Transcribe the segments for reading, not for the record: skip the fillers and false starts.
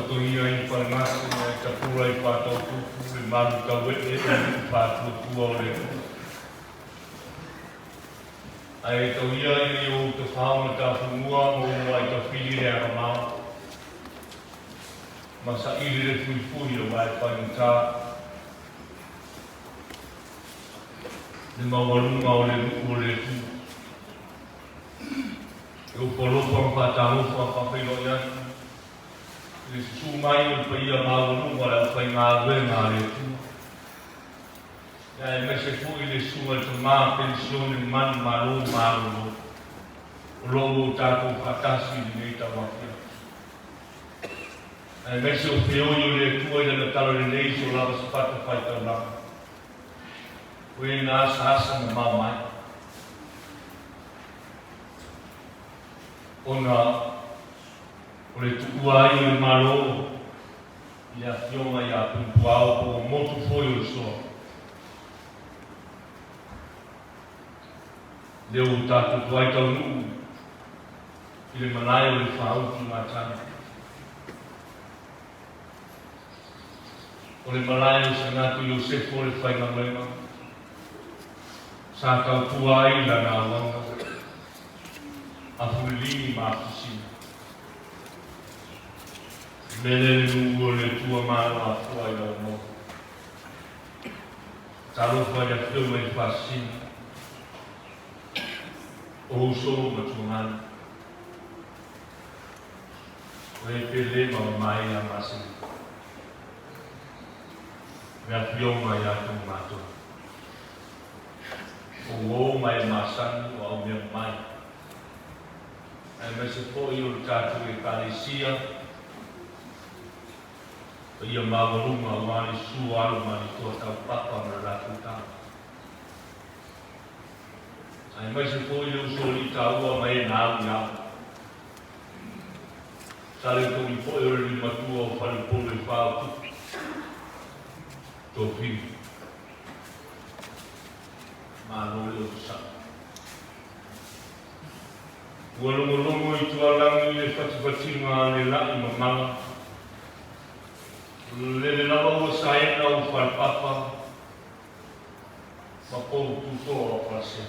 Faataotogia ai le falegase ae tapula i faatautupu le malu taue'e o nuu faatuatua o le Atua. Ae tau ia ina ia ou tafao ma tafunua ma ou muai tafili le agamao ma saili le fuifui aua e faigata le maualuga o le nuu o le Atua. E ofo alofa ma faatalofa ma faafeiloai atu i le susu mai o le paia maualuga o le aufaigaluega a le Atua. Ia aemaise foi le susuga i le tama penisione manumalo malolo o lo o ua tatou faatasi i lenei tauafiafi. Aemaise o feoi o le Atua i lana talalelei so lava se fata faitaulaga. O e na asaasa mamao mai. Ona o le tuua ai o le Malo i le Afioga ia Tumutuao po o motu foi o le soa. Lea ua tatou tuai taunuu i le malae o le Faautu Matagi. O le malae o Sanatu Iosefo le faigaluega sa tautua ai lana auauna a Fuliligi ma Afusina. Mele le nuu o le Atua Malo afoa i lau mau. Talofa i le afioga i le Faasisina o uso ma tuagana. O e pele ma mamae ia Masele. Le afioga ia tou matou. O uo ma e masani o au mea mai. Aemaise foi o le tatou Ekalesia, paia maualuga aua le susu o alo ma le toa taupapa ma le latou tama. Aemaise foi le usoalii taua ma e na au i ao. Sa le togi foi o le limatua o Faleupolu e fa o tupu. Tofili. Malo le onosai. Ua logologo i tualagi le fatifatiga a le la'i mamala. Lele lava ua saena ou falepapa ma pou tutoa o Falesea.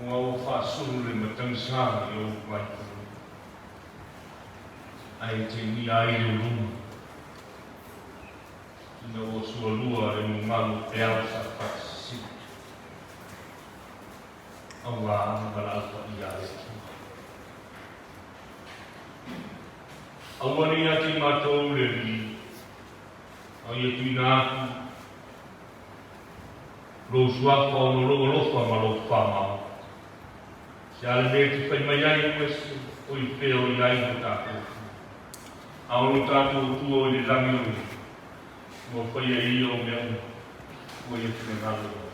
Ona ua faasulu le matagisa i ou vaipanoa, ae tegia ai le uluga ina ua sualua le mugalu o peau sa faasisili. Auā le valaau paia a le Atua. Aua ne i ake i matou le Alii, a ia tuuina atu lou suafa ona o lou alofa ma lou faamao. Se a le mea e te fai mai ai o ese, o i fea o i ai lo tatou Atua? A o lo tatou Atua o i le lagi o ia, ua faia e ia o mea uma, ua ia finagalo ai.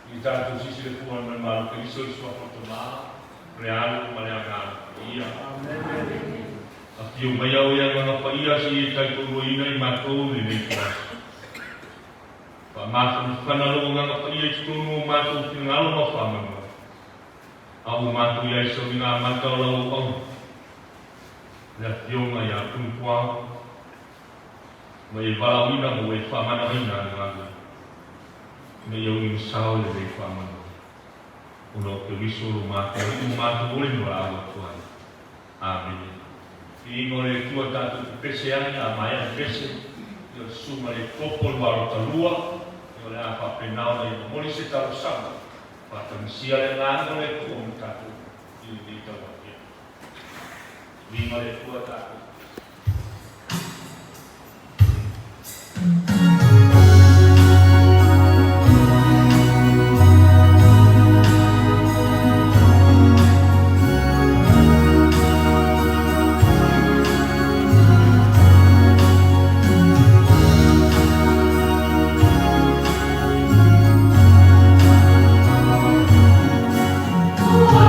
I tatou sisi le fua ma le malo Keriso i suafa o Tama, o le Alo ma le Agaga Paia. Afio mai au e Agaga Paia se i e taitoaluaina i matou lenei tuaso. Faamafanafana lou Agaga Paia i totonu o matou finagalo ma faamoemoe. A ua matou i ai sau i ngā mata o lau auauna, le afioga ia Tumutuao, ma e valaauina ma ua e faamanavaina le galuega, ina ia uimasao lelei faamoemoe, ona o Keriso lo matou Alii ua matou ole ma valaau atu ai. Amene. Viiga o le Atua tatou te pese ai, a maea le pese, ia o le susuga i le Kopo le Walo Talua, ia o le a faapena ona ia momoli se talosaga, faatagisia le agaga o le Atua mo tatou i lenei tauafiafi. Viiga o le Atua tatou. Ua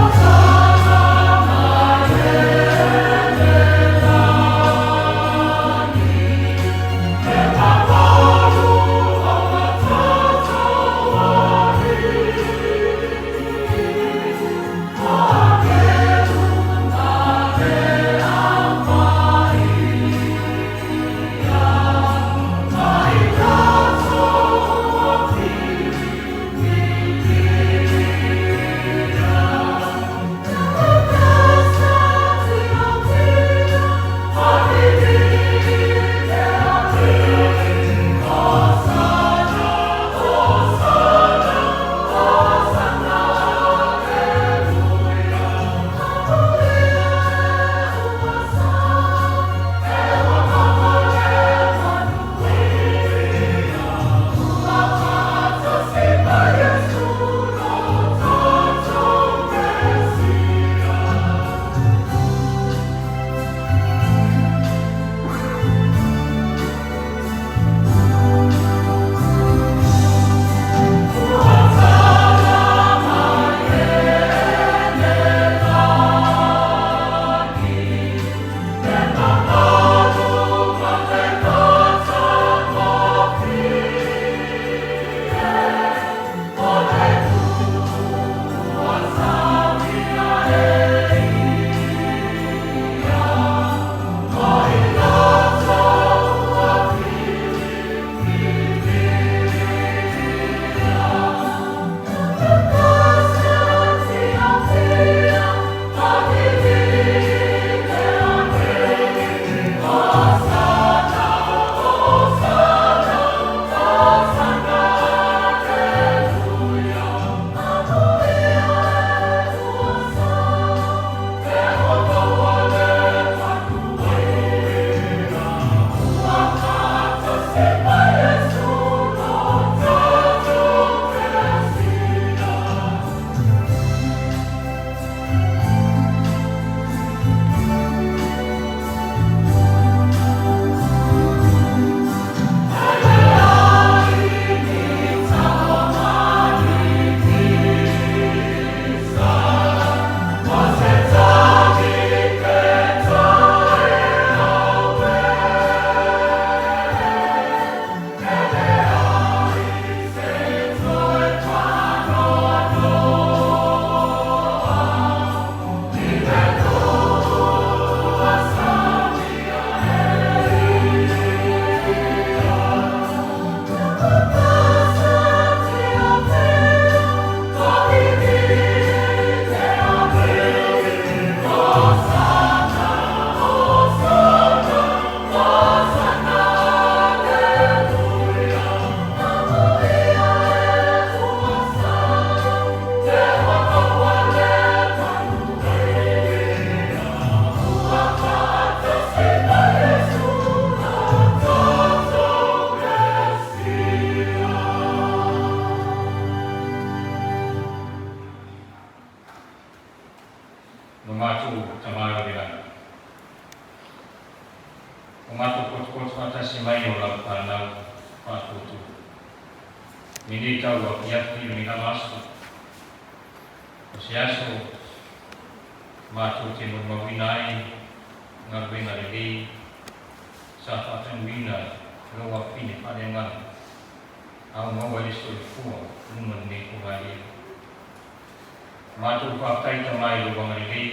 Ua matou potopoto faatasi mai o lau fanau faatuatua i lenei tau afiafi o lenei lava aso. O se aso matou te molimauina ai galuega lelei sa faatanuina e lou afafine faaleagaga a ua maua ai le soifua i luma o lenei fogalia. Matou faafetai Tama i lou agalelei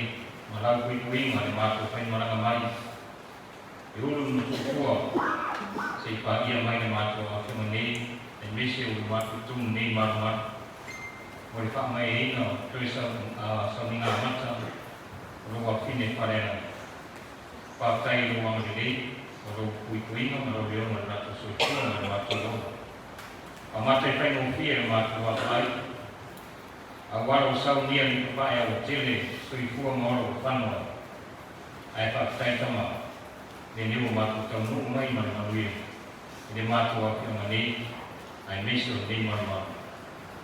ma lau puipuiga i le matou faimalaga mai e ulu le matuatua se i paia mai le matou afioga nei aemaise o le matou tonu nei malumalu mo le faamaeaina o toe sauniga amata o lou afine faleagaga. Faafetai i lou agalelei, o lou puipuiga ma lou leoga i le matou soifua ma le matou ola. Amata e faigofie le matou vaavaai, aua lou saunia ni papae a ua tele soifua ma ola ua fano ai. Ae faafetai tama, lenei ua matou taunuu mai ma le manuia i le matou afioaga nei aemaise o lenei malumalu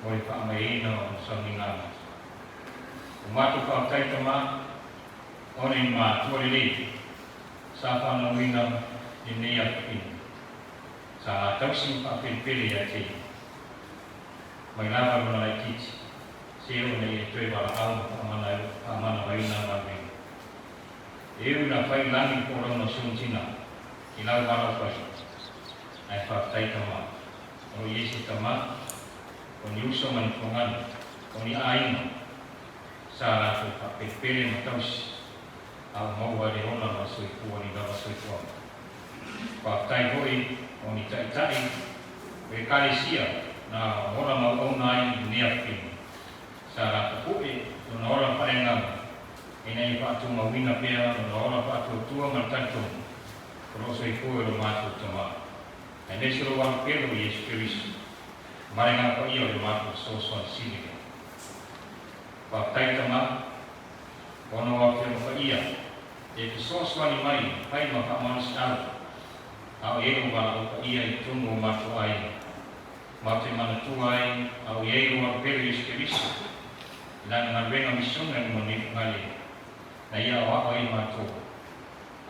mo le faamaeaina o sauniga amata. Ua matou faafetai tama, ona i matua lelei sa fanauina lenei afafine. Sa latausi ma faapelepele ia te ia. Mai lava lona laitiiti, se ona ia e toe valaau ma faamanavaina galuega. E ui na fai lagi le folauga o si ona tina i lau valaau pai, ae faafetai tama, o lo i ai se tama, o ni uso ma ni tuagana, o ni aiga sa latou faapelepele ma tausi a o maua ai le ola ma le soifua ni lava soifuaga. Faafetai foi o ni taitai o Ekalesia na ola mauauna ai i lenei afifina. Sa latou pu'e lona ola faaleagaga ina ia faatumauina pea lona ola faatuatua ma le talitonu o lo o soifua i lo matou Tama, aemaise lou Alo pele o Iesu Keriso, ma le Agaga Paia o le matou fesoasoani sili lea. Faafetai Tama, ona o Afioga Paia e fesoasoani mai fai ma faamalosiau, a o i ai lou valaau paia i totonu o matou aiga. Matou te manatua ai a o i ai lou Alo pele Iesu Keriso i lana galuega misiona i luma nei Fugalei, na ia aoao ai matou,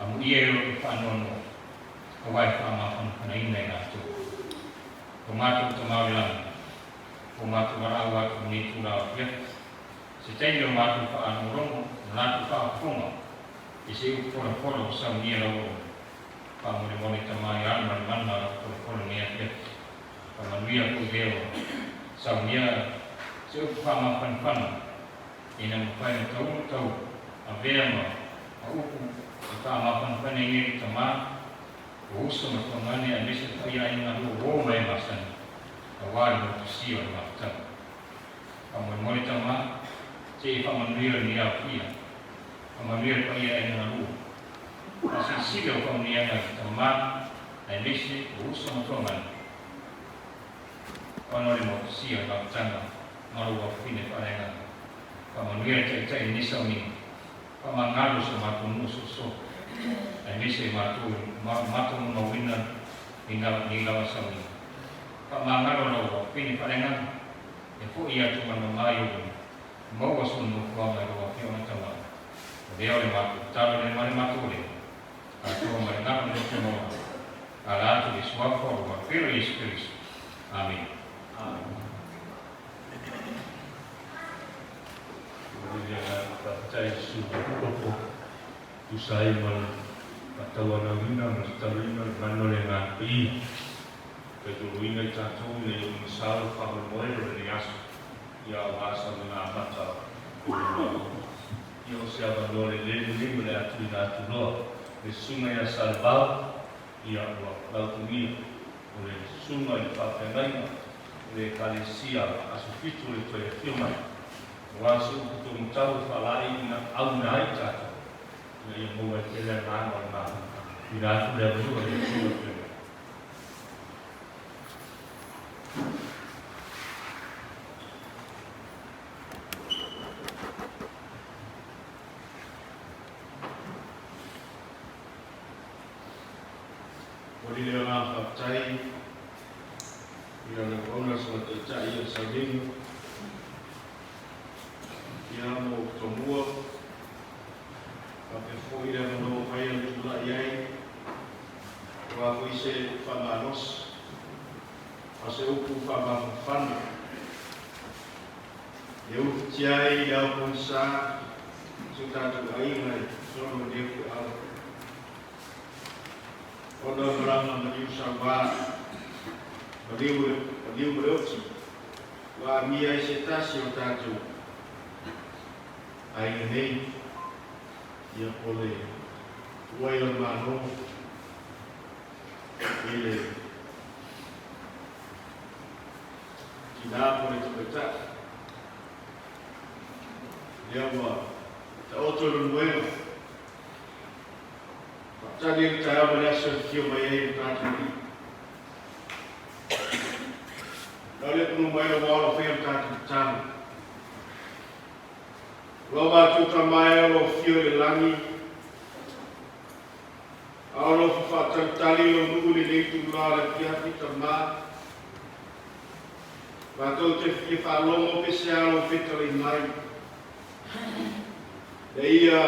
amuia e loto faanoanoa, aua e faamafanafanaina i latou. O matou Tama o le Lagi, ua matou valaau atu i lenei itula afiafi, Se taimi o matou faalogologo ma latou faafofoga i se upu folafola ua saunia lau auauna. Faamolemole tama i alu ma le mana lau folafola nei afiafi. Faamanuia foi lea ua saunia se upu faamafanafana ina mafai ona taulu tau avea ma upu e faamafanafana ai nei le tama o uso ma tuagane aemaise le paia aiga lua uo ma e masani aua le motusia o le mafutaga. Faamolemole tama, se i faamanuia lenei aofia. Faamanuia le paia e galua. Faasilisili au faamanuiaga i tama aemaise o uso ma tuagana, ona o le motusia o le mafutaga ma lou afafine faaleagaga. Faamanuia le Taitai i lenei sauniga. Faamagalo so matou nuu soosoo, aemaise matou matou momauina nei lava sauniga. Faamagalo lau afafine faaleagaga. E foi atu ma le mama i ou luma, maua sona nofoaga i lou afioga tama. O lea o le matou tatalo lea ma le matou leo, atoa ma le galo le loto maualalo, ala atu i le suafa o lou Alo pele o Iesu Keriso. Amene. Momoli le agaga faafetai i le Susuga Pukopo, tusa ai ma le faatauanauina ma le tataloina o le mana o le Agaga Paia. Taitoluina i tatou ina ia umasalo le faamoemoe o lenei aso, ia aua saunoaga amata o le Malo. Ia o se avanoa lelei lenei o le a tuuina atu loa le Susuga ia Salevao, ia ua lautugia o le Susuga i le Faafeagaiga o le Ekalesia Aso Fitu o le Toe Afio Mai, aua se upu taumatau e faalaeiina auina ai tatou ina ia maua ai pea le agaga o le Malo. Tuuina atu le avanoa i le Susuga Faafeagaiga. Momoli le agaga faafetai i lana auauna sona taitai ia Saulino ia mo Tomua faapea foi le avanoa mai e tulai ai. Aua foi se faamalosi ma se upu faamafanafana e ufitia ai le ao pogisa si o tatou aiga i totonu o lenei feau ona o malaga maliu sauā, maliu maliu ma le oti ua amia ai se tasi o tatou aiga nei, ia po le tuai o le Malo i le tinā po le tamaitai. Lea ua taoto i le moega. Faatali ai le taeao ma le aso e afio mai ai lo tatou Alii. Lau le punu mai lau ao faia le tatou tatalo. Lo matou Tama e o lo o afio i le lagi, a o lo o faatalitali lou nuu i lenei itulā o le afiafi, Tama, matou te fia faalogo pe se a lou fetalai mai. E ia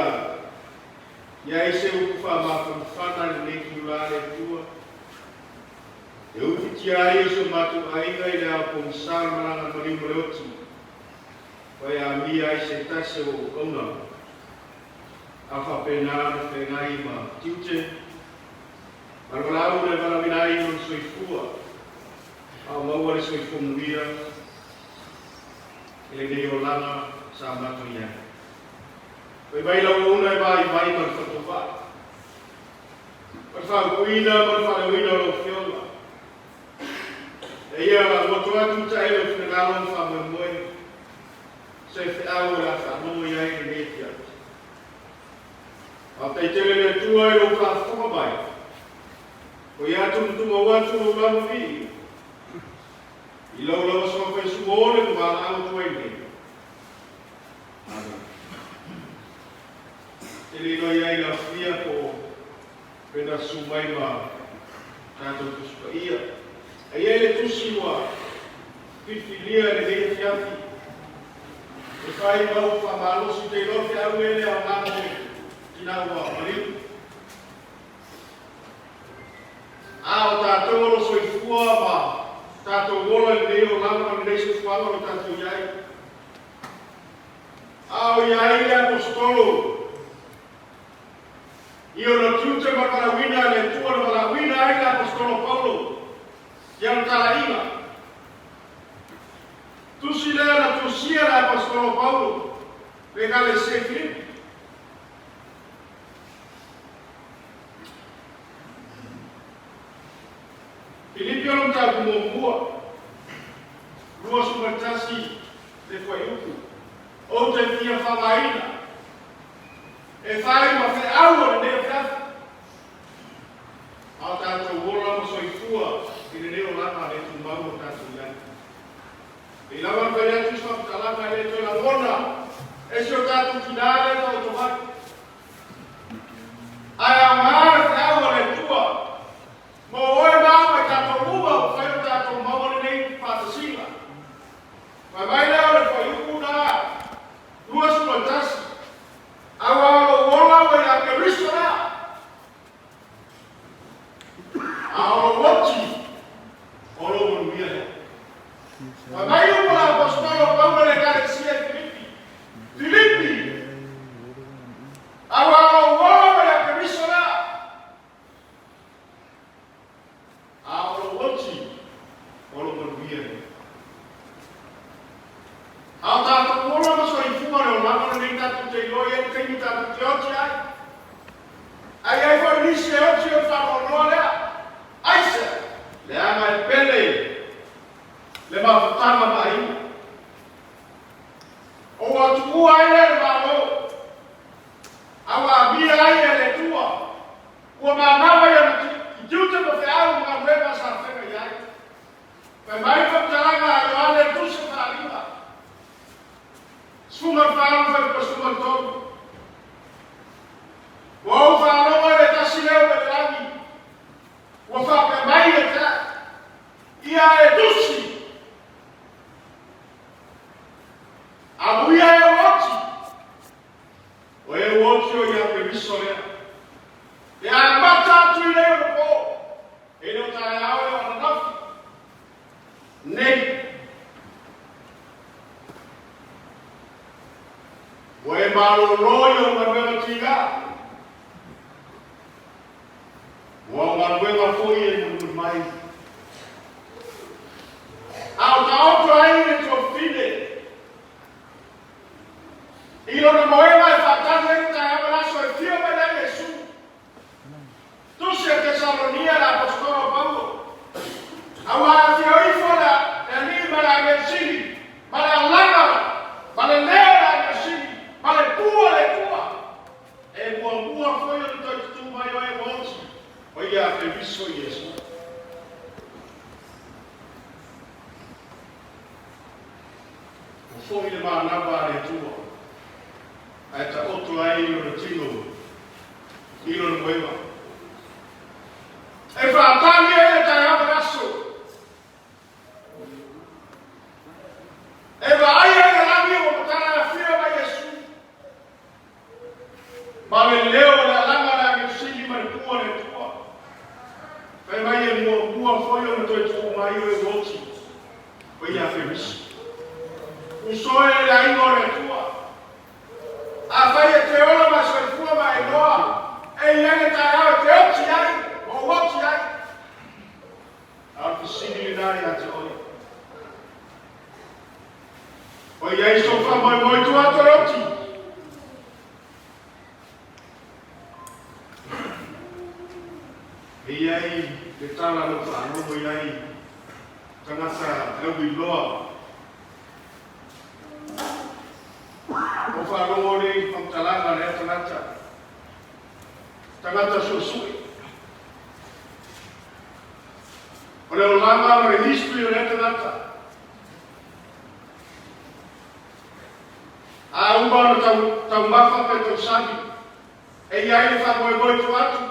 i ai se upu faamafanafana i lenei itulā le Atua, e ufitia ai o si o matou aiga i le ao pogisa o le malaga maliu ma le oti, ua e amia ai se tasi o auauna a faapena ona feagai ma tiute ma le valaau na e valaauina ai i lona soifua, a o maua le soifua manuia i lenei olaga sa matou i ai. Fai mai lau auauna e vaivai ma le fatovaa, ma le faaupuina ma le faaleoina o lau Afioga. E ia ua to atu tae lou finagalo ma faamoemoe se feau o le a faalogo i ai lenei afiafi. Faafetai tele le Atua i lou faafofoga mai. O ia tumutumau atu lou lava viiga i lau lava suafa Iesu o le ua valaau atu ai nei. Amene. Te le iloa i ai le aofia po o pena susu mai ma tatou Tusi Paia. E i ai le tusi ua filifilia i lenei afiafi e fai ma upu faamalosi te iloa feau le le aoga mo le tina ua maliu. A o tatou o lo soifua ma tatou ola i lenei olaga ma lenei soifuaga o lo tatou i ai. A o i ai le aposetolo i ona tiute ma le valaauina a le Atua na valaauina ai le aposetolo Paulo i ana talaiga. Tusi lea na tusia le aposetolo Paulo le Ekalesia i Filipi. Filipi o le mataupu muamua, 21 le fuaiupu, Ou te fia faaaogaina e fai ma feau o lenei afiafi, a o tatou ola ma soifua i lenei olaga le tumau o tatou i ai. Pei lava ona fai atu se faamatalaga e le toe lagona e si o tatou tinā lea taoto mai. Ae aoga le feau a le Atua mo oe ma au ma i tatou uma ua fai o tatou maua lenei faatasiga. Fai mai lea o le fuaiupu na 21, Aua o lou ola ua ia Keriso lea, a o lou oti, o lou manuia lea. Fai mai upu a le aposetolo Paulo i le Ekalesia i Filipi, Filipi, aua o lou ola ua ia Keriso lea, a o lou oti, o lou manuia lea. A o tatou ola ma soifua le olaga lenei tatou te iloa i ai le taimi tatou te oti ai. A i ai foi nisi e oti o le faanoanoa lea. Aisea? Leaga e pele le mafutaga ma aiga. O ua tuua ai lea le Malo, a ua amia ai e le Atua, ua manava i ana tiute ma feau ma galuega sa feagai ai. Fai mai le faamatalaga a Ioane e tusa faalima, 14 ma fuaiupu 13. Ua ou faalogo i le tasi leo mai le lagi, ua faapea mai ia te au, Ia e tusi, amuia e ou oti, o e ou oti o ia Keriso lea, e amata atu i nei ona po. Ua e malōlō i ou galuega tiga, ua o galuega foi e mulimuli mai. A o taoto ai le tuafafine i lona moega e faatali ai le taeao ma le aso e afio mai ai Iesu. Tusi a Tesalonia le Aposetolo o Paulo, Auā afio ifo le Alii ma le Agelu Sili, ma le alaga ma le leo o le Agelu Sili, ma le pū a le Atua, e muamua foi ona toe tutū mai o e ua oti, o ia a Keriso Iesu. Ua foi le manava a le Atua, ae taoto ai lona tino i lona moega. E faatali ai le taeao ma le aso. E vaai ai le lagi ua matala e afio mai Iesu. Ma le leo o le alaga o le agelu sili ma le pua o le Atua. Fai mai e muamua foi ona toe tuu mai o e ua oti, o ia Keriso. Uso e le aiga o le Atua. Afai e te ola ma soifua ma e iloa, e i ai le taeao e te oti ai, ma ou oti ai. A o le fesili lena ia te oe. O i ai sou faamoemoe i tua atu o le oti? E i ai le tala na ou faalogo i ai tagata auiloa. Ua faalogo nei i faamatalaga a lea tagata, tagata suesue. O le olaga ma le history o lea tagata. A uma ona tau, taumafa pe tausami, e i ai le faamoemoe tua atu.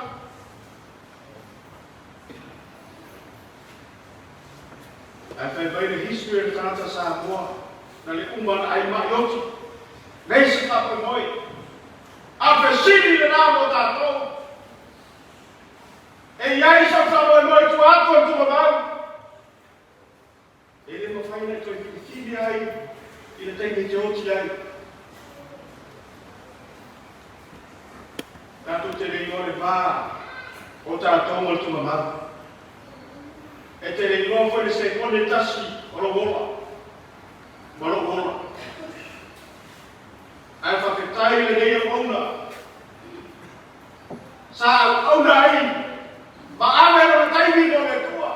Ae fai mai le history o le tagata Samoa na le uma ona ai ma'i oti, leai se faamoemoe. A o le fesili lena mo tatou, e i ai sau faamoemoe i tua atu o le tuuamau? E le mafai ona e toe filifili ai i le taimi e te oti ai. Tatou te le iloa le va o tatou ma le tuuamau. E te le iloa foi le sekone e tasi o lou ola ma lou ola. Ae faafetai i lenei auauna sa auauna ai ma ave lona taimi mo le Atua.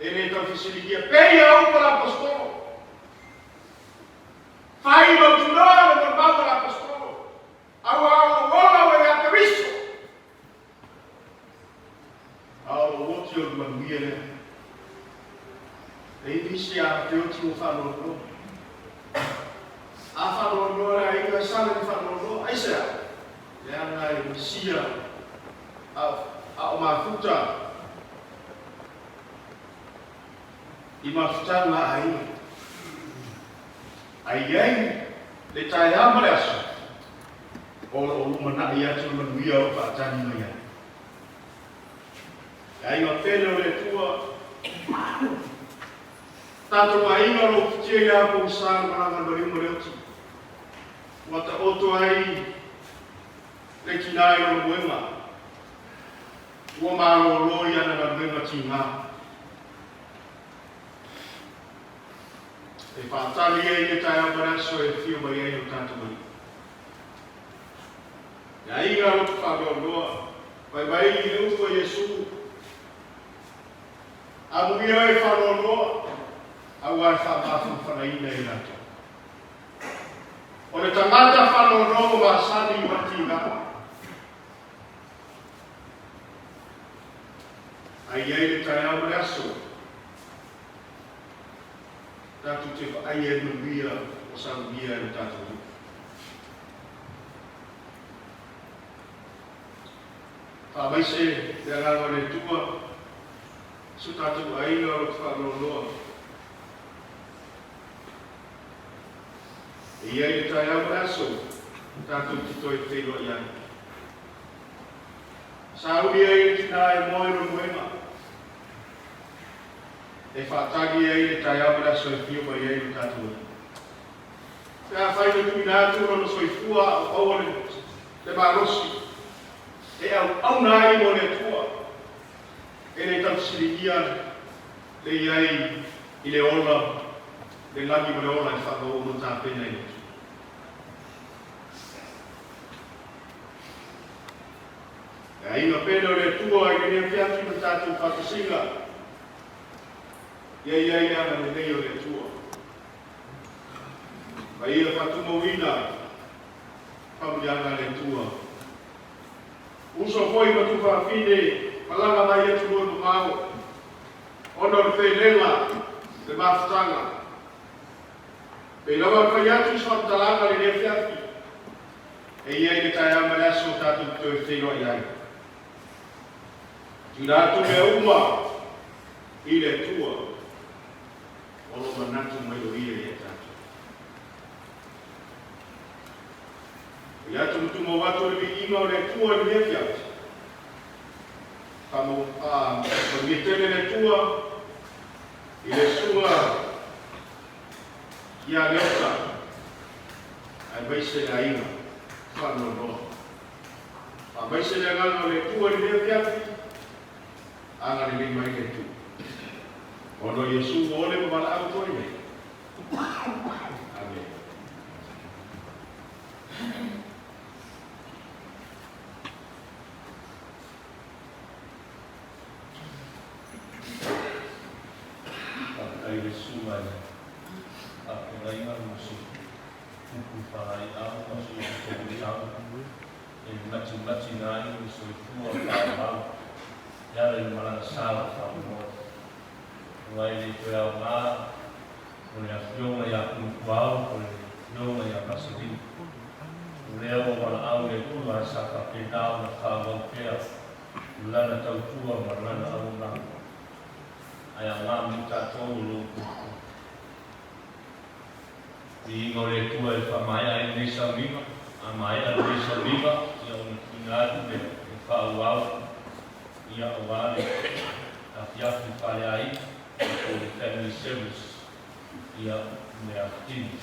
E le tau fesiligia pei a upu a le Aposetolo. Fai mautinoa le molimau a le Aposetolo, aua o lou ola ua ia Keriso. A o lou oti o le manuia lea. E i nisi a te oti ua faanoanoa. A faanoanoa le aiga, e sala i faanoanoa. Aisea? Leaga e misia a o mafuta i mafutaga a aiga. A i ai le taeao ma le aso, o lo o lumanai atu le manuia o lo o faatali mai ai. Le aiga pele o le Atua, tatou aiga o lo o ufitia i le ao pogisa le malaga a le maliu ma le oti, ua taoto ai le tina i lona moega, ua malōlō i ana galuega tigā. E faatali ai le taeao ma le aso e afio mai ai lo tatou Alii. Le aiga a loto faanoanoa, fai mai i le upu a Iesu, Amuia oe faanoanoa, aua e faamafanafanaina i latou. O le tagata faanoanoa ua masani ma le tiga. A i ai le taeao ma le aso, tatou te vaai ai manuia ua saunia e lo tatou Alii. Faamaise le agaga o le Atua i so tatou aiga o lo o faanoanoa. E i ai le taeao ma le aso tatou te toe feiloai ai. Sauni ai le tina e moe lona moega, e faatali ai le taeao ma le aso e afio mai ai lo tatou Alii. Pe afai na tuuina atu lona soifua a o maua le malosi e auauna ai mo le Atua, e le taufesiligia le i ai i le ola, le lagi ma le ola e faamaua ma tapena e le Atua. Le aiga pele o le Atua i lenei afiafi ma le tatou faatasiga, ia i ai le agalelei o le Atua. Ma ia faatumauina faamanuiaga a le Atua. Uso foi ma tuafafine malaga mai atunuu e mamao ona o le felela le mafutaga. Pei lava ona fai atu i se faamatalaga i lenei afiafi, e i ai le taeao ma le aso tatou te toe feiloai ai. Tuuina atu mea uma i le Atua o lo o manatu mai o Ia ia tatou. Ia atu ma tumau atu le viiga o le Atua i lenei afiafi. Faamanuia tele le Atua i le susuga ia Leota aemaise le aiga faanoanoa. Faamaise le agaga o le Atua i lenei afiafi, agalelei mai le Atua. Ona o Iesu ua ole ma valaau atu ai nei. Amene. Faafetai i le susuga i le faafeagaiga ma si upu faaiau ma si upu taulisau e matimati ai le soifua faaauau e ala i le malaga sa o le faamoemoe. Aua e le toe aoga o le afioga ia Punukuao po o le afioga ia Pasilini. O lea ua valaau le Atua sa faapena ona faaauau pea lana tautua ma lana auaunaga. Ae aoga mo tatou o lo o puupuu. Viiga o le Atua e faamaea ai lenei sauniga, a maea lenei sauniga, ia ona tuuina atu lea e faaauau ia aua le afiafi faleaiga po o le family service ia meatini.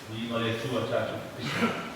Viiga o le Atua tatou pipisi.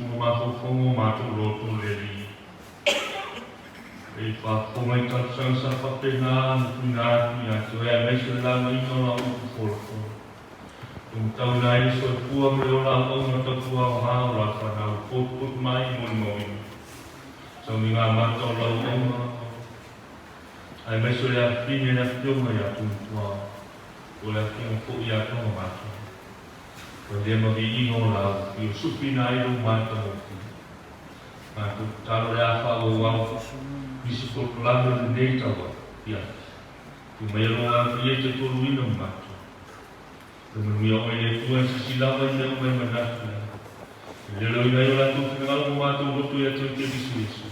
luga mafaufauga o matou loto le Alii. E faafofoga i talosaga sa faapena ona tuuina atu ia te oe aemaise o le lagaina o lau upu folafola. E matauina ai le soifua ma le ola auauna tautua aoga o lau fanau e potopoto mai i molimauina. Sauniga mata o lau auauna aemaise o le afafine i le Afioga ia Tumutuao, po o le Afioga foi ia Togamata. Ua lea ma viiga o lau i o supiina ai lou matagofie. Matou tatalo le a faaauauau nisi polokalame o lenei tauafiafi. Tuu maia lou agaga e taitoluina ma matou. Le manuia oe le Atua e sisi lava i mea uma e manatu ai. E leoleoina ai o latou finagalo ma matou loto ia te oe Keriso Iesu.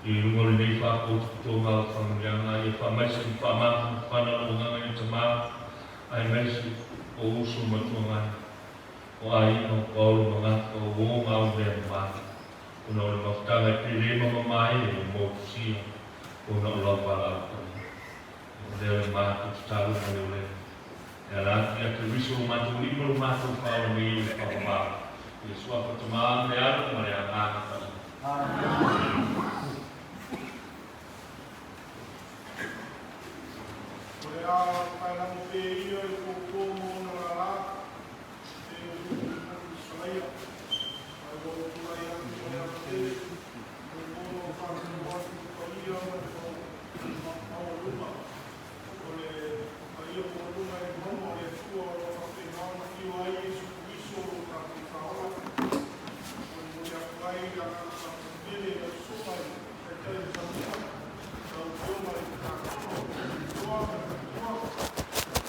I luga o lenei faapotopotoga o faamanuiaga ia faamaise ma faamafanafana lou agaga i le Tama aemaise o uso ma tuagai, o aiga, o paolo ma gafa, o uo ma au mea mamalu, ona o le mafutaga e pele ma mamae ai o motusia ona o lau valaau paia. O lea le matou tatalo ma le olelo. E ala atu ia Keriso lo matou Alii ma lo matou Faaola nei i le faamamalo, i le Suafa Tama ma le Alo ma le Agaga Paia. Amene. O le a paelago pea ia i fofo ma ona lala, e pei o upu i motu i Salaia. Ae ua ou tulai atu ma le ava tele, e mono faatino atu i le paia ma le maualuga o le paia maualuga i le mauga o le Atua o lo o faapena ona afio ai Iesu Keriso lo tatou Faaola. E molimoli atu ai le agaga faafetai tele i lau Susuga i le Taitai o le Falemua, lau Afioga i le Tiakono Toa ma le Faletua,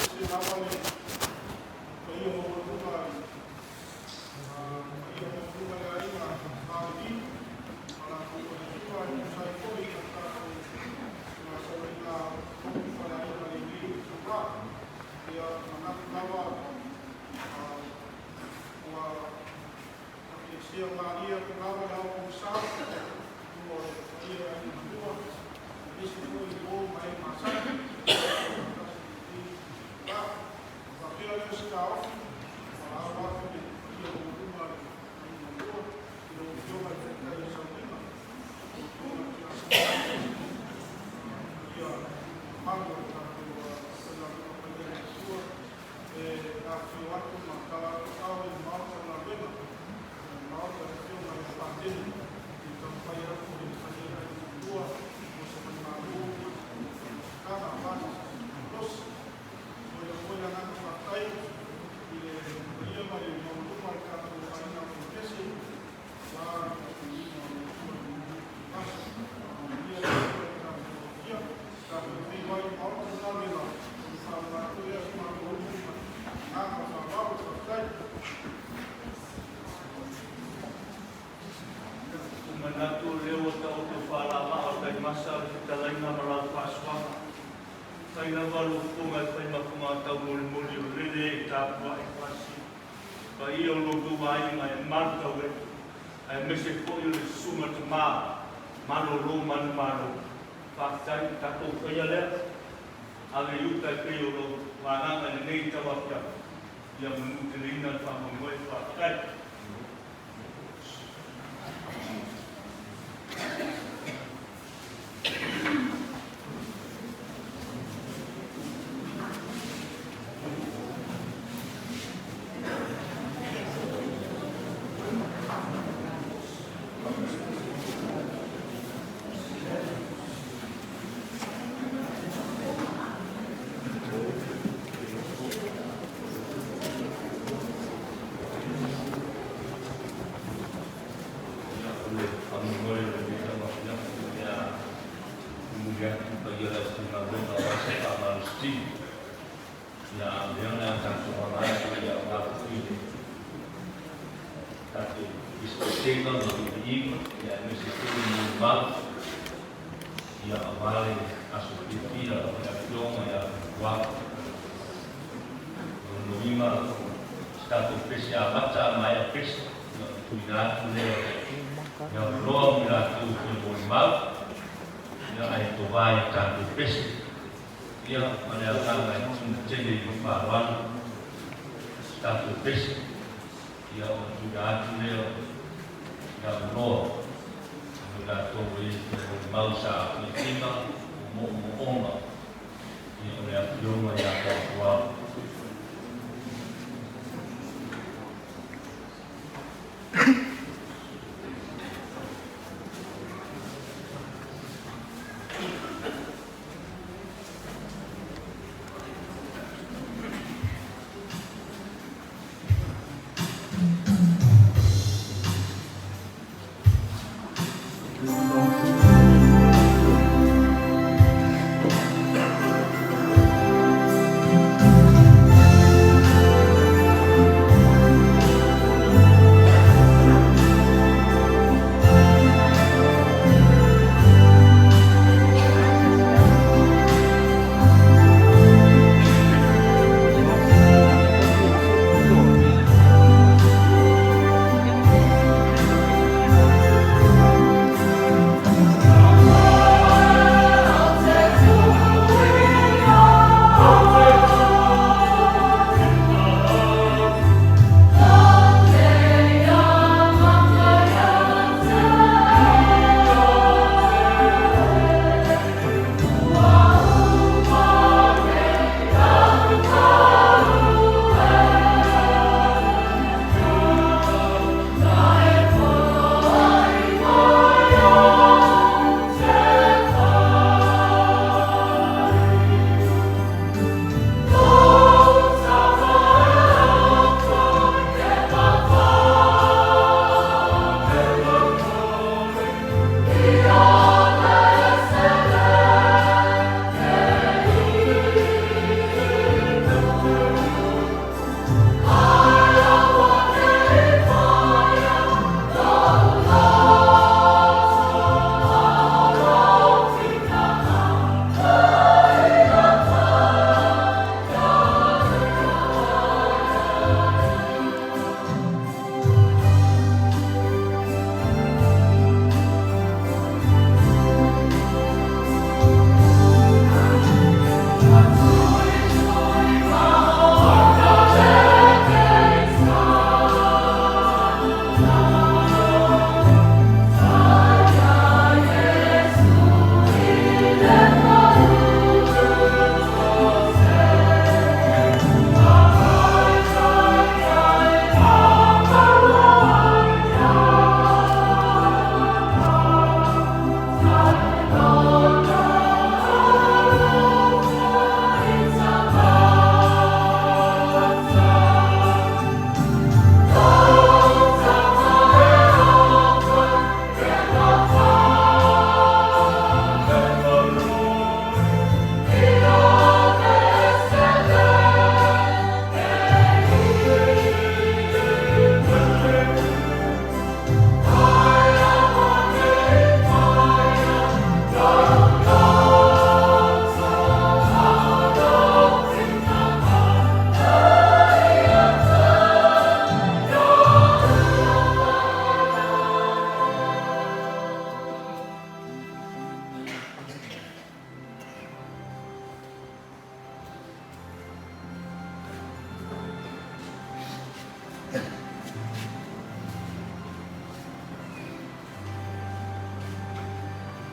aemaise lava le paia maualuga i paia maualuga i le aiga Halevi ma latou faletua e tusa ai foi ma le tatou gasoliga lotu faleaiga lenei itula. Ia manatu lava ua tapiesea malie atu lava le ao pogisa i luga o le paia o aiga matua, aemaise foi i uo ma e masani faatasi i lenei itula. Faapea lea o se taofi, valaau atu le paia maualuga a le aiga matua i lau Afioga i le Taitai o Sauniga, lau Afioga i le Tiakono, paia mamalu o le tatou aufaigaluega paia a le Atua, e afifio atu ma tala atu ao i le Maota o Galuega, le Maota o le Afioga ia Pateni, i taumafai atu le paia i aiga matua mo se malimalo tala aua se malosi. Momoli atu foi le agaga faafetai i le paia ma le maualuga o le tatou aiga Konepese aua le tautuaina o le Atua i lenei aso. Faamanuia le Atua i le tatou afia, tatou feiloai i le Maota o Galuega, o le faaoga atu lea o se matou upu ma le agaga faaaloalo. Faafetai. Ou te manatu o lea ua taoto faalavaa o taimasa le fetalaiga ma lau faasoaga. Fai lava lou fofoga e fai ma fogataumolimoli o lele e tapuai faasili. Paia o lo outou aiga e malu tauee, aemaise foi o le susuga tama malolo manumalo. Faafetai, tatou faia lea. Ave i uta e pei o lou agaga i lenei tauafiafi, ia manuteleina le faamoemoe. Faafetai. Ia, o le faamoemoe o lenei tauafiafi o le a momoli atu i le paia o le aufaigaluega aua se faamalositino. Ia, a o lea o le a tatou ala atu ia aua foi le tatou eseesega ma viiviiga, ia aemaise foi le molimau, ia aua le aso fiafia o le Afioga ia Tuau. O lona uiga, o se tatou pese amata a maea pese, ia ona tuuina atu lea o le avanoa mo i latou e fia molimau, ia ae tovā i a tatou pese, ia ma le agaga e tuna tele i le faaaloalo se tatou pese, ia ona tuuina atu lea o avanoa mo i latou e lē fia molimau sa aafiafiga o moomooga ia o le afioga iā Taupuao.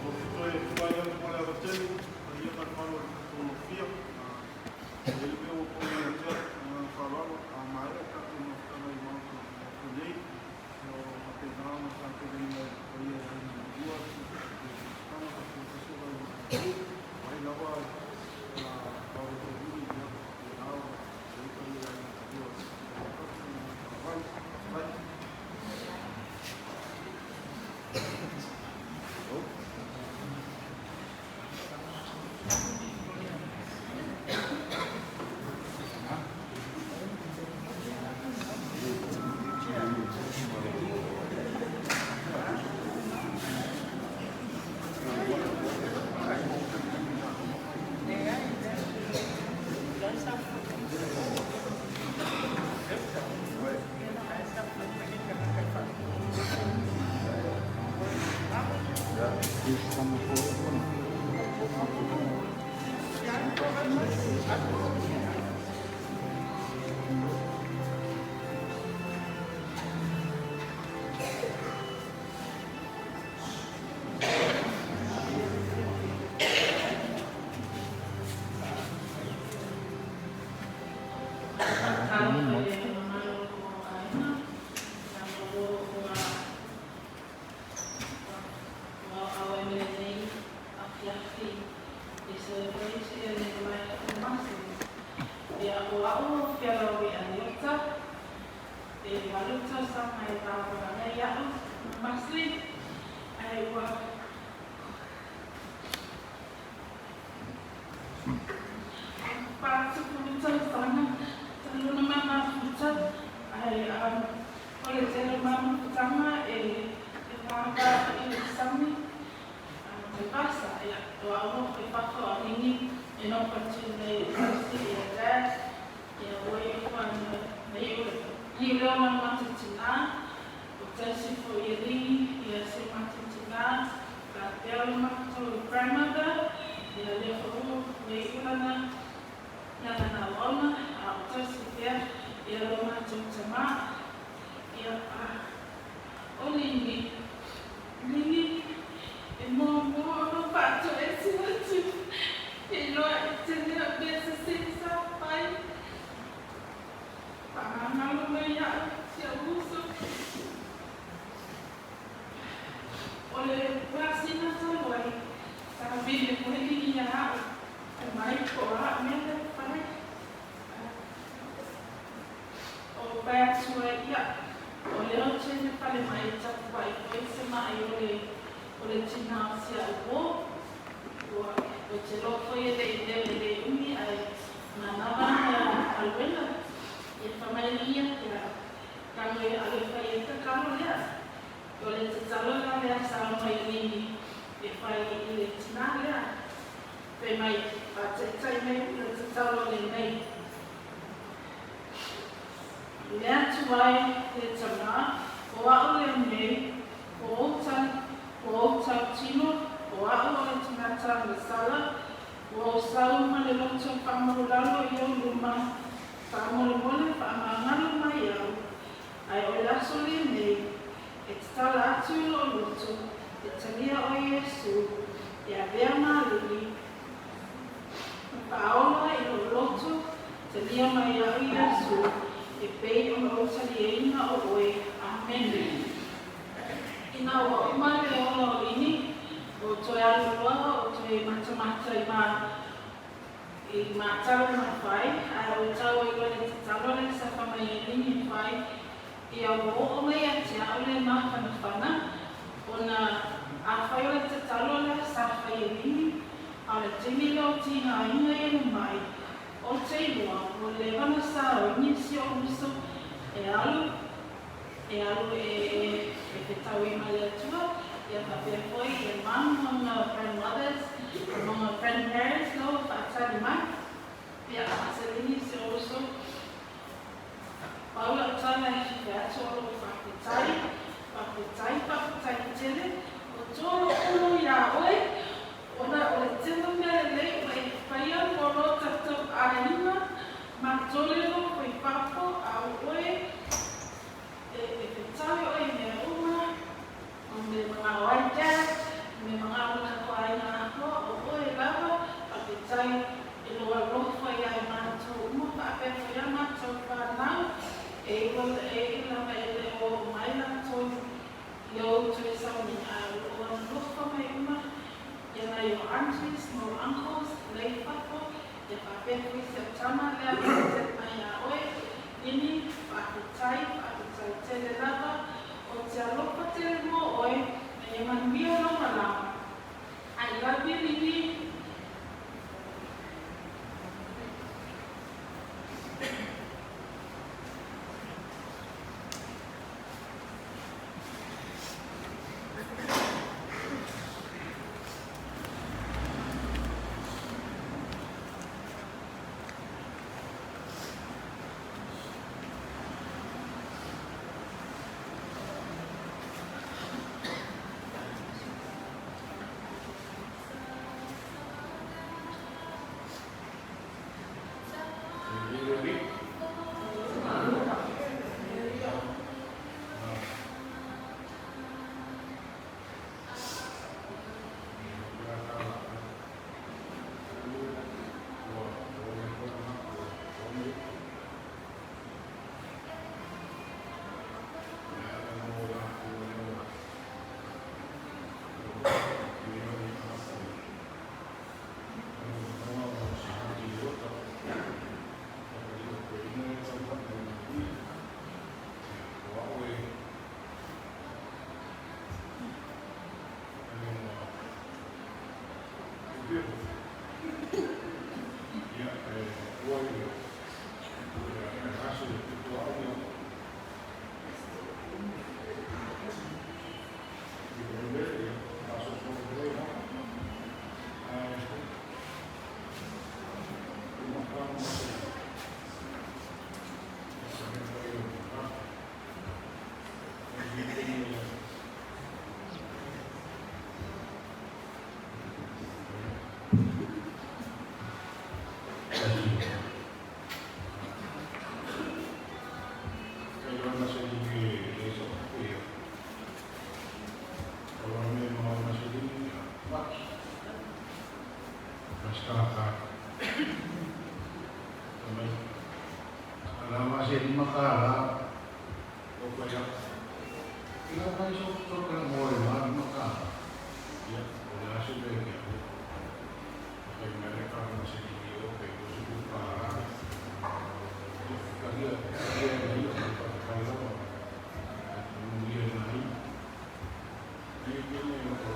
Ou te toe tulai atu ma le ava tele, paia ma le mamalu o le tatou Nofoia. E i ai le mea ua pau ia te au, ma le agaga faaaloalo, a maea le tatou mafutaga i le Maota nei, ua faapena ona tapenaina e le paia o Aiga Malua se tatou mafutaga faafuasasa ai ma tatou. O ai lava vave taunuu, ia faapena ona i ai paia o Aiga Malua e taumafai atu ma le agaga faaaloalo. Faafetai. Muslim ae ua 40 tausaga talu ona ma mafuta ae o le tele o ma mafutaga e vava i le sami taipasa. Ia, o au nofo i fafo a Lini e nofo atu nei i tausi ia Dad. Ia, ua iu na iu iu lea o lana matou tinā, o tausi foi e Lini ia si o matou tinā, faapea lo matou grandmother. Ia, lea foi ua iu lana lana auauna, a o tausi pea ia lo matou tamā. Ia, a o Lini, Lini e muamua ona ou faatoese atu e iloa i tele o mea sese sa fai. Faamagalo mai iaʻu si ou uso. O le masina talu ai, sa vili foi Lini iā au e mai po o a mea lea fai. O pae atu ai ia, o lea ou te pale mai e tapuai foi se maʻi o le o le tinā o si aʻu uō. Ua ou te loa foi e leʻi leo e le umi ae manava ana galuega. Ia fa mai ia ia tago e alo e fai ai tatalo lea. O le tatalo la lea sa aumai i Lini e fai i le tinā lea. Fai mai, faataitai mai le tatalo lenei. Le atu ai le tamā, o a'u lenei, o ou tau, o ou tautino, o a'u o le tagata agasala, ua ou sau ma le loto faamaualalo i ou luma, faamolemole faamagalo mai au, ae o le aso lenei, e tatala atu i lou loto, e talia ʻoe Iesū, e avea ma Alii, ma faaola i lou loto, talia mai iaʻu Iesū, e pei ona ou taliaina o ʻoe. Amene. Ina ua uma le ola o Lini, ua toe alu loa o toe matamata i ma i matau ma fai, ae ua tau ai loa le tatalo lea sa fa mai e Lini e fai, Ia ua oo mai ia te a'u le māfanafana, ona afai o le tatalo lea sa fai e Lini, a o le taimi lea o tigaina ia na mai, ou te iloa ua leva ona saoini si o'u uso e alu e alu e e fetaui ma le Atua, ia faapea foi ia mum ma ona grandmothers ma ona grandparents la ua faatali mai. Ia masalini si o'u uso. Pau lau tala e fia atu o lou faafetai, faafetai, faafetai tele, o tolo ulu iā oe, ona o le tele mea lelei ua e faia mo lo tatou aiga, ma tole lou faifafo a o oe e e fetaui oe i mea uma, o me mangao ai Dad, me mangao lo tatou aiga atoa, o oe lava, faafetai e lou alofa iā i matou uma, faapea foi a matou fanau, e iwa e i lava e le o mai latou i ou toe sauniga, a o loo alofa mai uma ia nai o aunties ma o uncles lei fafo, ia faapea foi si au tama lea faafetai mai iā oe, Lini, faafetai, faafetai tele lava, o te alofa tele mo oe, ma ia manuia lou malama. I love you, Lini. Pascal. Mai. Ala ma se ni makala. O pa ya. Ila mai so to ka mo e ma ni makala. Ya, o la se le ke. Kai me le ka mo se ni o ke ko se ku pa ra. Ka ia ia ia ka ka la. Mo ia na i. Ni ke ne o.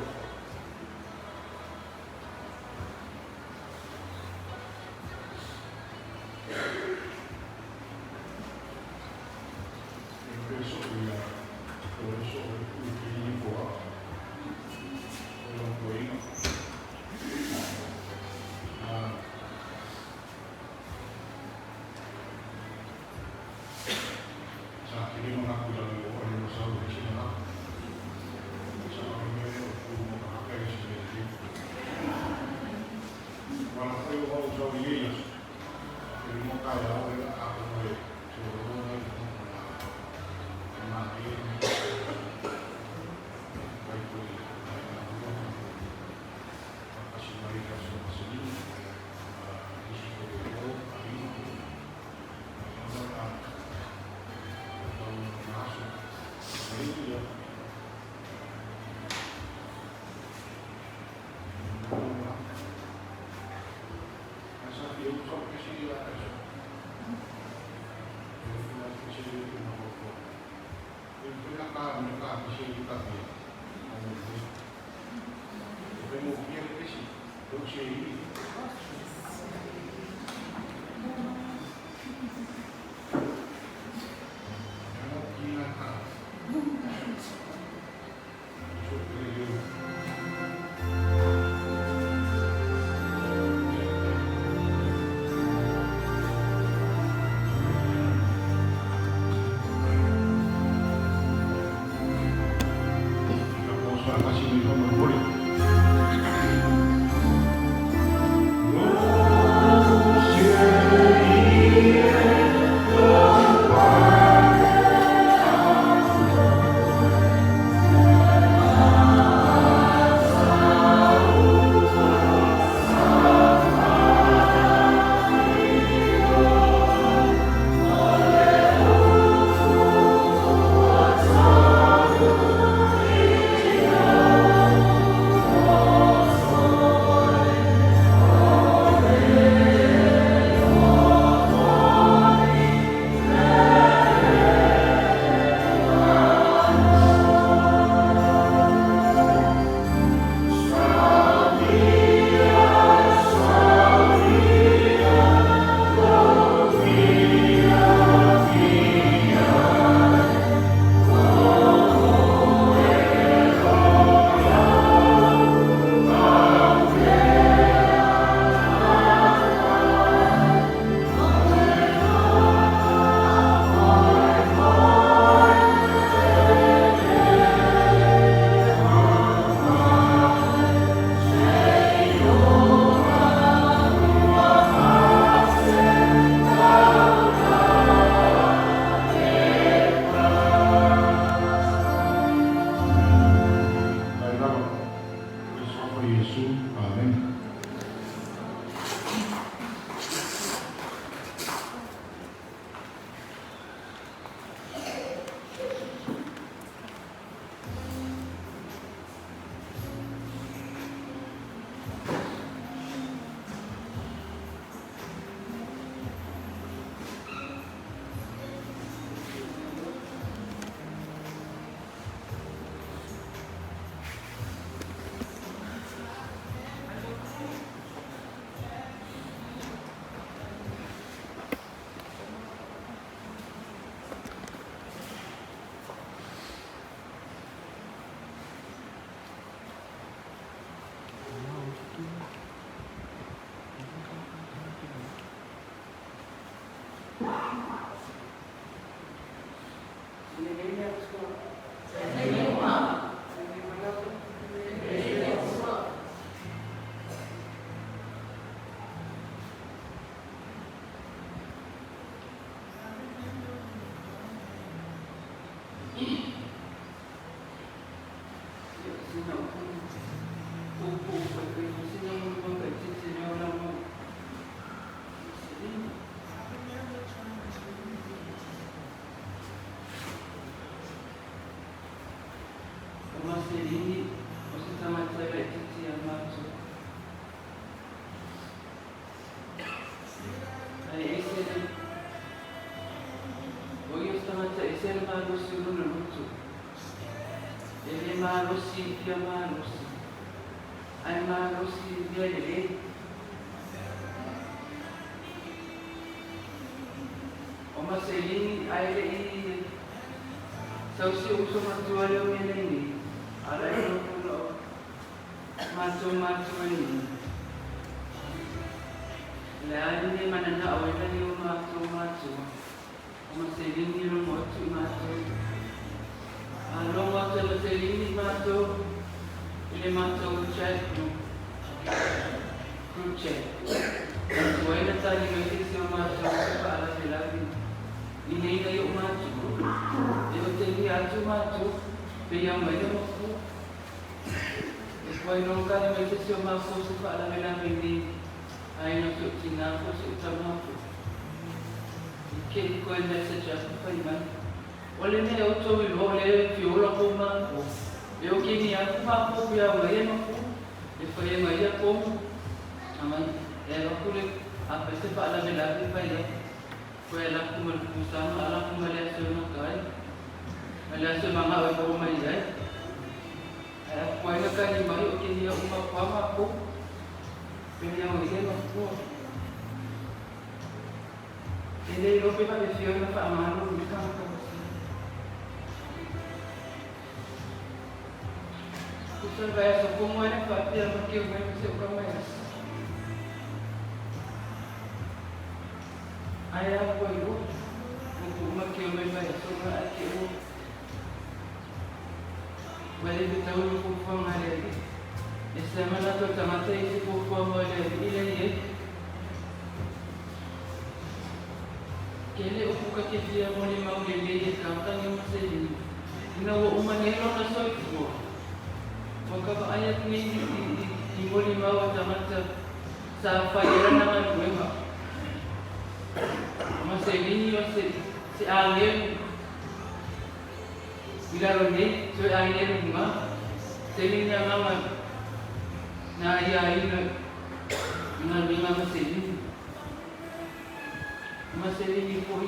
Puupuu fai masina mo mo kai titi leo la mo. Maselini. O Maselini o se tagata e laititi ia matou. Ae ese le o ia o se tagata e ese le malosi o lona loto. E le malosi i fia malosi, ae malosi i mea lelei. O Maselini ae le i sau si ou uso matua lea o mea nei nei, a o la e nofo loo matou matua nei. O le a le mea e mananao ai nai o matou matua, o Maselini e logo atu i matou. A logo atu e Maselini i matou i le matou chat group, group chat, e tuai na tali mai se isi o matou se faalavelave i nei nai ou matua. E otegia atu matou, pei a mai le mafua. E tuai no tali mai se isi o matou se faalavelave i nei aiga o si ou tinā po o si ou tama po. I ke koe message aku fai mai. O le mea e outou iloa o lea e fiola kou mākua. E okini aku mākou pia mai e makua. E fai e mai ia komu. Amai e aku le a fai se faalavelave fai aku. Koe ala aku ma le pusama ala aku ma le aso e maka ai. Ma le aso e mangao e oo mai ai. Ae aku ai na kani mai o kini ia uma kua mākou. Pehea o ia makua. E le iloa pe faafefea ona faamalo i tagata masina. Tusa le vaiaso komo ai na faapea ma keu mai ma se uka mai aso. Ae a kua iloa, ua tuu ma keu mai vaiaso nga ae ke ua. Ua le fetau i fuafuaga a le Alii. E se manatu o le tagata i se fuafuaga o le Alii la e i ai. Kele upu ka te fia molimau lelei e kātangi o Maselini, ina ua uma nei lona soifua. Ua ka vaai atu nei i molimau a tagata sa fai ai lana galuega. O Maselini o se agelu i lalo nei, toe agelu nga, Selini agaga na ia ina i galuega a Maselini. Ma seleni foi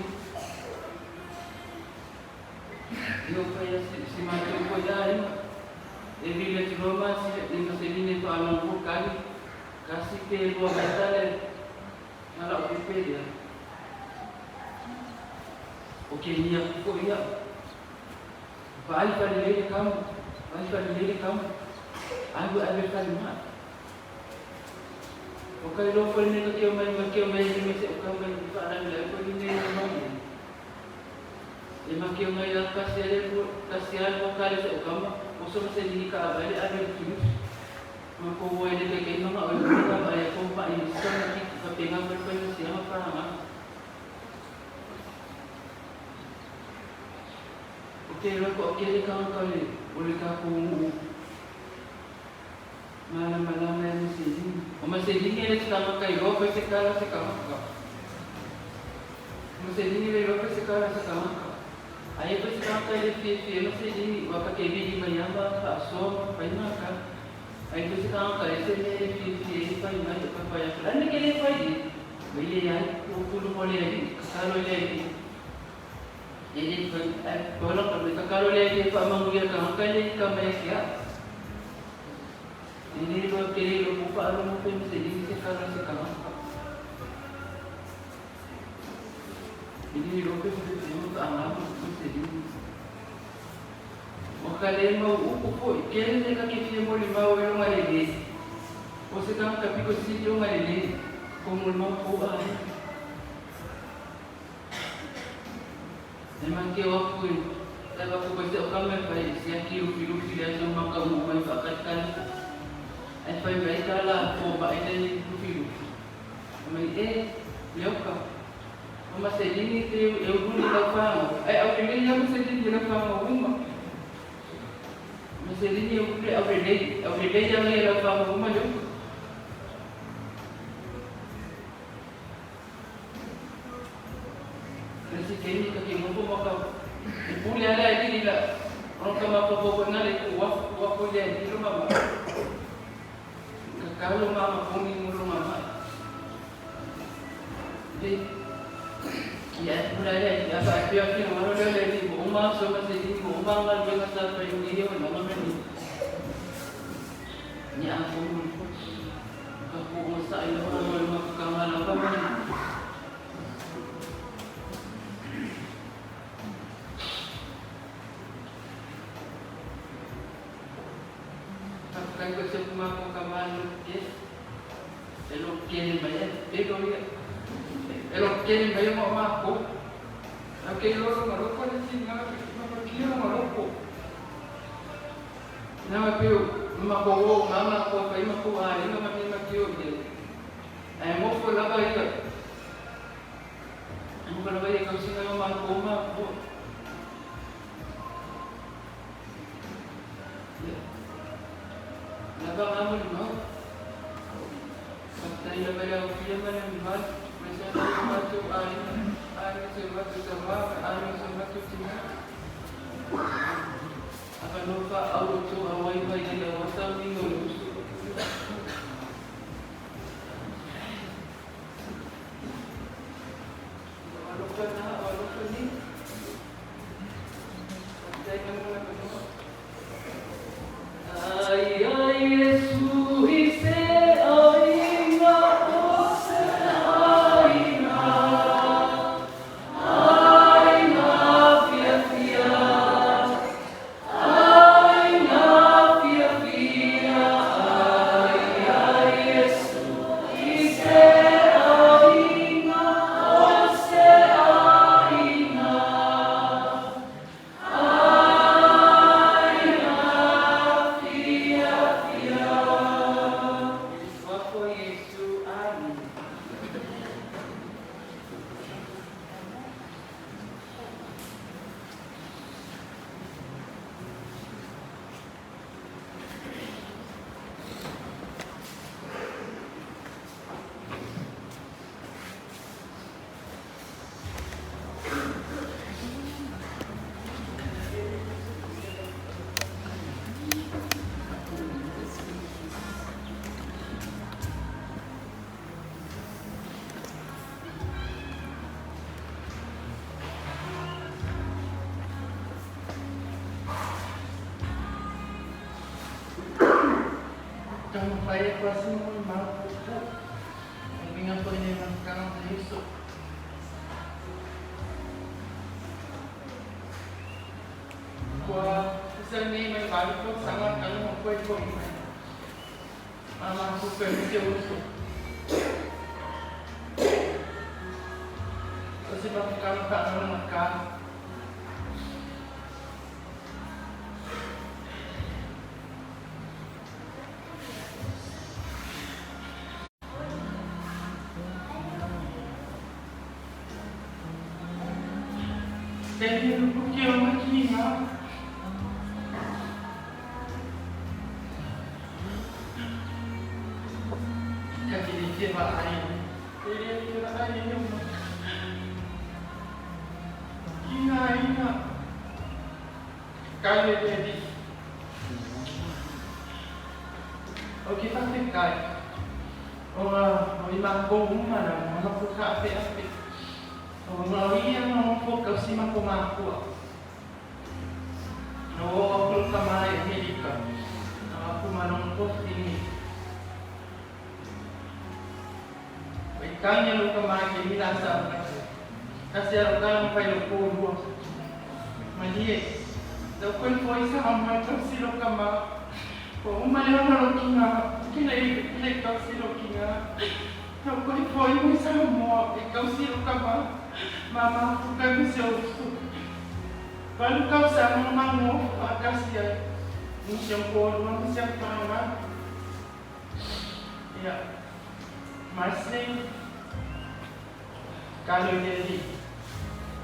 e o fai a si matou foi aiga e vili atu loa ma si ma seleni e faalogologo kali kasi pe lua meta le na lau pepe lea o kenia aku foi ia vaai falelei le kamo vaai falelei le kamo ai ua ave falemai. O ka iloa foi lenei ka keu mai ma keu mai le se o ka mai faalagi foi lenei e mai ai. E ma keu mai a kasi ale kasi ale mo kale se o kama o so se ni ka avale ave le tulus. Ma ko wo ele ke ke manga o le ka ba ya ko pa i sa na ki ka penga pa pa ni se ma pa ma. O ke ro ko ke le ka ka le o le ka ko mu. Malamalama e Maselini. O Maselini e le se tagata iloa fai se kala se tagata. O Maselini e le iloa fai se kala se tagata. Aia fai se tagata e le fiafia e Maselini ua ka ke vili mai ama faasoa ma fai maka. Aia fai se tagata e se mea e fiafia ai fai mai o ka fai atu. Lana ke le fai e. Mai le ai ku kulu mo le alii, kakalo i le alii. E le fai ai kola ka me kakalo le alii e faamanuia le tagata e le i ka mai a ke aa. E le iloa ke le iloa po faalogo pe ma se ligi se kala se tagata. E le iloa pe se ma faagaga ma se ligi. Ua ka le mau upu foi, kele le ka ke fia molimau e loga lelei. O se tagata piko sili oga lelei, ko molimau kou aiga. E makeo aku e tau aku pai se o kama e fai e siaki lufilufi le aso ma kaunuu mai faakalikali ae fai mai ka la po vaai le lufilufi mai e leoka o maselini te e uluni lau whanau ae au lelei ia maselini i lau whanau uma. selini o pule au lelei, au lelei ia ngai lau whamauma le upu. Le si keini ka ki ngopo ma ka i pule ala e lili la ono ka ma papo ko ngale ku wafu wafu le ni lo mama. Ka kalo mama kongi ngolo mama. Le ia pule ala ia fa pia ki ngolo le le ni mo ma so ma se ni mo ma ma le ma sa pa ni yo na ma ni. Ni a ko mo ko ka ko mo sa ilo mo ma ka ma la pa ma. Kai ko se kuma ko kamano ke elo kene maya pego ia elo kene maya mo ma ko ake lo lo ma ko ni si na ma ko ki lo ma ko na ma pe ma ko o ma ma ko pa ma ko a ni ma ma ki o ye ai mo fo la ba ia mo ko la ba ia ko si na ma ko ma ko Laba nga mo lima. Pagtayo na bala ang pila man ang lima. May sa mga mato ay ay sa mato sa ma ay sa mato sina. Akano pa auto away pa yan ang wasang ningo gusto. Ano ka na ano ka ni? Pagtayo na mo na Ai ai Yesu ise ai na o se ai na ai na fia fia ai na fia fia ai ai Yesu ise ai na o se ai na ai na fia fia. Wapo Yesu, amen. Taumafai atu lava se mo ma pupu. Uiga foi nei mafutaga ma le uso. Ua tusa nei ma le valu tausaga talu ma koe fo'i mai. Ma mafuka ai ma si ou uso. O se mafutaga fa'agalogata. Taimi lukuki o makiga. Ka te le fia va'ai. E le fia va'ai e oma. Kiga aiga. Kai le le alii. Ou te fa'afetai ona o i makou uma na ma makou ka'ape'ape. Ona o ia na nofo kausi ma ko makua. Na o aku lo ka mai Amerika. Na aku manongpo fini. O i tanya lo ka mai ke mila sa kasi aro ka mo fai lo ko lua. Malie. Lau koe foi sa mai kausi lo ka ma. Ko uma le ona lo kinga. Kina i le kausi lo kinga. Lau koe foi mo sa mo e kausi lo ka ma. Mama fuka mi se uso. Valu kausa mo mango fa'atasi ai. Nisi o koalua ma si aku tamā. Ia. Masing kalo i le Alii.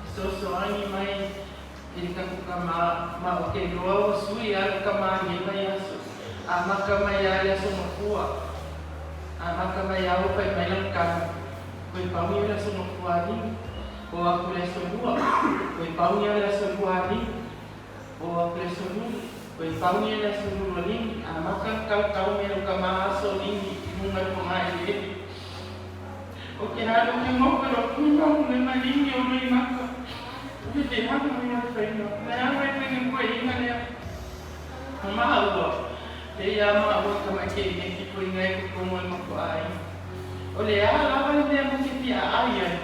Fesoasoani mai I le tatou kama ma o ke iloa ua sui a lou kama i lenei vaiaso. Amata mai lava i le Aso Gafua, amata mai lava ua fai mai lau tala, toe pau ia o le Aso Gafua alii, oo atu i le Aso Lua, toe pau ia o le Aso Lua alii, oo atu i le Aso Lulu, toe pau ia o le Aso Lulu alii, amata ona tautau mai lou kama aso alii i luga i le fogaeleele. O ke alu ke moko lo puna o le maligi o Loimata. O le leaga ia o le faiga. Leaga e faiga koeina lea. O maua, e ia maua ka mai ke nei ki koinga e kokongo e mako ai. O le a lava le mea mo ke fia ai ai.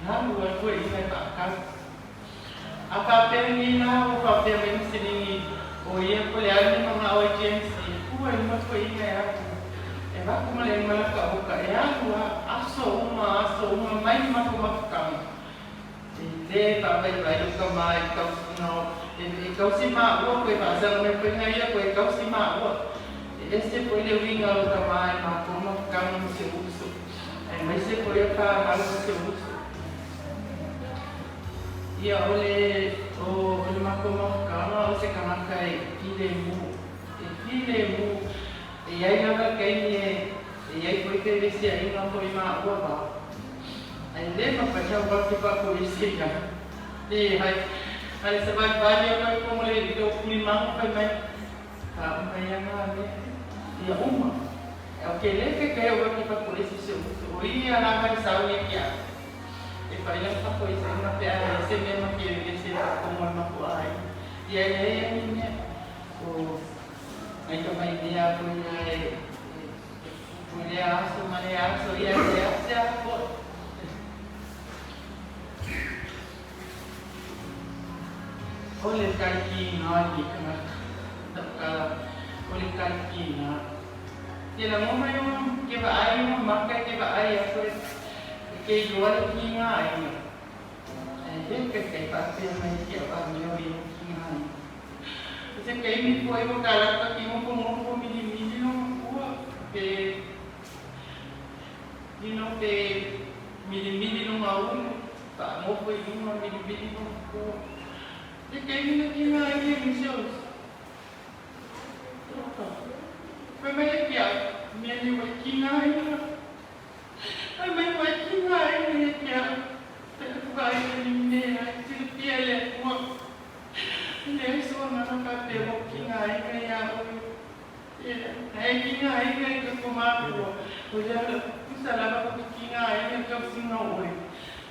Alu ai koeina e paakau. A faapea nei la ua faapea mai Mussolini o ia ko le a le mangao ai James e pua i luma toeina e atu e avatu ma le malaka oka e alu a aso uma aso uma mai le matou mafutaga e le faavaivai lou tama i tausiga o e tausi maua koe faasaga mai koe ia koe tausi maua e ese foi le uiga o lou tama i matou mafutaga ma si ou uso aemaise foi o fanau ma si ou uso. Ia, o le, o, o le matou mafutaga o se tagata e filemu, e filemu. E i ai lava le taimi e, e i ai foi fevesiaiga foi maua va. Ae le mafai au va ke faapoese i ai. Leai. Ae se valivali au i komo le i lou pulimaga fai mai, Faauma ia na mea. Ia uma. O ke le ke ke au va ke faapoese se uso. O ia lava e sau ia ke au. E fai lava faafoeseina pe a ese mea ma ke ese faafofoga o le matou aiga. Ia e leai lava ni mea o nai tamainea foi ia e tupu i lea aso ma lea aso, ia e seasea foi. O le kaikiga i tagata, tautala, o le kaikiga. Ke lagona i ona, ke vaai i ona maka e ke vaai aku e ke iloa le kiga aiga. Ae le kaikai faapea mai ke au amio i ona kiga aiga. O se kaimi foi ua kalaka ki nofonofo milimili lona pua pe you know pe milimili lona ulu faanofo i luga milimili lona pua. Le kaimi na kiga aiga e nisi o Fai mai e ke au, mea nei ua kiga aiga. Fai mai ua kiga aiga e ke au. Pe aku aiga ni mea ai, silafia e le Atua. E leai so agaga faapea ua kiga aiga iā oe. Ae kiga aiga i ka matua. O lea tusa lava ko ke kiga aiga i tausiga o oe.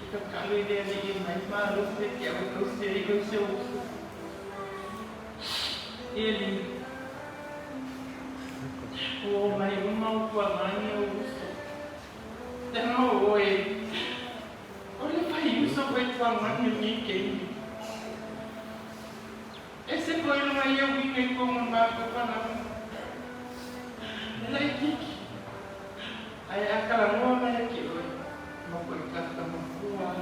E tatalo i le Alii e mai malosi e ke au e tausi ai oe si ou uso. Eli, ua o mai uma o tuagai e ou uso. Leaga o oe, o le fai uso koe tuagai o nei keimi. Ese koe loa ia uiga i kona matou fanau. E laititi, ae a talanoa mai ake oe, ma koe kaka makua.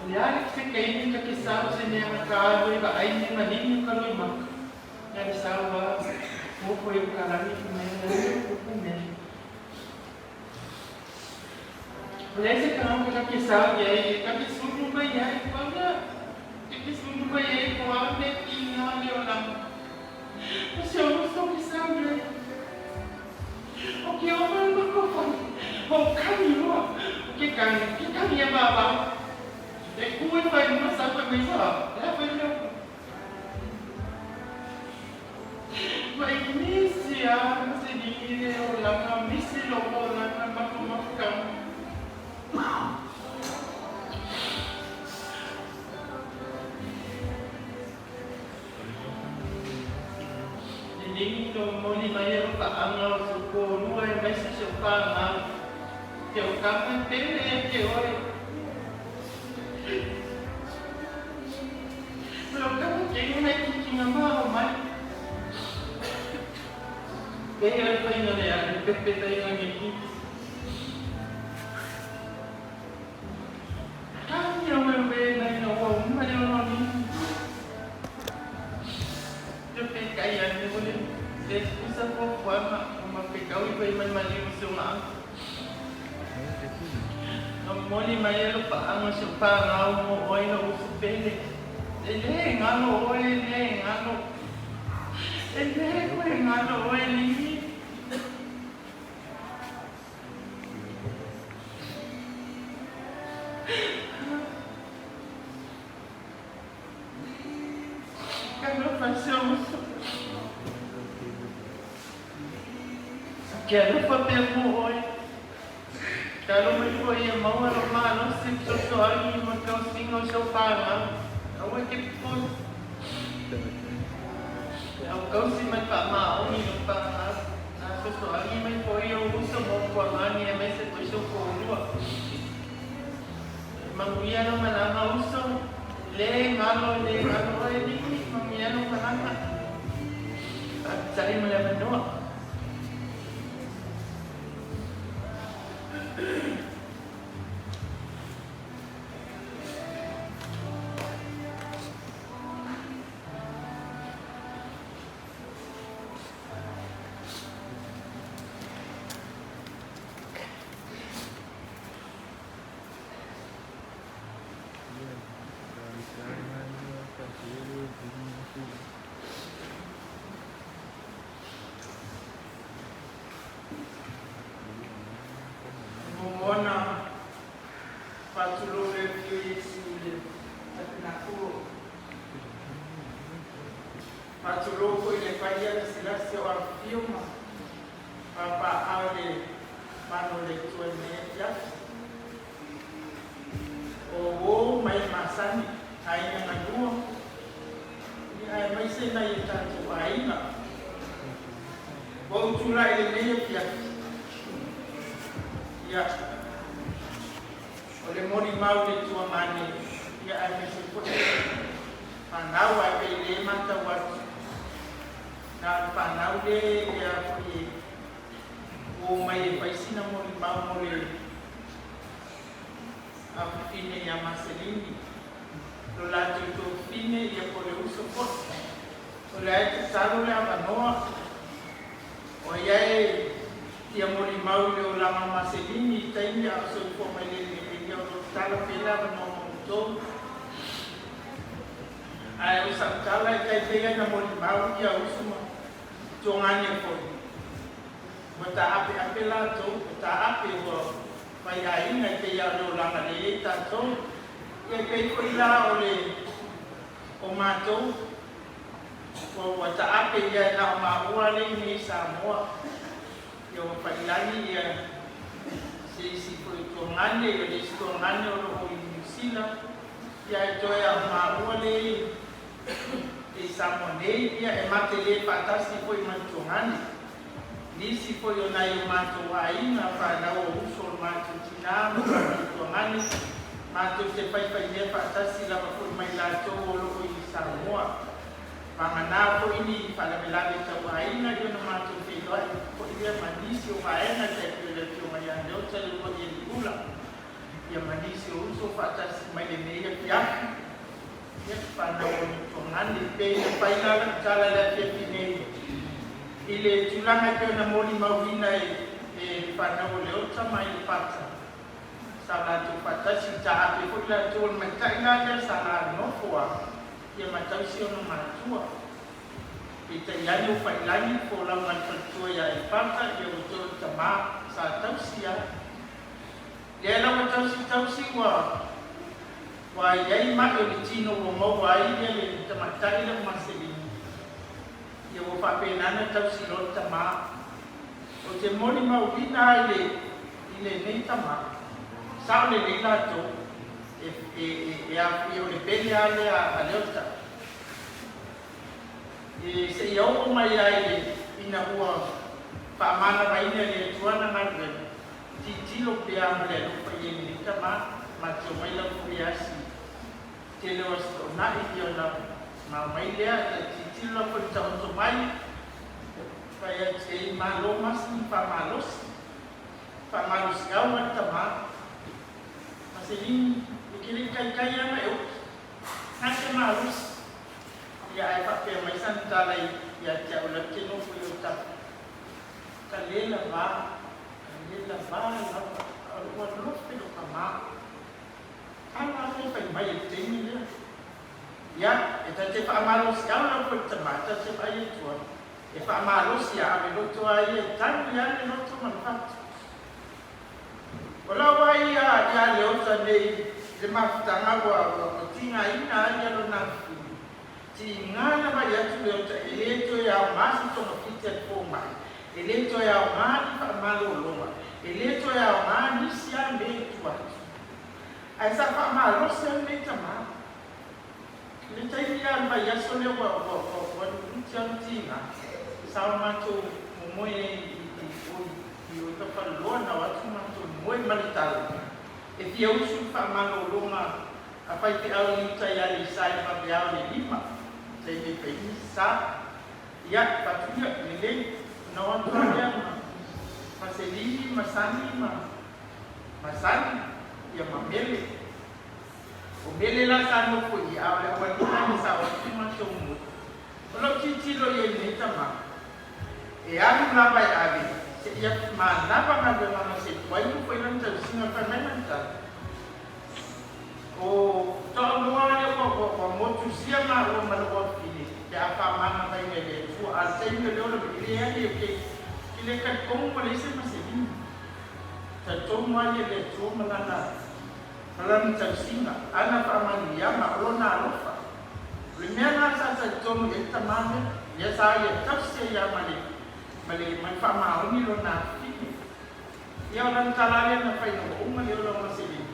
O le a le se kaimi ka ke sau se mea na ka alu e vaai me maligi o ka loimaka. Na le sau a, nofo i o ka lani ku mea na le ku ku mea. O le a se tagata ka ke sau i ai e ka ke sulu mai ai, pau lea, ka ke sulu mai ai ko a me ki nga le olanga. O se uso ke sau i ai. O ke oma le makofoni, o kani loa, o ke kani, ke kani a vavao. E ku e fai luna sau fai mai sa, e a fai lea. Mai misi a ma se ligi le olanga, misi lo olanga mako mafukanga. Lelei lo moli mai e lo paaga o so koalua aemaise si ou fanau. Ke o kama e pele ia te oe. O lo kama ke ngai kikinga ma o mai. Pehea le faiga le a le pepe taiga nge kiki. Kani au e uē nai na ua uma le ono ni. Te pēkai ane o le le pusa fuafuaga o ma pekau i fai mai maliu i se ogaaga. Na momoli mai e lou paaga si ou fanau mo oe lou uso pele. E lē galo oe, e lē galo. E lē koe galo oe Ligi. Talofa si ou uso. Ke alofa pea mo oe. Talo mai foi e maua lou malosi e fesoasoani ma le tausiga o si ou fanau. Aua e te popole. A ua tausi ma le faamaoni i lou fanau. A fesoasoani mai foi ou uso ma ou tuagani aemaise foi si ou toalua. E manuia lau malaga uso. Le galo, le galo oe Liki, manuia lau malaga. Faafetai mo le avanoa. Muamua ona faatulou le Afio Iesu i le Tapenakulu. Faatulou foi i le paia lasilasi o afifio ma papaaao i le manu o le Atua i lenei afiafi. O uo ma e masani, aiga galua, ia aemaise nai o tatou aiga. Ua ou tulai i lenei afiafi, ia, o le molimau i le tuagane, ia aemaise foi le fanau, ae pei o lea e matau atu, na o le fanau lea ia foi e ua omai e fai sina molimau mo le afafine ia Maselini, lo latou tuafafine, ia po o le uso foi. O lea e tatalo le avanoa, o ai e fia molimau i le olaga o Maselini i taimi a o soifua mai lenei, ia o lo o tatalo pea le avanoa mo outou. Ae o sau tala e tai pei ona molimau ia uso ma tuagane foi, ua taapeape latou, ua taape ua fai aiga e pei lava o le olaga lea e i ai tatou. Ia e pei foi la o le o matou ua ua taape ia na o maua lea i inei i Samoa. Ia ua failagi ia se isi foi o tuagane, ia le isi tuagane o lo o i Niu Sila, ia ae toe lava o maua lea i Samoa nei, ia e ma te le faatasi foi ma le tuagane. Nisi foi o nai o matou aiga, fanau o uso o le matou tinā ma matou tuagane, matou te faifaimea faatasi lava foi ma i latou o lo o i Samoa. Vagana foi ni faalavelave tau aiga ia ona matou feiloai foi lea ma nisi o vaega e tai pei o le Afioga ia Leota le uluai Eliula, ia ma nisi o uso faatasi mai lenei afiafi. Ia, fanau o le tuagane, pei ona fai la lau tala i le afiafi nei i le tulaga e pei ona molimauina e le fanau o Leota ma Ilepata, sa latou faatasi, taape foi latou o le matai la lea sa la nofo a ia ma tausi ona matua. Peitai ane ua failagi le folauga a le faletua ia Ilepata, ia ua toe o le tama sa tausi a. Lea la ua tausi tausi ua ua i ai ma'i o le tino ua maua ai ia le tamaitai lea o Maselini. Ia ua faapena ona tausi loa le tama. Ou te molimauina ai le i lenei tama, sao lelei latou e e e e o le pele lava lea a Leota. E seia oo mai lava i le ina ua faamanavaina e le Atua ana galuega, Tilotilo pea ma le alofa i ai lenei tama, ma te omai lava foi e asi tele o Aso Toonai ia ona ma omai lea, ta tilotilo lava foi i le taoto mai, fai atu i ai, Malo masini faamalosi, faamalosiau a le tama, Maselini, e te le i taitai lava e oki, na te malosi. Ia ae faapea mai sana tala ia te au la ou te nofo i Otago. Ka le lavā, ka le lavā lava, a o lou alofa i lou tama. Tala lava e fai mai i le taimi lea. Ia, e ta te faamalosiau lau foi le tamā, ta te vaai atu ai, e faamalosi a ave loto a ia e tanu ia le loto ma le fatu. O lau vaai ia ia Leota nei i le mafutaga ua ua tigaina ai ia lona afifio, tiga na vaai atu Leota e le toe aoga se togafiti a le fomai, e le toe aoga ni faamalologa, e le toe aoga nisi a mea i tua atu. Ae sa faamalosi ai lenei tamā. I le taimi lea o le vaiaso lea ua ua ua ua nuunuti ai le tiga, sa o matou momoe ai i i o i o i Tafaloloa na o atu matou moe ma le tala e fia usu i le faamalologa a faifeau i uta i Aleisa i le vaveao i le 5 taimi e fai ai nisi sa. Ia, fatu ia, lelei, ona o atu lava lea ma ma Selini ma Sani ma ma Sani, ia ma Mele. O Mele la sa nofo i i, a o le aualii lena sa o atu matou moe. O lau tilotilo i ai i lenei tama, e alu lava e ave, seia manava galuega ma se tuai mo foi lana tausiga. Fai mai lana tala, O Taaloa lea ua ua ua motusia maua ma lou afafine pe a faamanavaina i le Atua. A o le taimi o lea o le e leai e ke ke le talitonu ua leai se maselini. Talitonu lava ia i le Atua ma lana ma lana tausiga, ana faamanuiaga, o lona alofa. O le mea lena sa talitonu i ai le tamā lea, lea sa ia tausi ai lava ma le ma le ma le faamaoni lona afafine. Ia o lana tala lea na fai ina ua uma le ola o maselini.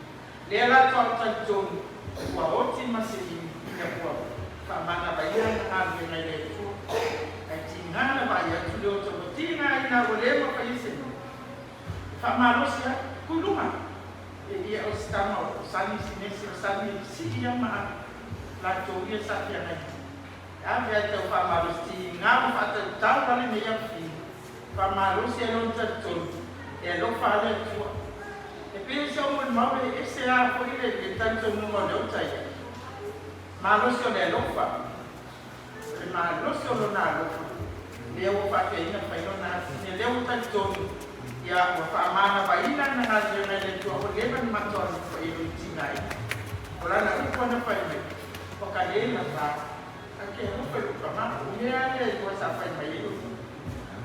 Lea la toa ou talitonu ua oti maselini ina ua faamanavaina lana galuega i le Atua. Ae tiga na vaai atu le ota ua tiga ina ua le mafai e se mea. E faamalosi ai, kuiluga e ia o se tama o sani sinesi o sani sii ia ma latou ia sa feagai. E ave ai tau faamalosi tiga ua faatautau vale nei afifino. Faamalosi ai lona talitonu e alofa a le Atua. E pei o se molimau e ese a foi le le talitonuga o le ota ia. Malosi o le alofa, o le malosi o lona alofa, lea ua faafeaina fai lona afine, lea ua talitonu ia ua faamanavaina ana galuega i le Atua, ua leva ona matou alofa i lona tigaina. O lana upu ana fai mai, ua ka le lava. Ae ke alofa i lou tama, o mea lea i ua sa fai mai ai lou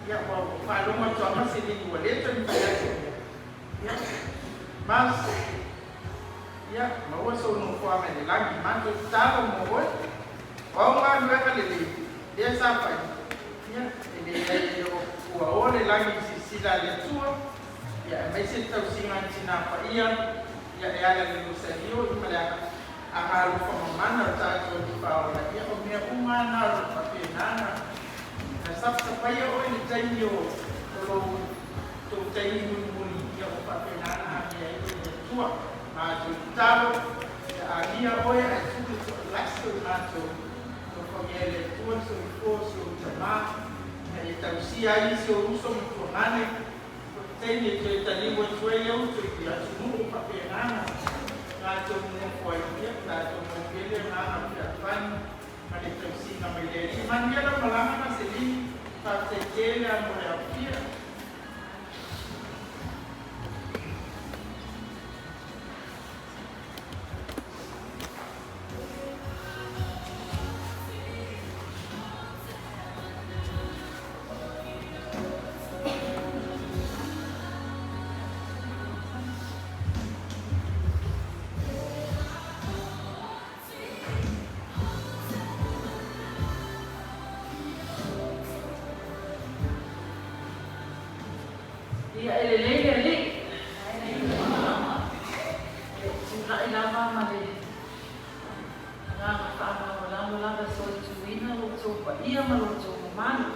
Ia, ua faalogo atu lava Seleni ua le toe mafai atu. Ia, Mas, ia, maua sou nofoaga i le lagi, matou tatalo mo oe. O au galuega lelei, lea sa fai, ia, e leai e le o ua o le lagi i silasila a le Atua, ia, aemaise le tausiga a le Tina Paia, ia, e ala i le Losalio, ia ma le agaalofa mamana o tatou Alii Faaola, ia, o mea uma lava na o lo o faapena na Na sapasapaia oe i le taimi o lou tou taimi mulimuli, ia ua faapena ona amia ai oe e le Atua. Matou tatalo, ia amia oe ae tuu le toalasi o i matou, alofagia e le Atua le soifua o si ou tamā, ina ia tausia ai isi ou uso ma tuagane, o le taimi e toe taliu atu ai le uto i atunuu ua faapena ona latou nonofo ai, ia tatou maua pea le agaga fealofani ma le tausiga mai le Alii. Manuia lau malaga Maselini, faafetai tele lava mo le aofia. Ia, e lelei le Alii. E tulai lava ma le agaga faamaualalo lava e solituina lo outou paia ma lo outou mamalu.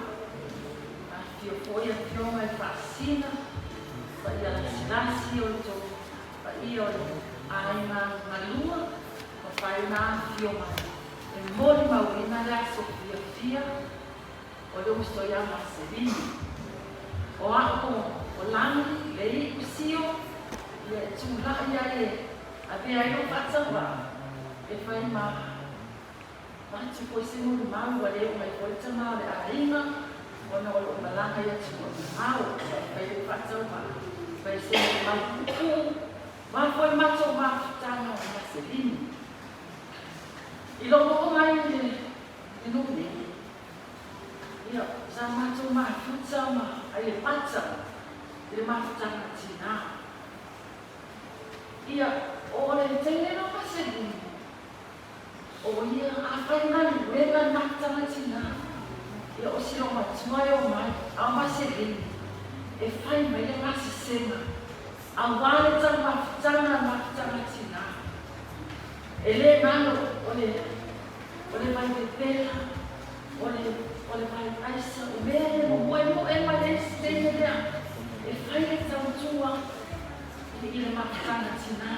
Afifio foi afioga i Faasisina, paia lasilasi o le tou paia o le aiga galua ua fai ona afifio mai e molimauina le aso fiafia o le uso ia Maselini. O a'u o Lagi le iʻu sio ia e tula'i ai e avea ai lou faatauvaa e fai ma avatu foi se molimau ua le oo mai foi le tama o le aiga ona o lo'u malaga i atunuu mamao ia e fai lou faatauvaa fai se molimau puupuu ma foi matou mafutaga o Maselini. I lou oo mai i le nuu nei, ia, sa matou mafuta ma ai le pata i le mafutaga tinā. Ia, o le teine lea o Maselini, o ia, afai e galuega le mafutaga tinā, ia o si loomatua e omai, a o Maselini, e fai mai le gasesega, Auā le tau mafutaga a mafutaga tinā. E lē galo o le o le vai pepela, o le o le vai aisa, o mea ia e momoemoe mai ai si teine lea e fai le tautua i i le mafutaga tinā.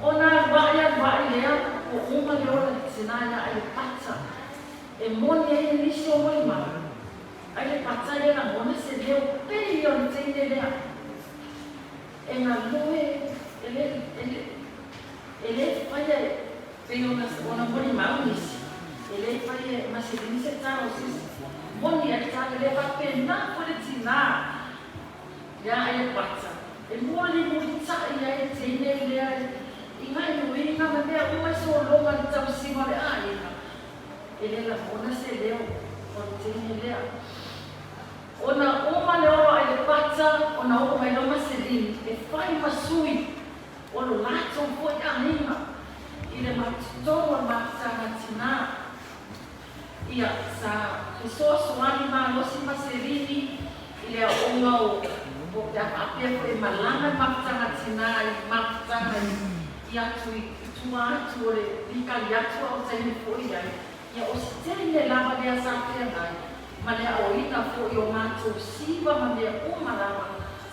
Ona aluaʻi aluaʻi lea ua uma le ola i le tinā iā ai le pata e moni ai nisi o molimau. Ai le pata ia lagona se leo pei ia o le teine lea e galue e le e le e le faia e pei ona ona molimau nisi e le faia e maseleni se tala o sisi moni ai le tala lea faapena foi le tinā ia ai le pata e mulimulitaʻi ai le teine lea i gaioiga ma mea uma i sologa i le tausiga o le aiga. E le lagona se leo o le teine lea. Ona uma le olo ai le pata, ona oo mai loa maselini e fai ma sui o lo latou foi aiga i le matotonu o le mafutaga tinā. Ia, sa fesoasoani malosi maselini i le aoga o o pe a faapea foi e malaga le mafutaga tinā i mafutaga i atu i tua atu o le likali atu a o taimi foi ai, ia o se teine lava lea sa feagai ma le aoina foi o matou siva ma mea uma lava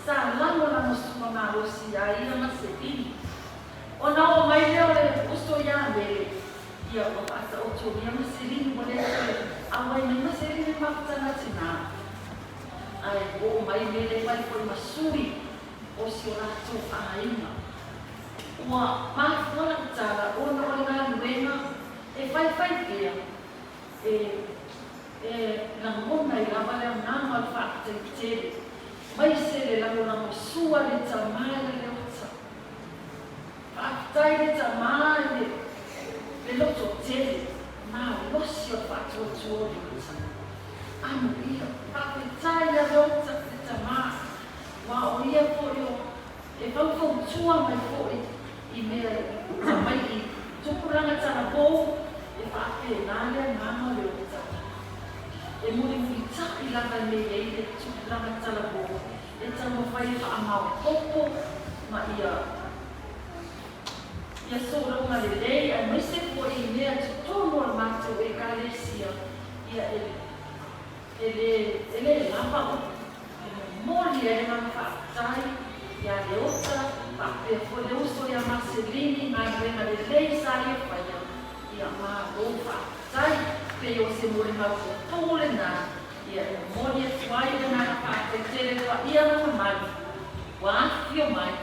sa lagolagosua malosi ai ia ma se lima. Ona oo mai lea o le uso iā Mele, ia ua faataotolia ma se lima ua le toe auai mai ma se lima i mafutaga tinā. Ae oo mai Mele fai foi ma sui o si o latou aiga. Ua mafua lau tala ona o le galuega e faifai pea e e lagona ai lava le agaga o le faafetai tele mai se le lagolago sua le tamā i le leota. Faafetai le tamā i le le loto tele malosi o le faatuatua o leota. Amuia, faafetai ia leota le tamā, aua o ia foi o E faufautua mai foi i mea i mai i tupulaga talavou e faapena le agaga o le ota. E mulimulitaʻi lava e mea i ai le tupulaga talavou e taumafai e faamaopoopo ma ia ia sologa lelei aemaise foi i mea totonu o le matou Ekalesia ia e E le, e le lava upu e momoli ai le agaga faafetai ia Leota faapea foi le uso ia Maselini i galuega lelei sa ia faia, ia malo faafetai. Pei o se molimau puupuu lena, ia e momoli atu ai le agaga faafetai tele i le paia ma mamalu ua afifio mai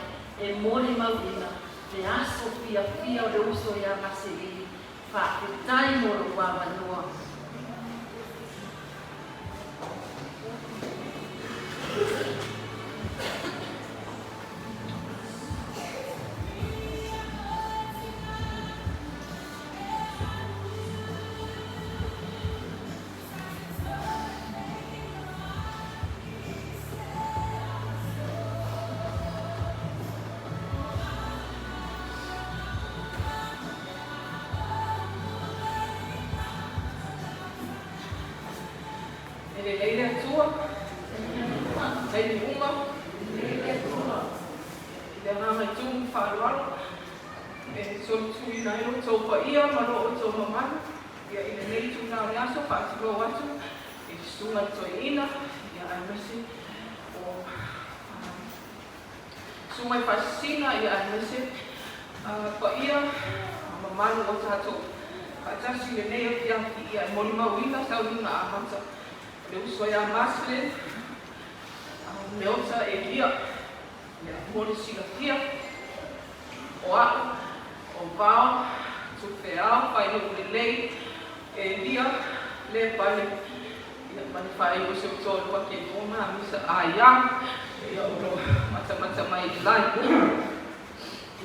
e molimauina le aso fiafia o le uso ia Maselini. Faafetai mo lou avanoa. E lelei le Atua, taimi uma, i le agaga i tumu faaaloalo, e solituina ai lo outou paia ma lo outou mamalu, ia i lenei itula o le aso, faatulou atu i le Susuga i le Toeaina, ia aemaise o Susuga i Faasisina, ia aemaise paia ma mamalu o tatou faatasi i lenei afiafi, ia e molimauina sauniga amata o le uso ia Marcelin Leota Elia, ia mo le silafia o a'u o Vao Tufeao Fainuu Lelei Elia le pale ia ma le faaiu o se toalua ke lua ma misa aia ia o lo matamata mai i lai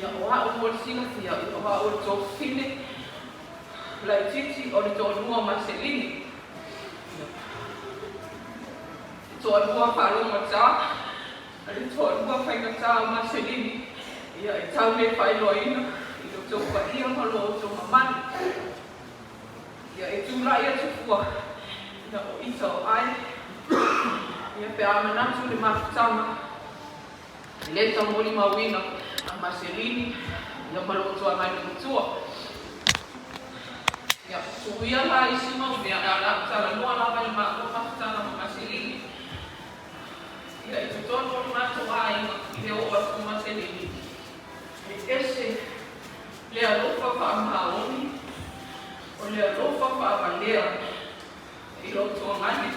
ia o a'u mo le silafia ia o a'u o le tofine. Laitiiti o le toalua o Maselini. E toalua faalogotā a le toalua faigatā o Maselini. Ia, e tau le faailoaina i lo outou paia ma lo outou mamalu. Ia, e tulai atu fua, ia, o ita o ai. Ia, pe a manatu le mafutaga, e le taumolimauina a Maselini, ia ma lou tuagai matua. Ia, tuuia la isi mau mea, ae o le a ou talanoa lava i le maua mafutaga ma Maselini. Ia, i totonu o le matou aiga, i le oo atu o Maselini, e ese le alofa faamaoni, o le alofa faavalea i lou tuagane.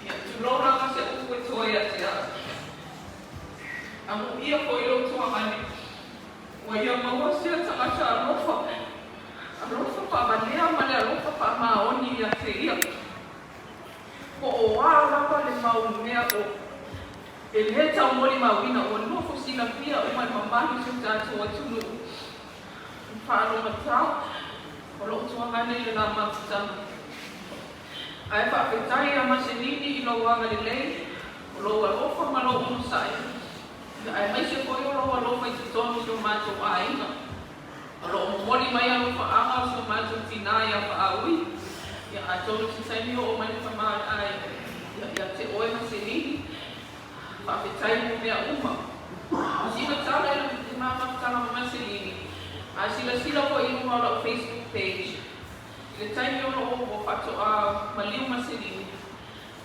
Ia, tulou lava se upu e toa ia te au. Amuia foi lou tuagane, ua ia maua sea tagata alofa, alofa faavalea ma le alofa faamaoni ia te ia. Po o a lava le mau mea o e le taumolimauina, ua nofo silafia uma e mamalu si o tatou atunuu i faalogatā o loo tuagane i le la mafutaga. Ae faafetai ia Maselini i lou agalelei, o lou alofa ma lou onosai, aemaise foi o lou alofa i totonu o si o matou aiga. O loo momoli mai alofaaga o si o matou tinā ia Faaui. Ia, atonu se taimi oo mai le tama a le aiga, ia, ia te oe Maselini, faafetai mo mea uma. O sina tala i le ma mafutaga ma Maselini, a silasila foi i luga o lau Facebook page, i le taimi o loo ua faatoa maliu Maselini,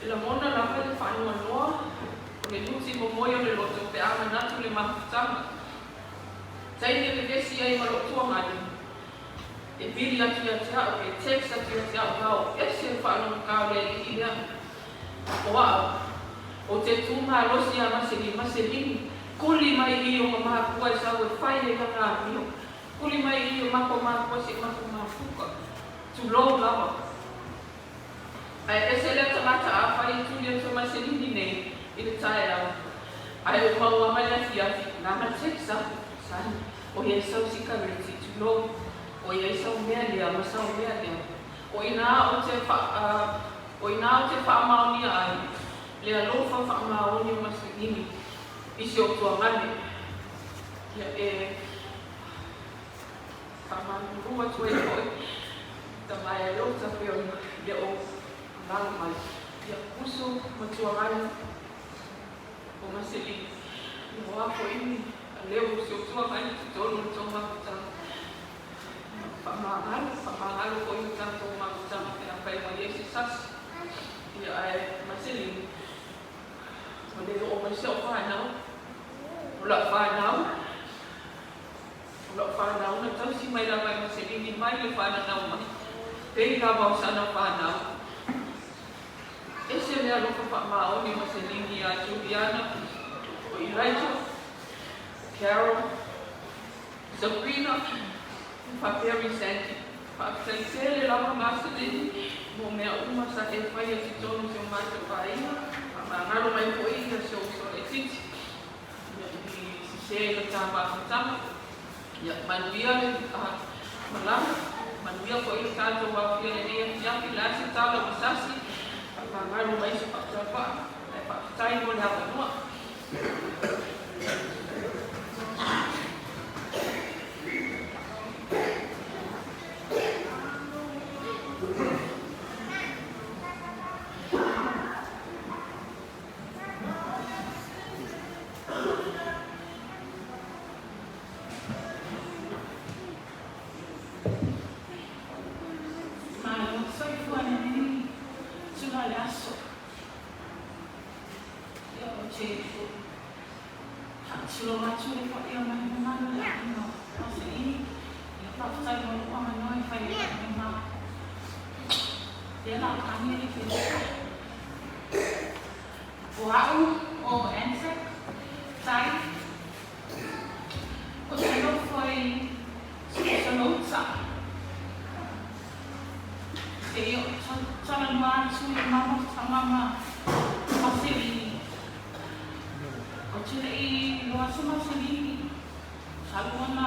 e lagona lava le faanoanoa o le nuti momoe o le loto pe a manatu le mafutaga. Taimi e vevesi ai ma lou tuagane, e vili atu ia te au, e text atu ia te au, Vao, ese le faalogotā o le alii lea. O au, ou te tū malosi ia Maselini, Maselini, kuli mai i o ma makua e sau e fai ai lana amio. Kuli mai i o mako makua seʻi matou mafuta. Tulou lava. Ae ese lea tagata afai e tuli atu e Maselini nei i le taeao, ae ou maua mai le afiafi, nana text aku, Sani, ʻoiai sau sikareti, tulou, ʻoiai sau mea lea ma sau mea lea. O inā ou te o inā ou te faamaonia ai le alofa faamaoni o Maselini i si ou tuagane. Ia e faamalulu atu ai foi tama e lota pe ona le o alaala mai. Ia uso ma tuagane o Maselini. Ia o a foi ni leo o si ou tuagane i totonu o le tou mafutaga. Faamagalo, faamagalo foi le tatou mafutaga pe afai ua i ai se sasi. Ia ae Maselini, ua le oo mai si au fanau, o lau fanau, o lau fanau na tausi mai lava e Maselini mai le fananau mai, pei lava o sana fanau. Ese le alofa faamaoni o Maselini ia Juliana, o Elijah, o Carol, Sabrina, faapea Risenti. Faafetai tele lava Maselini mo mea uma sa e faia i totonu o si o matou aiga. Faamagalo mai foi ia si ou uso laitiiti ia i sesē i le ta mafutaga. Ia manuia le malaga, manuia foi le tatou aofia i lenei afiafi. O le a se tala ua sasi, faamagalo mai se faatapaa, ae faafetai mo le avanoa. Malo le soifua lenei tula le aso. Ia ou te faatulou atu le paia ma le mamalu i le aiga o Paseini. Ia faafetai mo lou avanoa e fai ai lau ma lea la tagi le Facebook. O au o Anzac Tai o te nofo i Solouta. Se i talanoa atu i le mafutaga ma Maselini. Ou te le i iloa se Maselini talu ona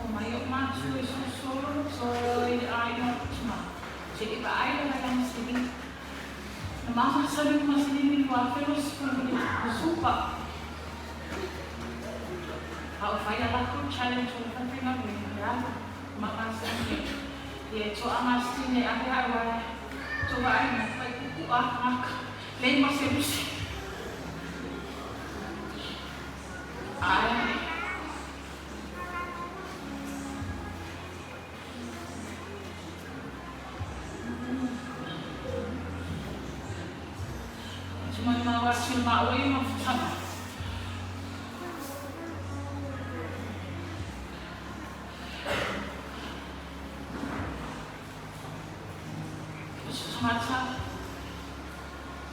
omai oʻu matua. manatu e solusolu ma toe i le aiga o tima. Se i vaai le vaega masilini. Na mamasali ma masilini i le 2020 le supa. A o fai a latou challenge o le falefaigaluega le alu ma masani ai. Ia e to'a masini e ave a'u ae to vaai mai fai pupu'a tagata lei maselusi. Ae Tumau atu i maua i mafutanga. O se tagata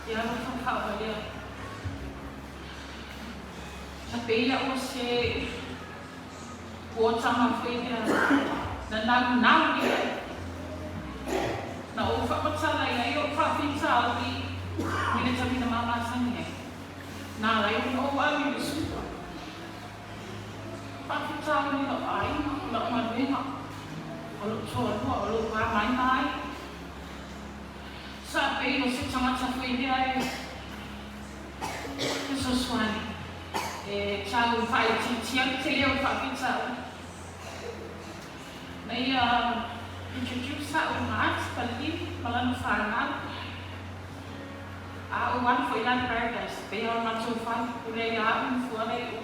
e alofa faawalea. Na pei a'u o se Kuotanga foi lea na naunau i ai. Na ou faamatala i ai o'u faafitauli i le taimi na mamasani ai. Na ala ai ona ou alu i le supa. Faafitauli i la'u aiga, o la'u galuega, o lo'u toalua, o lo'u va mai ma ai. Sa pei o se tagata foi lea e fesoasoani e tau faaitiitia le tele o le faafitauli. Na ia introduce sa'u i Maati Palelini ma lana fanau. A ou alu foi la i Paradise, pei o le matou fale, pule ia a'u ma fua lea i o.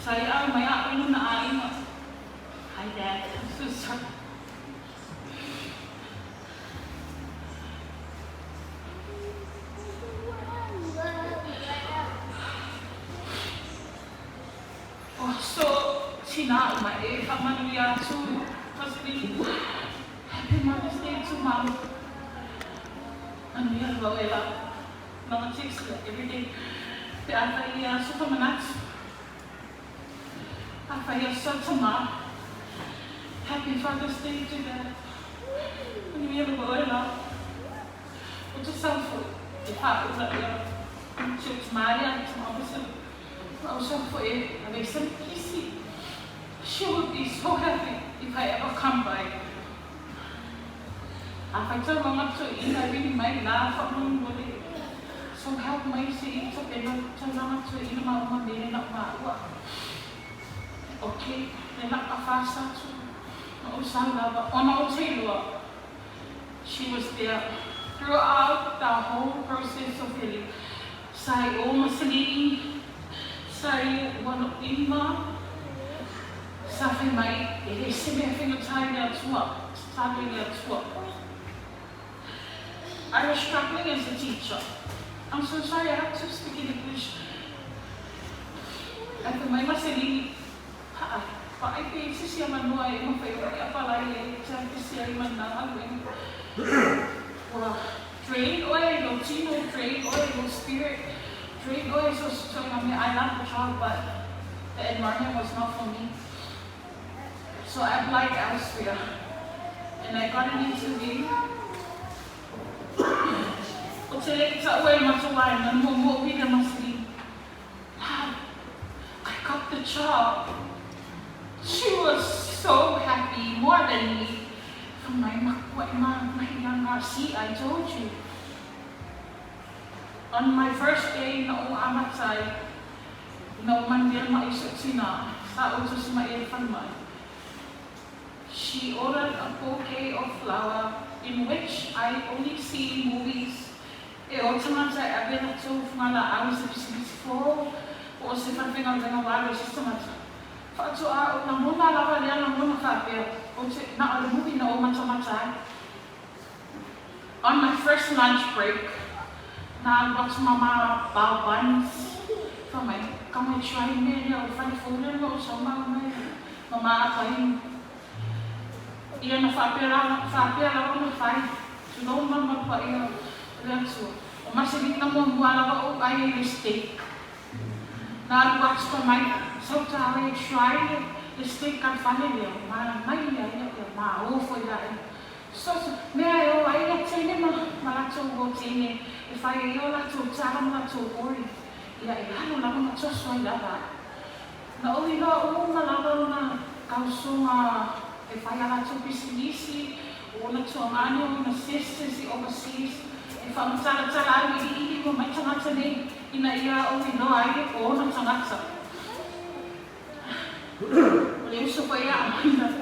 Sa ia ave mai a'u i lona aiga. Hi Dad, I'm so sorry. O aso tina uma e faamanuia atu Rosalie. Happy Mother's Day to Mum. Manuia lava oe la. Mama text la everyday pe a fai ia aso famanatu. A fai aso tama. Happy Father's Day to Dad. Manuia lava oe la. O te sau foi e faaula ia Church Maria tama opposite. Ma o sau foi e aveisa le kisi. She would be so happy if I ever come by. A faitau mamato i ina vili mai la faamolemole. So help mai se i tapena taulaga toeaina ma uma mele na maua. Ok, le laka fasa atu ma ou sau lava ona ou te iloa. She was there throughout the whole process of healing. Sa i o masalii, sa i o ua sa fai mai e le se mea faigata i le Atua, tatalo i le Atua. I was struggling as a teacher. I'm so sorry, I have to speak in English. Ae fai mai maselini, Haa, vaai pe i sisi a manoa e mafai ona e apalai e te pisi ai ma nā galuega. Ua drain oe i lou tino, drain oe i lou spirit, drain oe i so se tulaga mea. I love the job but the environment was not for me. So I applied elsewhere and I got an interview. O te le taua e matou ai na muamua o Peter Maselini. Wow, I got the job. She was so happy, more than me. Fai mai makua e ma mahi see, I told you. On my first day na o amatai, na o mandela ma iso tina, sa o tusi ma e fai mai. She ordered a bouquet of flower in which I only see in movies. E o tagata e ave latou ngala au se pisinisi fo o se falefaigaluega ua alu ai se tagata. Faatoa o lagona lava lea lagona faapea o te na o le movie na ou matamata ai. On my first lunch break, na alu atu mama bao buns fai mai, come and try mea lea o le fale fou lea na ou sau mau mai mama apai. Ia na faapea faapea lava ona fai, tulou ma le malu paia o le Atua. O maselini na muamua lava ou ai ai le steak. Na alu atu fai mai, sau ta e try le steak a le fale lea, ma mai ia ia ia ma o foi la e. So mea e o ai ia teine ma ma latou o teine e fai ai o latou tala ma latou ori. Ia e alu lava ma toso ai lava. Na ou iloa uma lava ona tausoga e fai a latou pisinisi, o ona tuagane, o ona sisters i overseas, e faamatalatala ai iliili uma mai tagata nei ina ia ou iloa ai o ona tagata. O le uso foi ia aumai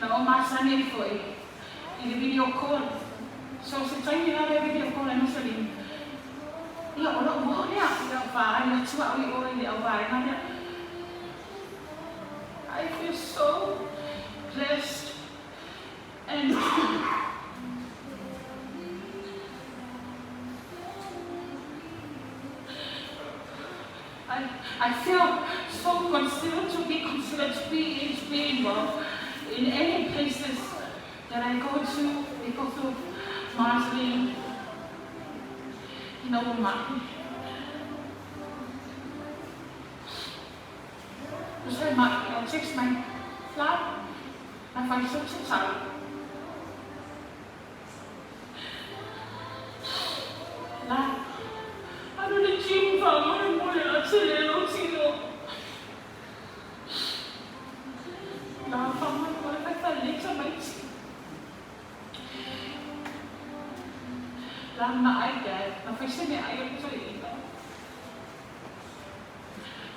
na ou masani ai foi i le video call. So se taimi lava e video call ai Maselina, ia o lou uo lea, ia vaai atu au i o i le auvaega lea. I feel so blessed and I, I feel so considered to be considered to be to be involved in any places that I go to because of Marceline. My Usa ma text mai la na fai so se sa. La alu le gym fa mo mo le a tele lo tino. La fa mo mo le fa le tsa mai. La ma ai dad na fai se me ai o tso i.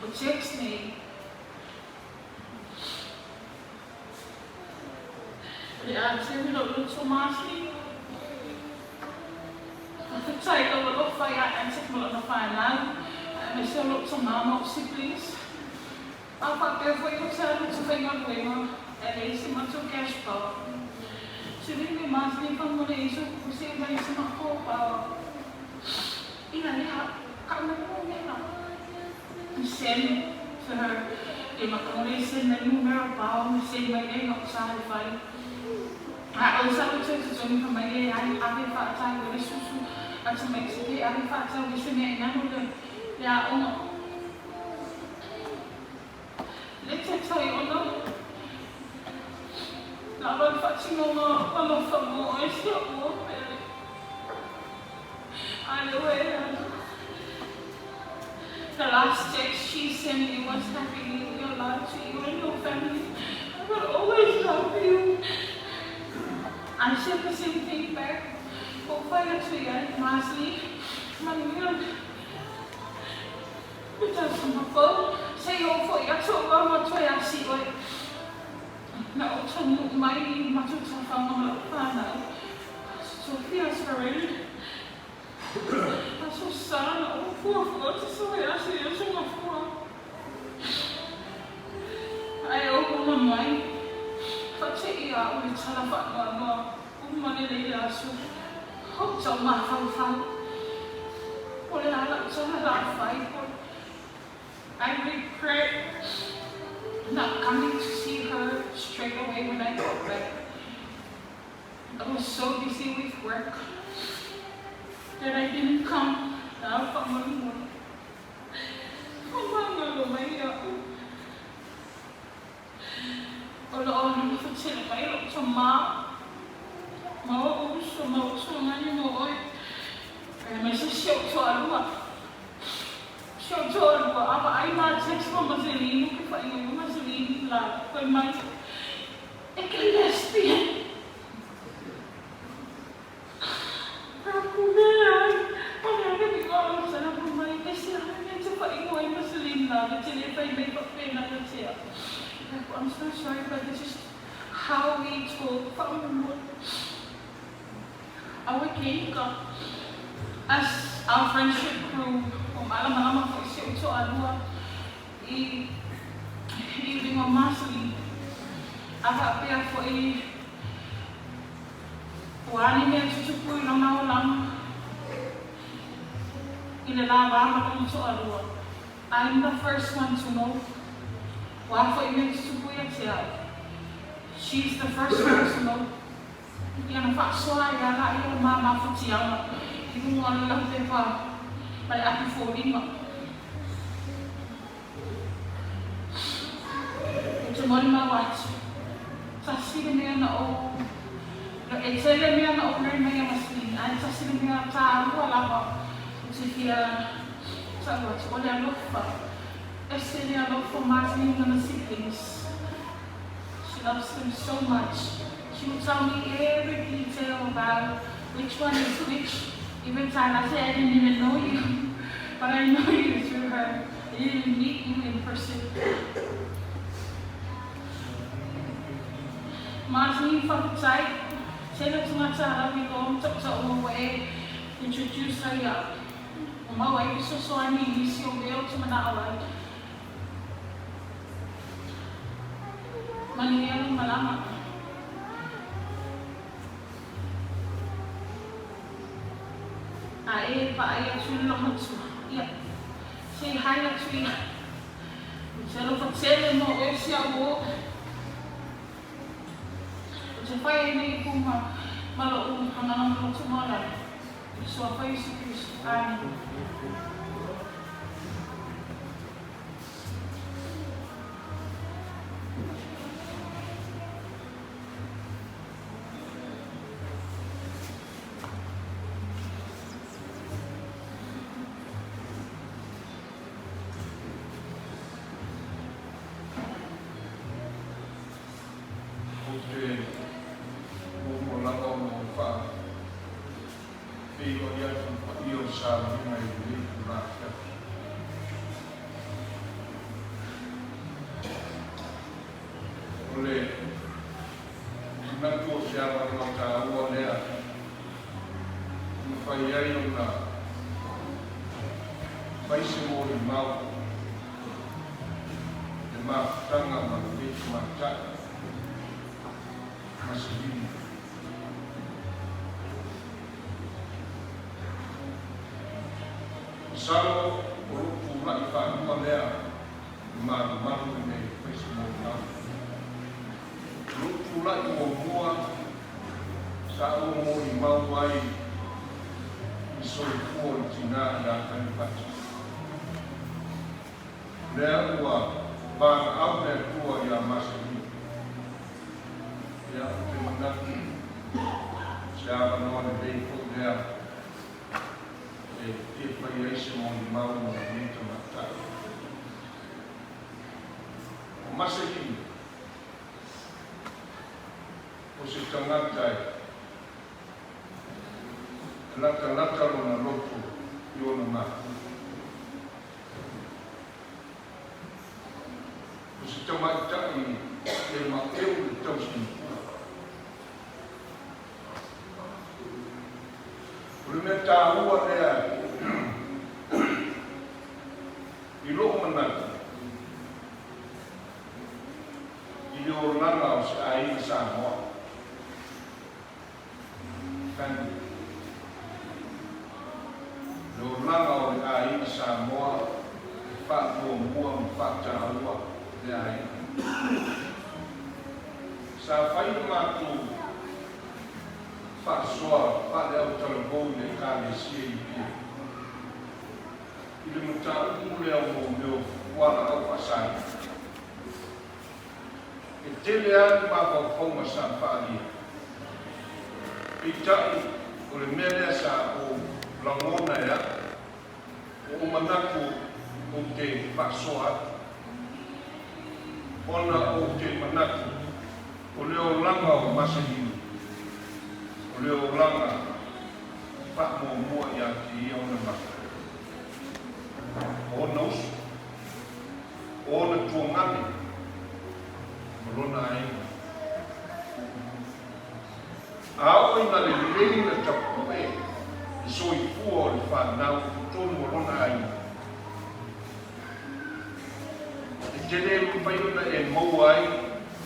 O text nei. Le a te lo lo Tomasi. A fa tai lo lo fa ia antic mo lo fa na. Me se lo to mama o siblings. A fa pe fo i te alu te whainga luenga e le se mato cash power. Se le me mas ni fa mo le iso ku se mai se ma ko pa. Ina le ha ka me mo me na. Send to her e ma ka le se na numero pa me se mai e no sa le fai. A o sa o te te toni fa mai e ai a ve fa ta le susu a te mai se ke a ve fa ta le se me na no le le a ono. Le te tai ono. La va fa ti mo ma ma ma fa mo e se o pele. A le we. The last text she sent me was Happy New Year, love to you and your family. I will always love you. I said the same thing back. O fai atu ia, Marsley, manuia. Because ma fo, se o fo ia to wa ma to ia si oi. Na o tonu mai ma tu ta fa ma lo fa na. Sophia Sparrow. A so sana o fua fua te so ia si ia so ma fua. Ai o kuma mai. Fa te ia o le tala fa noa noa. O mane le ia aso. Ho tau ma fau fau. O le ala o tala la fai. I regret not coming to see her straight away when I got back. I was so busy with work that I didn't come. Na fa mo mo. O manga lo mai ia. O lo o na fa tele mai lo to ma. Ma o uso ma o so ngani mo oi. E mai se se o to alua. Se o to alua. Ava ai ma text mo Marcelino ke fa ingo Marcelino la foi mai. E ke lesbian. I'm so sorry, but this is how we talk. Our cake, as our friendship grew, o malamalama fo se o to alua i i lingo Marcelino. Ava pea fo i o ani mea tutupu i lona o lama. I le la vama o to alua. I'm the first one to know. Wa fo i mea tutupu ia te au. She's the first one to know. Ia na whaasoa i ala i o mama futianga. I runga o le lau pepa ma le api fōlima. E te mori mau atu. Tasi le mea na o. E tele mea na o rei mai a Marceline. Ai tasi le mea tā alua lava. O te fia tau atu o le alofa. Ese le alofa o Marceline and her siblings. She loves them so much. She will tell me every detail about which one is which. Even time I say I didn't even know you, but I know you through her. I didn't even meet you in person. Marceline faafetai, tele tagata lava i lo tautau ua e introduce ai au. Ua maua ai fesoasoani i nisi o mea ou te manao ai. Manuia lou malama. A e vaai atu i le loomatua, ia, say hi atu ia. Ou te alofa tele mo oe si au uo. Ou te fai ai nei upu ma, ma loʻu agaga loto maualalo. I le Suafa o Iesu Keriso. Amene. Ou te muamua lava ona ou faa feiloai atu i le paia o Samoa i lenei itula afiafi. O le manatu o se avanoa taua lea e mafai ai ona fai se molimau i le mafutaga ma lenei tamaitai Maselini. Masalo o lou tulai faalua lea i malumalu lenei e fai se molimau. O lou tulai muamua sa ou molimau ai i le soifua o le tina ia Kalipati. Lea ua valaau le Atua ia Maselini. Ia, ou te manatu se avanoa lelei foi lea e fia fai ai se molimau mo lenei tamaitai. O Maselini, o se tagata e latalata lona loto i ona matua. O se tamaitai e maʻeu le tausinipula. O le mea taua lea i loʻu manatu i le olaga o se ʻāina Samoa, family. Le olaga o le ʻāina Samoa e faamuamua ma faataua le ʻāina. Sa fai le matou faasoa faale-autalavou i le Ekalesia i Apia i le mataupu lea mo mea o fualaau faasaina. E tele lava ni mafaufauga sa faaalia. Peitai, o le mea lea sa ou lagona e aʻu, ua ou manatu ou te faasoa atu, ona ou te manatu o le olaga o Maselini, o le olaga faamuamua ia te ia ona maka, o ona uso. O ona tuagane ma lona aiga. A oo ina lelei na tapue le soifua o le fanau i totonu o lona aiga, e tele mafai ona e maua ai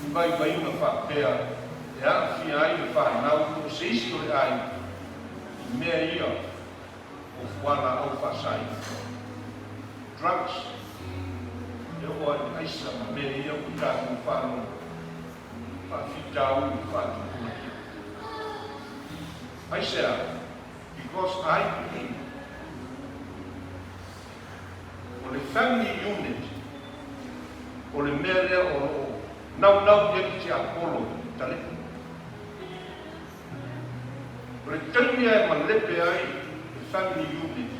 ni vaivaiga faapea e aafia ai le fanau po o se isi o le aiga i mea ia o fualaau faasaina, drugs, e oo lava i le aisa ma mea ia ua tatou faalogo faafitauli faatupulaia. Aisea? Because I believe o le family unit o le mea lea o lo o naunau i ai le tiapolo i le talepe. O le taimi e malepe ai le family unit,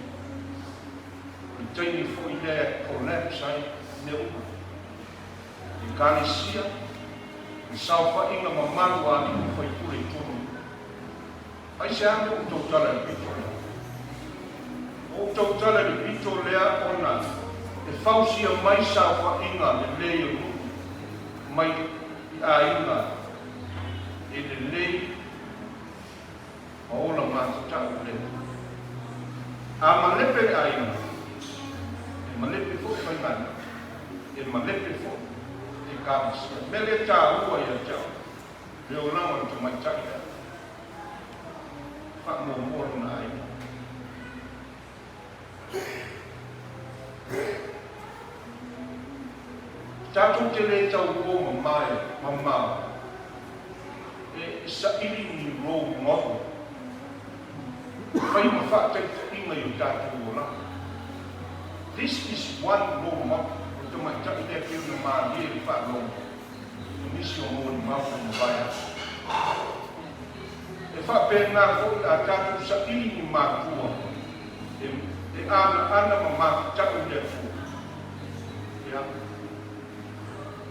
o le taimi foi lea e collapse ai mea uma. Ekalesia, le saofaiga mamalu a alii ma faipule i totonu o nuu. Aisea mea ua tautala i le pito lea? Ua ou tautala i le pito lea ona e fausia mai saofaiga lelei o nuu mai i aiga e lelei ma ola matatau le Atua. A malepe le aiga, e malepe foi faigaluega, e malepe foi Ekalesia. Mea lea e taua ia te au, le olaga o le tamaitai lea. Faamuamua lona aiga. Tatou te le taupo mamae mamao e saili ni role model e fai ma faataitaiga i o tatou olaga. This is one role model, o le tamaitai lea pei ona malie i le faalogo o nisi o molimau ua mavae atu. E faapena foi a tatou saili ni matua e anaana ma mafutau i le Atua. Ia,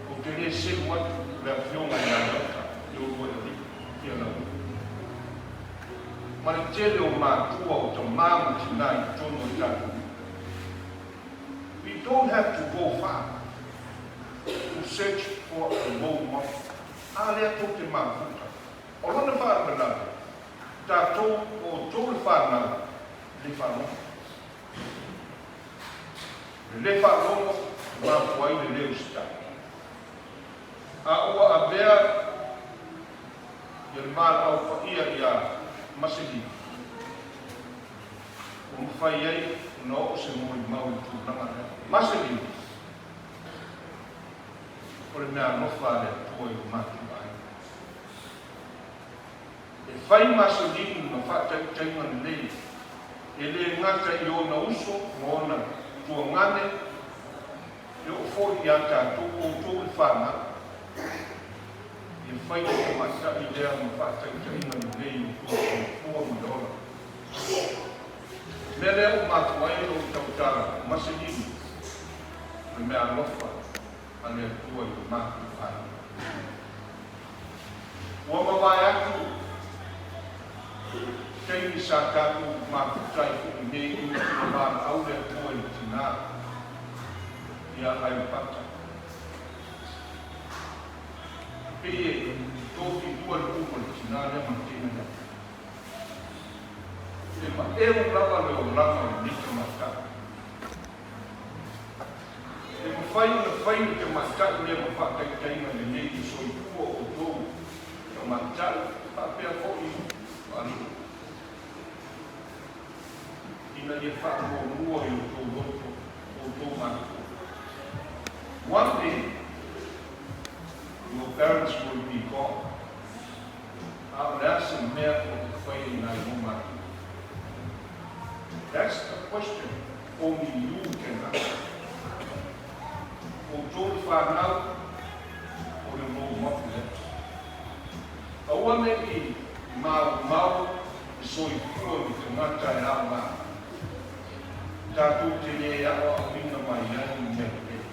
ou te le selu atu le Afioga ia Leota i oulua e alii, ia Lauli. Ma le tele o matua o tamā ma tinā i totonu o le tatou nuu. We don't have to go far to search for a role model. A lea tou te mafuta. O lona faalavelave, tatou o outou le fanau le faalogo. Le le faalogo e mafua ai le le usitai. A ua avea ia le valaau paia ia Maselina, ua mafai ai ona oo se molimau i le tulaga lea. Maselina, o le mea alofa a le Atua i lo matou aiga. E fai Maselina ma faataitaiga lelei, e le gata i ona uso ma ona tuagane, e oo foi ia tatou outou le fanau. Ia fai le tamaitai lea ma faataitaiga lelei i outou soifua ma le ola. O le mea lea ua mafua ai lou tautala Maselina, o le mea alofa a le Atua i lo matou aiga. Ua mavae atu taimi sa tatou mafuta ai foi nei ina ua valaau le Atua i le tina ia Aeopata. E pei e tofilua le upu a le tina lea ma le teine lea. E maeu lava le olaga o lenei tamaitai. E mafai ona fai le tamaitai lea ma faataitaiga lelei i le soifua o outou tamaitai faapea foi o alii, ina ia faamuamua i outou loto outou matua. One day, your parents will be gone. A o le a se mea o te faia i nai ou matua? That's a question only you can answer. Outou le fanau o le role model lea. Aua ne i maumau le soifua i le tagata e aoga. Tatou te le aoaoina mai ai ni mea lelei.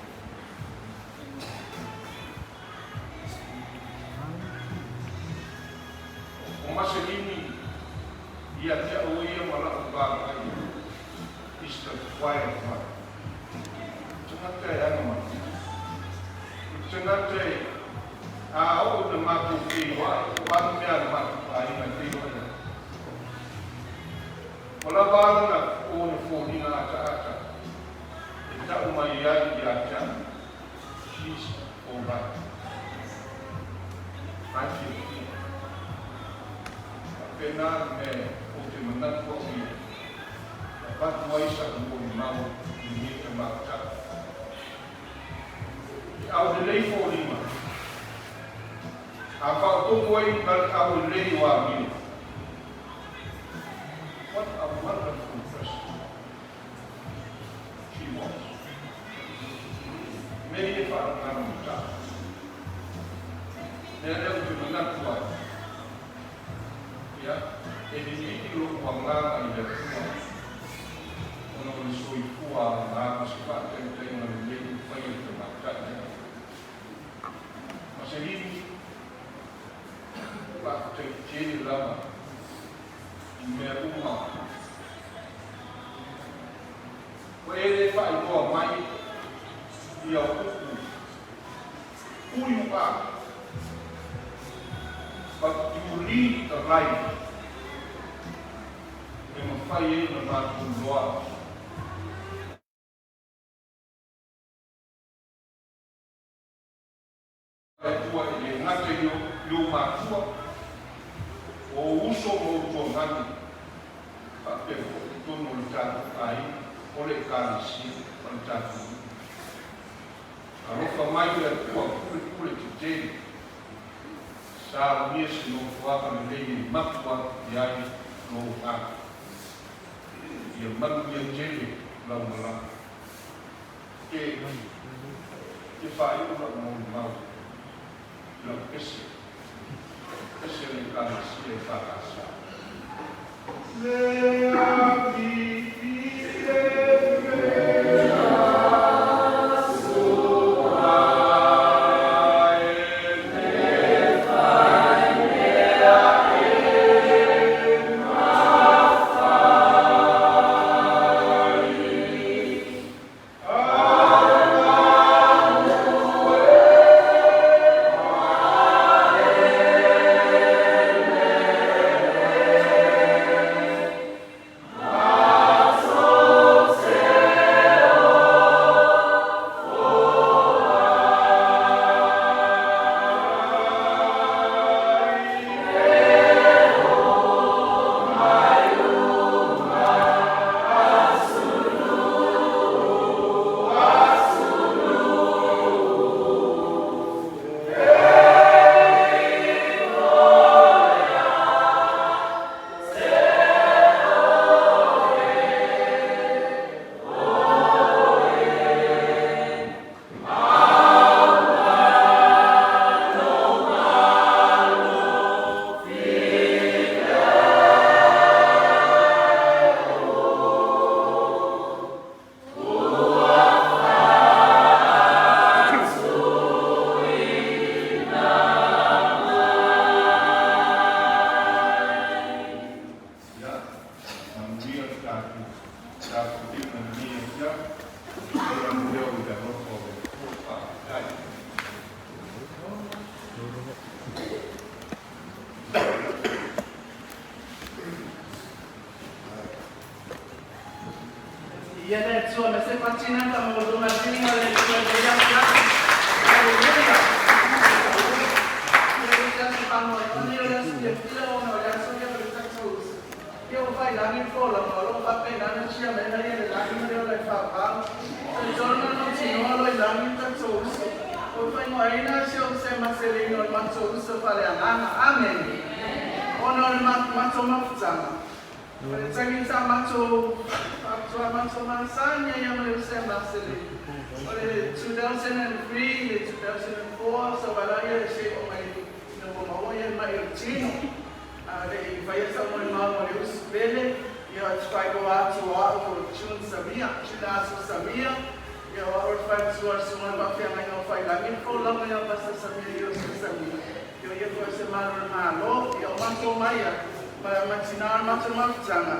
O Maselini ia te au ia ma la'u vaavaai is the quiet one. Tagata e ana mai. O le tagata e a oo ina matou feiloai, o a ni mea a le matou aiga e feiloai ai. Ua lava a lana ona foliga ataata e ta'u mai ai ia te au, she's alright. Ai fiafia. Faapena le mea ou te manatu au ia, e avatu ai sa'u molimau i lenei tamaitai. E aulelei foliga, a faaopoopo ai ma le aulelei o amio. What a wonderful person she was. Mea ia e faalogologo i tatou. Mea lea ou te manatu ai, ia, e liligi lou agaga i le Atua, ona o le soifua aoga ma se faataitaiga lelei ua faia e faailoa mai ia upu who you are, but you lead the life e mafai ai ona matou iloa. Le Atua e le gata i ou matua, o ou uso ma ou tuagani, faapea foi i totonu o le tatou aiga, o le Ekalesia ma le tatou nuu. Alofa mai le Atua pulepule tetele, saunia se nofoaga lelei e mapu atu i ai lou agaga. Ia manuia tele lau malaga. E fia faaiu lau molimau i lau pese, pese a le Ekalesia EFKS. Le Ia, manuia le tatou tapuaiga i lenei afiafi. Ia manuia o le alofa o le Atua. Faafetai. Ia le Atua ma se fatina ta mo luma tini o le Atua i le afiafi. Hallelujah. Ia le aso whanau, o le aso fia fia ona o le aso ia o le tatou uso. Ia o whai langi fo la mo lo whape nana chia me na ia le langi le o le whawhau. Te tona no tinoa lo i langi tatou uso. O whai mo aina se o se maselino o matou uso whale anganga. Amen. Ona o le matou mafutanga. O le tangi sa matou atua matou masani ia ma le se maselino. O le 2003, le 2004, sa wala ia le se o mai ina ua maua ia mai o tino. A le i whaia sa mo mau o le usu pele, ia te whai atu o au o June Samia, June Aso Samia, ia o au te whai tua sunga whawhia ngai ngau whai langi, fo lama ia Pastor Samia, ia o Samia. Ia ia koe se maro malo, ia o matou mai ia, ma matina o matou mafutanga.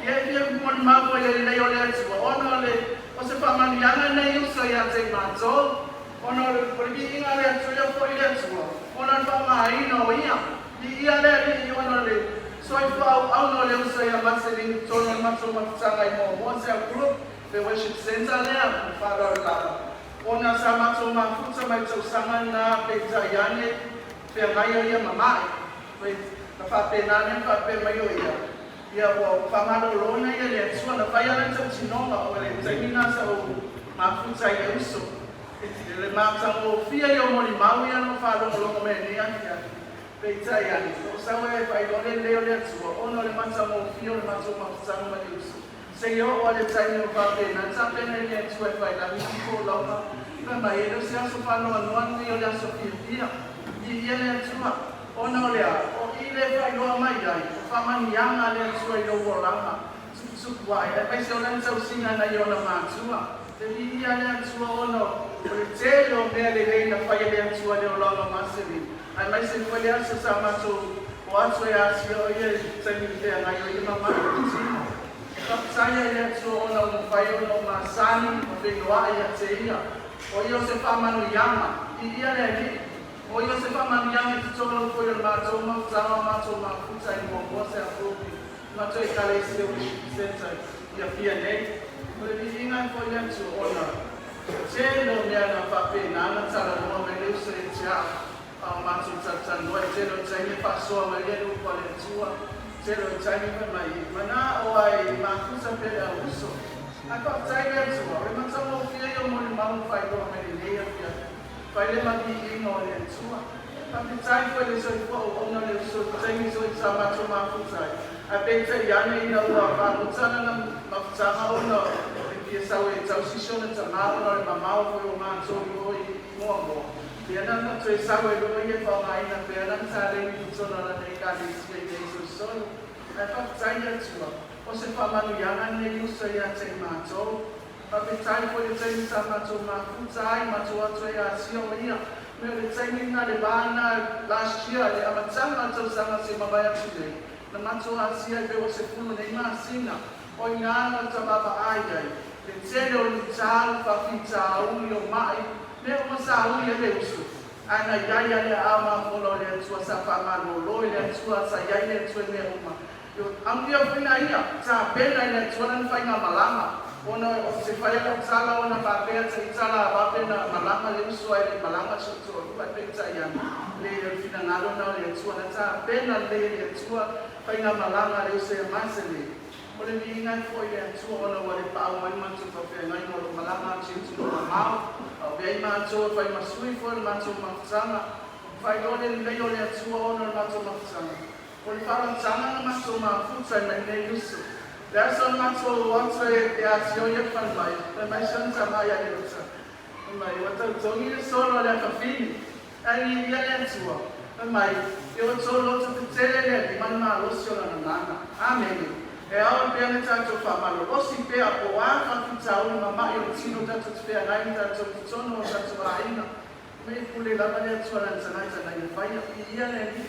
Ia ia moni mau i le lei o le Atua, ona o le o se whaamanuiaga nei uso ia te matou, ona o le viiga le Atua ia fo'i le Atua, ona o le faaaogaina o ia, viia le Alii ona o le soifua auauna o le uso ia Maselini totonu o le matou mafutaga i Moamoa Cell Group, le worship centre lea, ma le faaaloalo lava. Ona sa matou mafuta mai tausaga na peitai ane feagai o ia mamae. Na faapena ane ona faapea mai o ia, Ia ua faamaloloina ia le Atua na fai ala tautinoga o le taimi na sa ou mafuta ai le uso. E le matagofie ia o molimau ia na ou faalogologo mai ai nei afiafi. Peitai ane, o sau e faailoa le lelei o le Atua ona o le matagofie o le matou mafutaga ma le uso. Seia oo a le taimi o faapena, tapena i le Atua e fai lagi i folauga, fai mai, E le o se aso faanoanoa lenei o le aso fiafia. Viia le Atua, ona o le a? O i le faailoa mai ai, o faamanuiaga a le Atua i lou olaga, tuputupu ae, aemaise o lana tausiga nai ona matua. Le viia le Atua ona o le tele o mea lelei na fai e le Atua i le olaga o Maselin, aemaise foi le aso sa matou o atu e asia o ia i taimi feagai o ia mamalu o le tino. Faafetai i le Atua ona ua mafai ona ou masani ma feiloai ia te Ia, o Ia o se faamanuiaga, viia le Alii. O Ia o se faamanuiaga i totonu foi o le matou mafutaga o matou mafuta i muamua se afofi matou Ekalesia Worship Centre i Apia nei. O le viiga e foi i le Atua ona tele o mea na faapena na talanoa mai le uso ia te au a o matou talatalanoa i tele o taimi e faasoa mai ai le upu a le Atua. Tele o taimi fai mai manao ai mafuta pe le au uso. Ae faafetai i le Atua o le matagofie ia o molimau ma faailoa mai lenei afiafi. Fai le maviiga o le Atua. Faafetai foi i le soifua auauna o le uso i taimi foi sa matou mafuta ai. Ae peitai ane ina ua faamuta lana mafutaga ona e fia sau e tausi si ona tamā ona o le mamao foi o matou i o i Moamoa. Lea na ona toe sau ai loa ia e faaaogaina pea lana taleni i totonu o lana Ekalesia i nei solosolo. Ae faafetai i le Atua, o se faamanuiaga lenei uso ia te i matou. Faafetai foi i le taimi sa matou mafuta ai, matou o atu ai Asia o ia mea o le taimi lena le va lena last year le amataga o le tausaga se mavae atu nei na matou asia ai pe ua 10 nei masina o i ina na ota vaavaai ai le tele o luitau, faafitauli o ma'i, mea uma sa ui ai le uso ae na iai a le aao mafola o le Atua sa faamalolo i le Atua sa iai le Atua i mea uma. Amuia foi na ia, tapena i le Atua lana faigamalaga, ona o se fai a lau tala ona faapea te i tala avape na malaga le uso ae le i malaga si ou toalua ae peitai ane, leai o le finagalo na o le Atua na tapena lelei e le Atua faigamalaga a le uso ia Marceline. O le viiga e foi i le Atua ona ua le paau mai le matou faafeagaiga o lo o malaga atu i atunuu mamao, a o avea ai matou e fai ma sui foi o le matou mafutaga, faailoa le lelei o le Atua ona o le matou mafutaga. O le faalantaga na matou mafuta ai mai lenei uso. Le aso na matou o atu ai e asia ia falemai, fai mai si ona tama ia Leota, fai mai, ua tautogi le solo a le afafine, ae viia le Atua, fai mai, e outou loto tetele le Alii ma le malosi o Lana Agaga. Amene. E ao pea le tatou faamalolosi pea po o a faafitauli ma ma'i o le tino tatou te feagai ma tatou i totonu o tatou aiga. Me pule lava le Atua lana tagata na ia faia. Viia le Alii.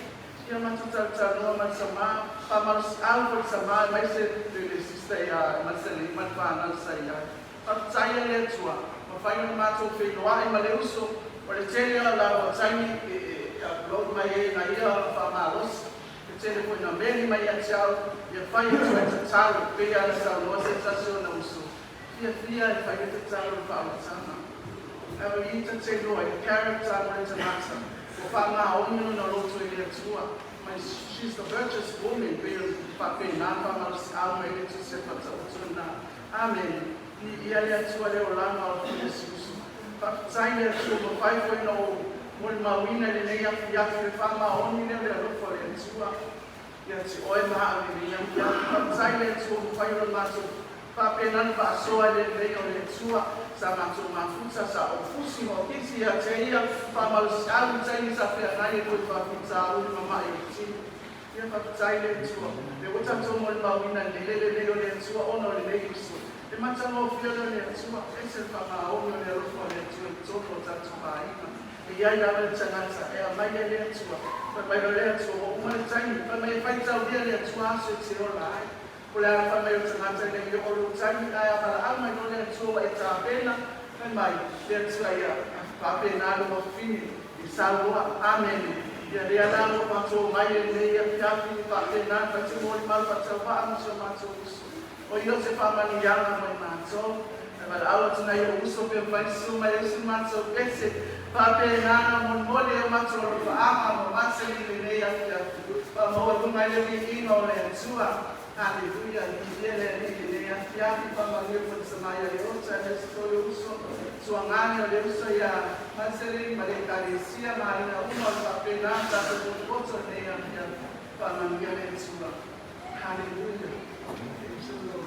Ia matou talatalanoa ma le tama, faamalosiau foi le tama aemaise le le sister ia Maselei ma le fanau sa i ai. Faafetai e le Atua, mafai ona matou feiloai ma le uso, o le tele o lau taimi e e upload mai ai na ia faamalosi, e tele foi na meli mai ia te au, ia fai atu ai tatalo, pei lava ona saunoa se tasi o ona uso, fiafia e fai le tatalo i le faaolataga. Ae o i ta te iloa i le character mo le tagata ua faamaoni lona loto i le Atua. Mai she's the virtuous woman pei o faapena faamalosiau mai le Tusi a Faataoto lena. Amen. Viia le Atua le olaga o le Iesusu. Faafetai le Atua ua mafai foi ona ou molimauina i lenei afiafi le faamaoni lea o le alofa o le Atua. Ia te oe ma au i lenei afiafi. Faafetai le Atua ua mafai ona matou faapena ona faasoa i le lelei o le Atua sa matou mafuta, sa ou fusi ma ou kisi ia te Ia, faamalosiau i taimi sa feagai ai foi faafitauli ma ma'i o le tino. Ia faafetai le Atua, lea ua tatou molimauina nei le lelei o le Atua ona o lenei uso. Le matagofie lea o le Atua, ese le faamaoni o le alofa o le Atua i totonu o tatou aiga. E i ai lava le tagata e aumai ai le Atua, fai mai loa le Atua, ua uma le taimi, fai mai e faitaulia le Atua aso e te ola ai. O le a fai mai o le tagata ina ia oo lou taimi, ae a valaau mai loa le Atua ua e tapena, fai mai le Atua ia faapena lou afafine i sauoa. Amene. Ia lea la ua matou omai i lenei afiafi faapena e fai se molimau faatauvaa ma si o matou uso. O ia o se faamanuiaga mo i matou. E valaau atu nai ou uso pe mafai susu mai ai si matou pese. Faapena na molimoli ai o matou alofaaga ma masani i lenei afiafi. Faamaualuga ai le viiga o le Atua. Haleluia! Viia le Alii i lenei afiafi. Faamanuia foi le Samaia le Ota aemaise foi o uso tuagane o le uso ia Marceline ma le Ekalesia ma aiga uma o le faapena ona tatou potopoto i lenei afiafi. Faamanuia le Atua. Haleluia! Praise the Lord.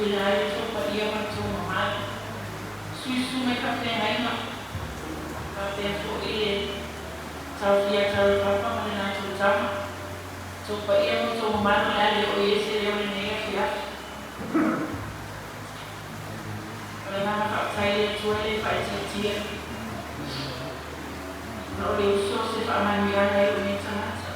Tutuila ai le tou paia ma le tou mamalu. Suisu mai faafeagaiga, faapea foi le taofia tau le papa ma le latou tama. Tou paia ma tou mamalu o le a le oo i ai se leo i lenei afiafi. O le agaga faafetai i le Atua e le faaitiitia ona o le uso o se faamanuiaga i lou nei tagata.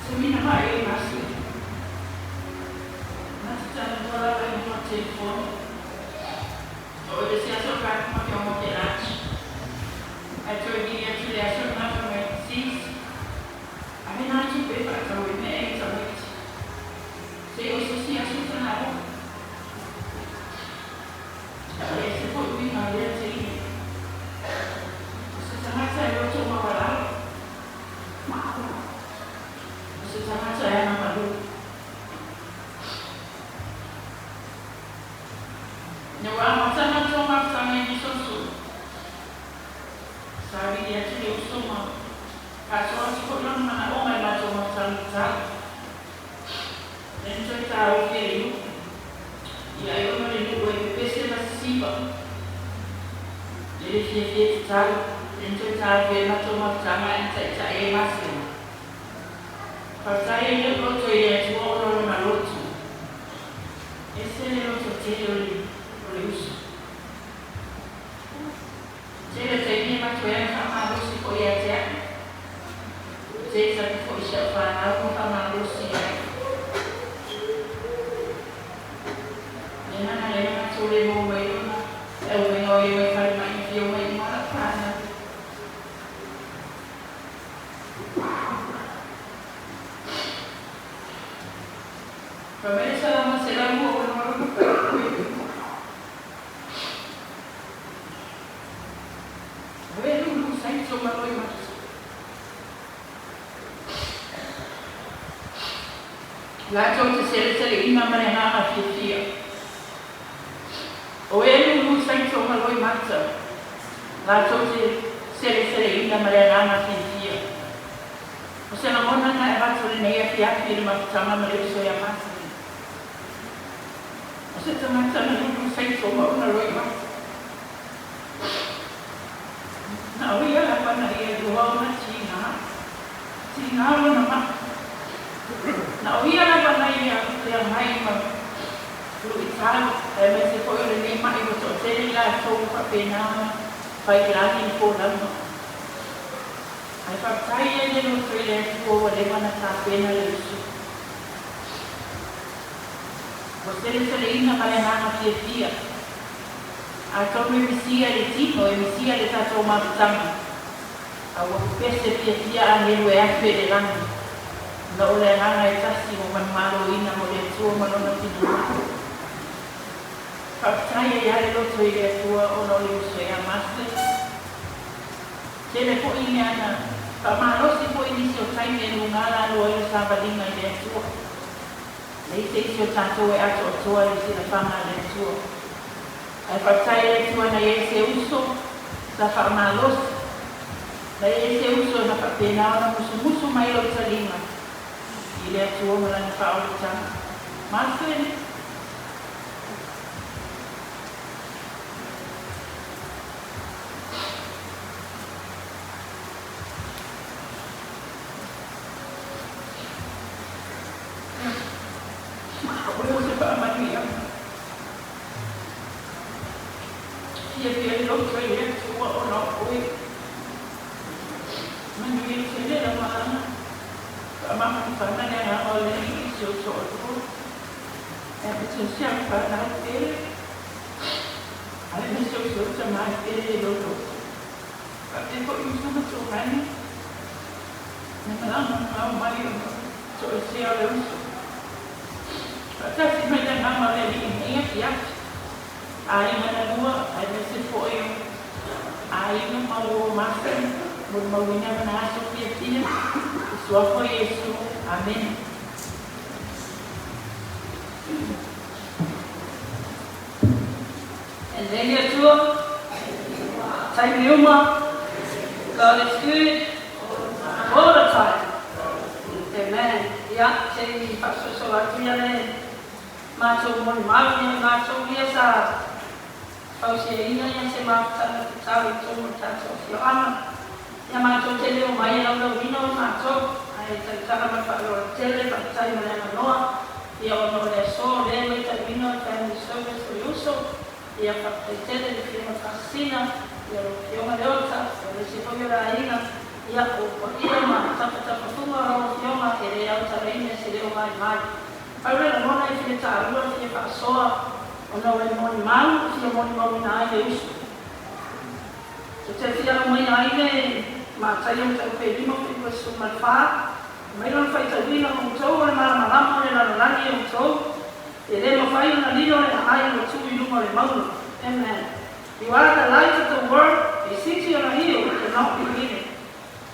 Taimi na vaai ai Mase, na te talanoa lava i luga o le telefoni. Oo i le isi aso fai atu ma ke omo ke lunch. Ae toe vili atu i le aso lena fai mai, Sis, ave na tupe e faatau ai meaai a tamaiti. Se i o se isi aso tana oo. E ese foi uiga o lea teine. O se tagata e loto maualalo. O se tagata e agamalu. Ina ua amata matou mafutaga i Misosu, sa vili atu le uso ma faasoa atu foi lona manaoga i matou mafutaga i Tala. Lea na toe taofi e le nuu. Ia ai ona o le nuu e pepese ma sisiva. E le fiafia tatalo, lea na toe taofi ai matou mafutaga ae na taitai ai Masina. Faafetai ai lou loto i le Atua ona o lona loto. Ese le loto tele o le o le uso. Tele o taimi e matou ai ana faamalosi foi ia te a'u. Ou te tali foi i si a'u fanau ma faamalosi i ai. Lea na ala ai ona matou le maua mai lona le aumaiga o ia mai falemai na fia omai uma lau fanau. Fai mai le Salamo 106 lona fuaiupu e 5. O e lulu saito ma loimata. Latou te seleseleina ma le agaga fiafia. O e lulu saito ma loimata. Latou te seleseleina ma le agaga fiafia. O se lagona lena e avatu i lenei afiafi i le mafutaga ma le uso ia Masani. O se tagata na lulu saito ma ona loimata. Na o ia lava na ia lua ona tiga. Tiga lona maa. Na o ia lava na ia feagai ma luitau, aemaise foi o lenei ma'i ua toatele i latou ua faapena ona fai i lagi le folauga. Ae faafetai ai le loto i le Atua ua leva ona tapena le uso. Ua seleseleina ma le agaga fiafia. Atonu e misia le tino, e misia le tatou mafutaga, a ua pepese fiafia agelu e afe i le lagi, ona o le agaga e tasi ua manumaloina mo le Atua ma Lona finagalo. Faafetai ai lava le loto i le Atua ona o le uso ia Mase. Tele foi mea na faamalosi foi nisi o taimi e luga lalo ai le savaliga i le Atua. Leai se isi o tatou e atoatoa i le silafaga a le Atua. Ae faafetai i le Atua na i ai se uso sa faamalosi, na i ai se uso na faapena ona musumusu mai lou taliga i le Atua ma Lana faaolataga. Mase. O le se faamanuiaga. Fiafia le loto i le Atua ona o oe. Manuia tele lau malaga. Faamafanafana le agaga o le Alii i si ou toalua. Aemaise o si au fanau pele. Aemaise o si ou tama e pele i lou loto. Faapea foi uso ma togani. Na malaga mamao mai ona toesea o le uso. Faatasi mai le agaga o le Alii i lenei afiafi. Aiga na lua, aemaise foi o aiga ma uo masani, molimauina lona aso fiafia, i suafa o Iesu. Amene. E lelei le Atua. Taimi uma. God is good all the time. Amen. Ia, se i faasoasoa atu ia le matou molimau ia matou ia sa fausiaina ia se mafutaga tatau i totonu o le tatou afioaga. Ia matou te le omai e laulauina o matou, ae tautala ma le faaaloalo tele, faafetai mo le avanoa, ia ona o le aso lea e matauina o le family service o le uso, ia faafetai tele i le Afioga Faasisina, ia lau Afioga Leota, aemaise foi o le aiga, ia o paia ma tafatafafuga o lau Afioga e le autalaina e se leo maimai. Pau le lagona e fia taua le fia faasoa ona o le molimau e fia molimauina ai le uso. Ou te fia aumaia ai le Mataio mataupu e 5 24, mai lona faitauina, O outou o le malamalama o le lalolagi e outou, e le mafai ona lilo le aai ua tu i luga o le mauga. Amen. You are the light of the world, a city on a hill cannot be hidden.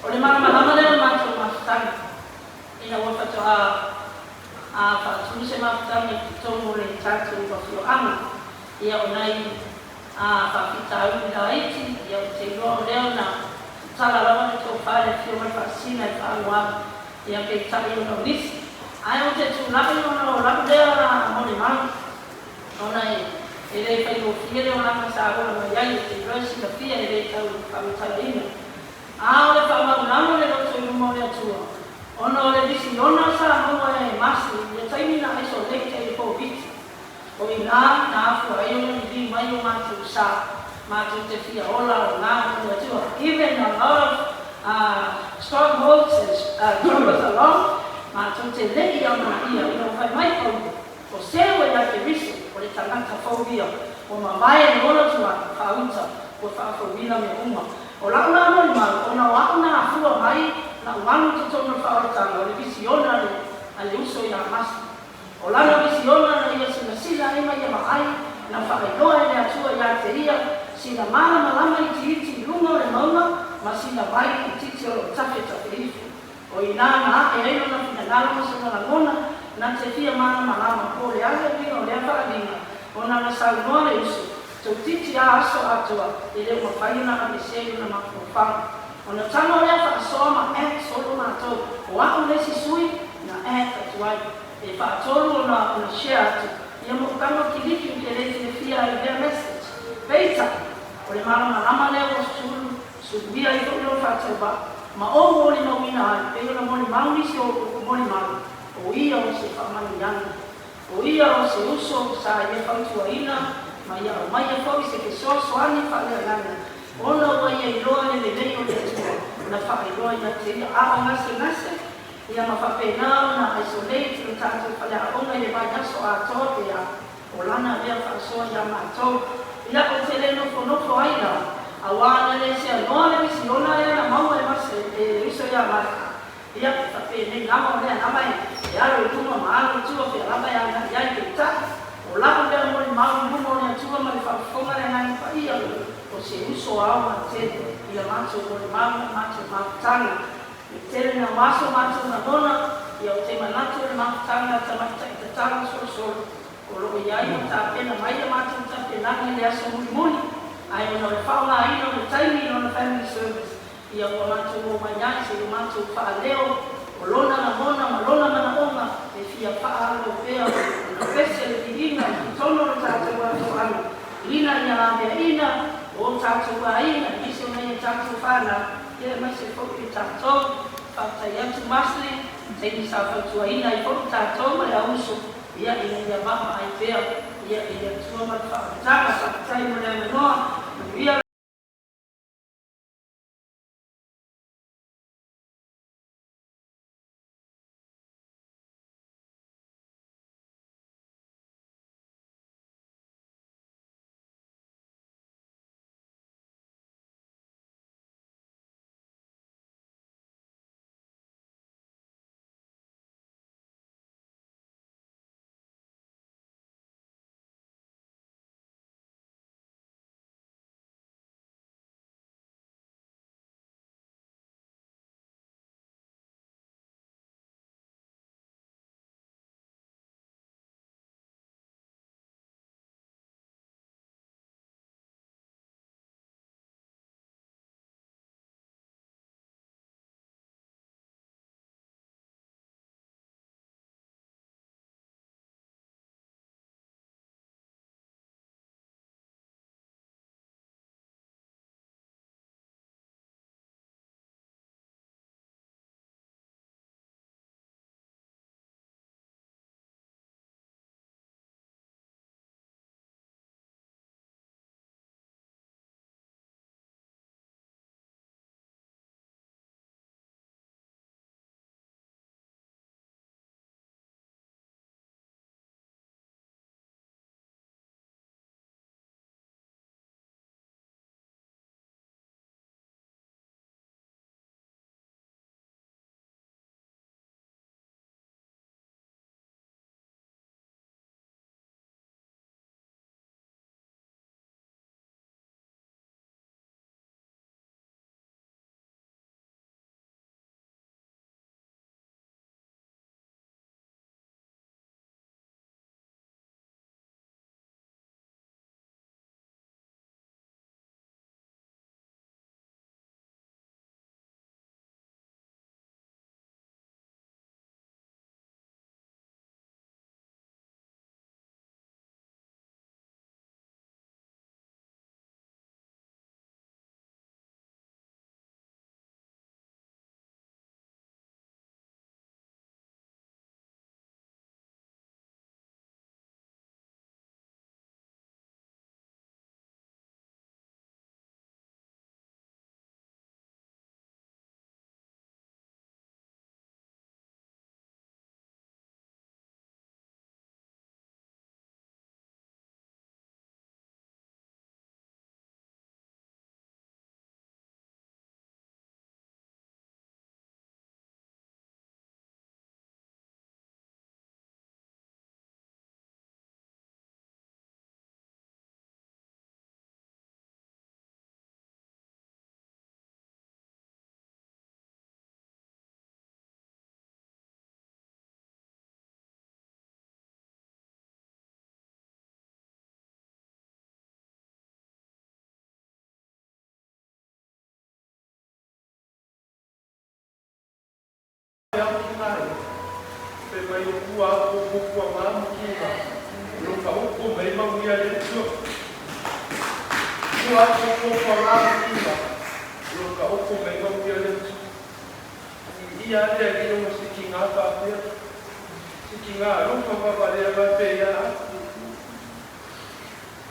O le malamalama lea o le matou mafutaga, ina ua faatoa a faatu se mafutaga i totonu o le tatou afioaga, ia o nai a faafitauli laiti, ia ou te iloa o lea na tatala lava le tofa i le Afioga i le Faasisina e faaauau, ia peitai ona o nisi. Ae ou te tulai ona o lau lea molimau, ona e le faigofie le olaga sa ola mai ai, ou te iloa e silafia e le tau faamatalaina. A o le faamaumau o le loto i luma o le Atua, ona o le lisiona sa maua e Masi i le taimi na isolate ai i le Koviti, o i ina na afua ai ona liliu mai o matou sa matou te fia ola o na o le Atua. Even a lot of strongholds and troubles along, matou te leʻi amanaia ina ua fai mai Paulo, o se ua ia Keriso, o le tagata fou ia, ua mavae le ola tuai, faauta, ua faafouina mea uma. O lau la molimau, ona o a'u na afua mai la'u alu i totonu o le faaolataga o le visiona a le a le uso ia Masi. O lana visiona na ia silasila ai ma ia vaai, na faailoa e le Atua ia te ia sina malamalama itiiti i luga o le mauga ma sina vai itiiti o lo o tafetafe ifo. O i ina na a'e ai lona finagalo ma sona lagona na te fia malamalama po o le a le uiga o lea faaaliga, ona na saunoa le uso, Toeitiiti a aso atoa e le o mafai ona aveesea i lona mafaufau. Ona tago lea faasoa ma add solo matou, o a'u le isi sui na add atu ai. E faatolu ona ona share atu ia mo'otaga o kiliki ou te le silafia ai lea message. Peitai, o le malamalama lea ua sulu, suluia ai foi lou faatauvaa ma ou molimauina ai, pei ona molimau nisi o ou molimau, o ia o se faamanuiaga. O ia o se uso sa ia fautuaina ma ia aumaia foi se fesoasoani faaleagaga, ona ua ia iloa le lelei o le Atua na faailoa ia te ia. A o gasegase ia ma faapena ona isolate lo tatou faleaoga i le vaiaso atoa pe a o lana lea faasoa ia matou. Ia ou te le nofonofo ai la, auā na le seanoa le misiona lea na maua e mase e le uso ia Maka. Ia, e faapenei lava o lea lava e alo i luma ma alo i tua pea lava e agai ai, peitai, o lau lea molimau i luma o le Atua ma le faafofoga a le Agaga Paia, o se uso aoga tele i la matou molimau ma le matou mafutaga. I le tele na o aso matou lagona, ia ou te manatu o le mafutaga a tamaitai tatalo solosolo o lo o i ai ma tapena mai la matou tapenaga i le aso mulimuli, ae ona o le faaaogaina o le taimi i lona family service, Ia ua matou omai ai se i o matou faaleo o lona lagona ma lona manaoga e fia faaalo pea ona pese le viiga i totonu o le tatou atoaga ina ia aveaina o tatou aiga aemaise o nai a tatou fanau ia aemaise foi o tatou. Faafetai atu Maslin taimi sa fautuaina ai foi tatou ma le auuso ia ina ia vaavaai pea ia i le Atua ma le faaolataga. Faafetai mo le avanoa. Manuia. Atua au fuafuaga ma kiga o loo taoto mai ai manuia a le Atua. Ua au fuafuaga ma kiga o loo taoto mai ai manuia a le Atua. Viia a le Alii ona se kiga faapea, se kiga alofa faapalea faapea ia au.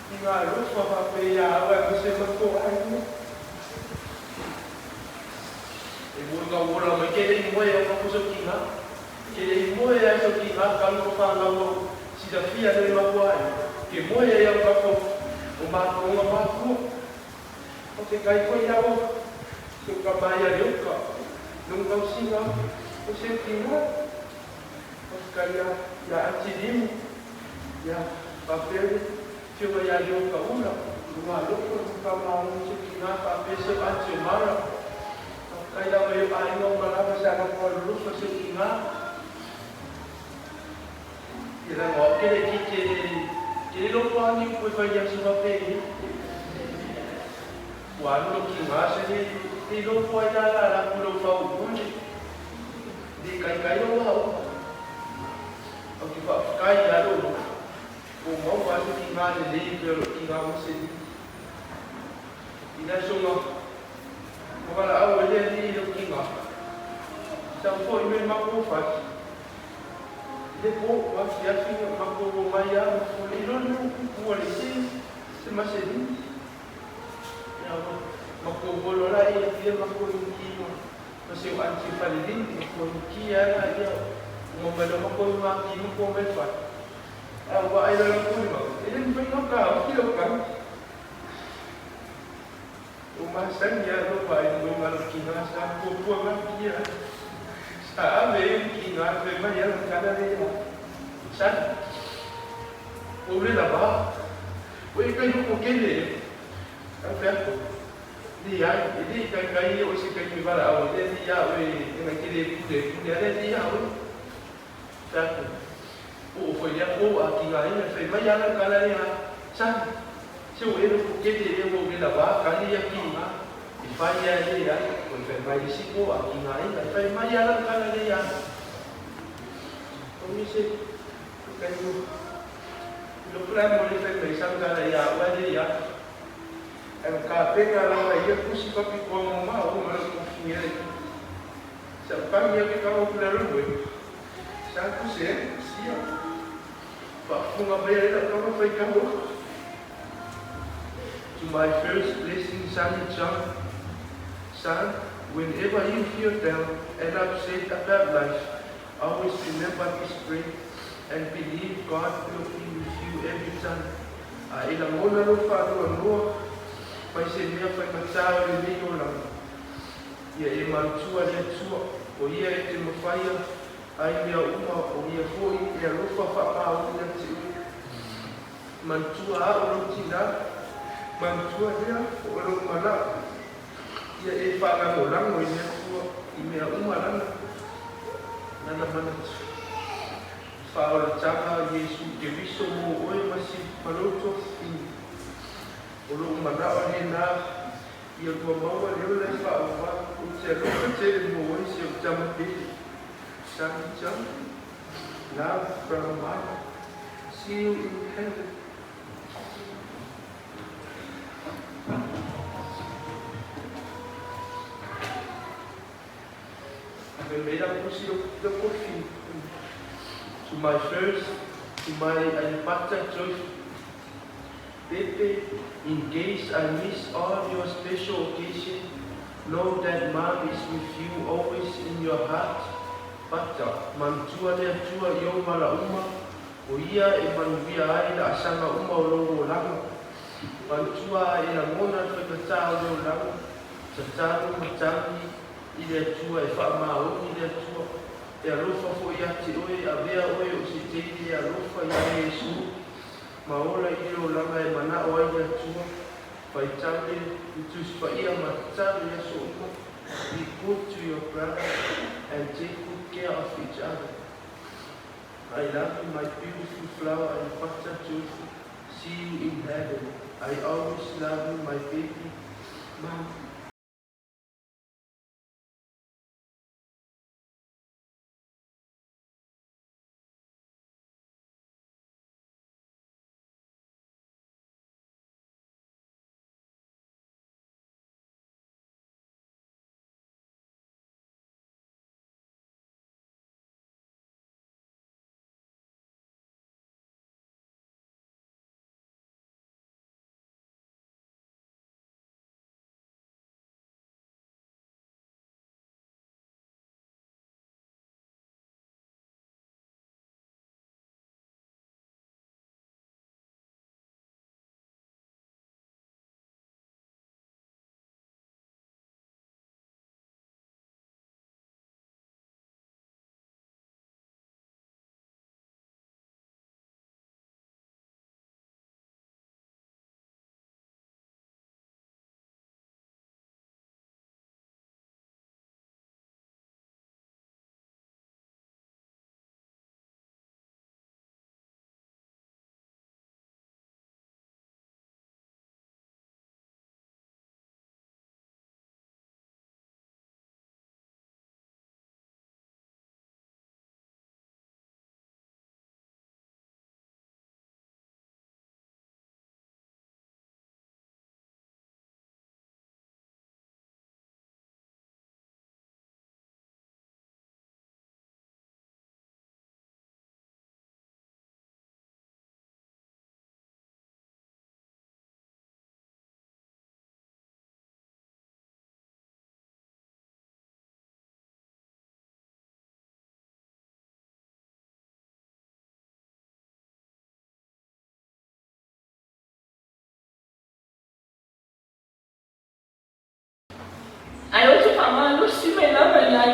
Kiga alofa faapea ia au aemaise matou aiga. E moni ka ua ola mai ke le i moe au ka sau kiga. Ke le i moe ai sau kiga talu ma fanau au silafia le matua aiga. Ke moe ai au ka o matou ona matua. O te kai foi au se uka mai a le uka nong tausiga o se kiga. O te kai ia Aunty Limu ia faapea le afioga ia Leo Kaula luga alofa le Faamalo se kiga faapea se o Aunty Omara. Faafetai lava i o aiga uma lava sa latou alolofa se kiga. Ia lago au ke le kite ke le loto a ni upu e fai aso faapea ia. Ua alu lou kiga se le le loto ai la la latou i lou faauluga le le kaikai lou aoga. Ou te faafetai ia lou loto. Ua maua ai se kiga lelei pei o lou kiga ma se lima. I na soga ma valaau ai le Alii i lou kiga. Sau foi mai matou fale. I le po ua afiafi na matou omai a ma fuli loa le ua le se se maselini. Ia matou olo la ia fia matou inki ma ma se o aunty falelini matou inki a la ia uma mai loa matou i maki matou omai fale. A ua vaai loa le pule mau e le mafai ona taofi lau tagi. O masani a alofa ai moe ma lou kiga sa puapua mai ia sa ave ai le kiga fai mai ala kala le ia sani o le lava o e kai loko kele e au fai atu li ai e li kai kai o se kai me valaau e le li ia oe e ngai kele pule pule ale li ia oe fai atu o o fai lea o a kiga ina fai mai ala kala le ia sani se o e loko kele e o le lava kali ia kiga e fai ia le ia o e fai mai isi ko a kiga ina e fai mai ala kala le ia o mi se kai o lo pula mo le fai mai sang kala ia o le ia e o ka pena lava ia kusi papi ko mo ma o ma lo konfinga sa pangi ia ke ka o pula lo sa kusi e sia faafofoga mai ai lau tama fai ka o. To my first blessing Sunny John, son, whenever you feel down and upset about life, always remember this prayer and believe God will be with you every time. A e lagona lou faanoanoa mai se mea faigatā o lenei olaga. Ia e manatua le Atua, o Ia e te mafaia ai mea uma, o Ia foi e alofa faamaoni ia te oe. Manatua a'u lou tinā, manatua lea o lou mana'o, ia e faalagolago i le Atua i mea uma lana, lana manatu. Faaolataga o Iesu Keriso mo oe ma si ma lou tofina. O lou mana'o lenā, ia ua maua le ola e faaauau, ou te alofa tele mo oe si ou tama pele. Sunny John, love from mama. See you in heaven. Fai mai la pusi o kofi. To my first, to my Alipata joyful Pepe, in case I miss all your special occasion, know that mom is with you always in your heart. Pata, manatua le Atua i ou valauma, o Ia e manuia ai laasaga uma o lou olaga. Manatua a e lagona le faigata o le olaga, tatalo ma tagi i le Atua e faamaoni le Atua, e alofa foi ia te oe, avea oe o se teine e alofa iā Iesu, ma ola i le olaga e mana'o ai le Atua. Faitau le le Tusi Paia ma tatalo i aso uma. Be good to your brother and take good care of each other. I love you my beautiful flower and butter joyful. See you in heaven. I always love you my baby. Mom. Ae ou te faamalosi mai lava i ai.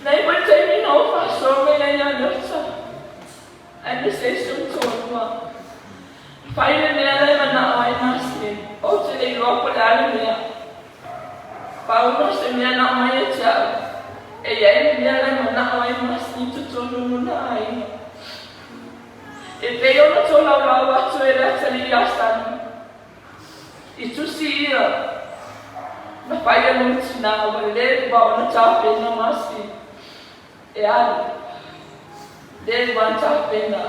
Nei foi taimi na ou faasoa mai ai ia Leota, aemaise ai si ou toalua. Fai le mea la e manao ai Maslin, ou te le iloa po o le a le mea. Pau nō se mea na aumai ia te au, e i ai le mea la e manao ai Maslin i totonu o lona aiga. E pei ona tolaulau atu e le atalii ia Sani, I tusi ia na fai e lona tinā ua leva ona tapena Maslin e alu, leva ona tapena.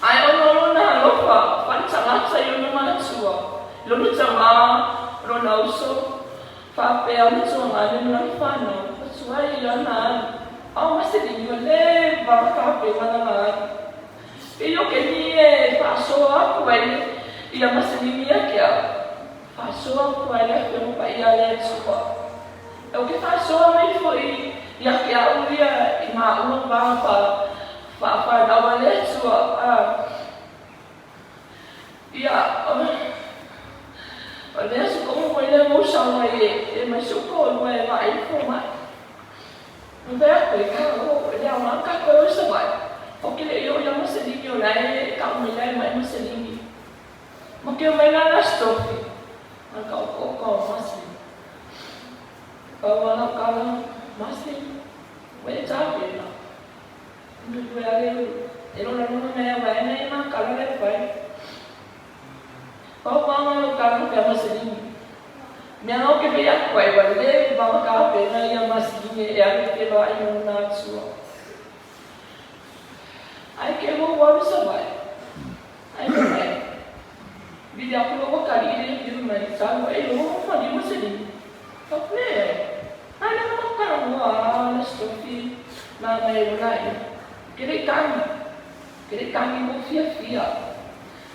Ae ona o lona alofa faale-tagata i ona matua, i lona tamā, lona uso, faapea ona tuagane ma lana fanau, ua tuai ia ona alu. A o Maselini ua leva ona tapena lana alu. Pei o ke ni e faasoa aku ai ia Maselini ia ke au, faasoa aku ai le Afioga Paia a le Atua. E o ke faasoa mai foi ia ke au ia i maua va fa faafanau a le Atua a ia o lea se komo mai lea mau sau ai e mai se uka o lua e vaai le fomai. Ma fai atu ai ka o le aoga ka koe o Savaii. O ke le i o ia Maselini o la e kau mai la e mai Maselini. Ma ke o mai la la stofi. Ma ka o ko ka o Maselini. Pau ala ka la Maselini. Wa e tā pena. Ndu kue ale e lona lona mea wa e nei ma kala le fai. Pau mama lo kala pe Maselini. Mea nō ke fai aku ai ua leva ma kapena ia masini e alu ke loa i lona atua. Ai ke hou alu Savaii. Ai fai mai. Vili aku lo wakali i le piu mai talu ai lo ma li Maselini. Ka ple. Ai na ma kala mua la stofi ma mai lo lai. Ke le tangi. Ke le tangi mo fia fia.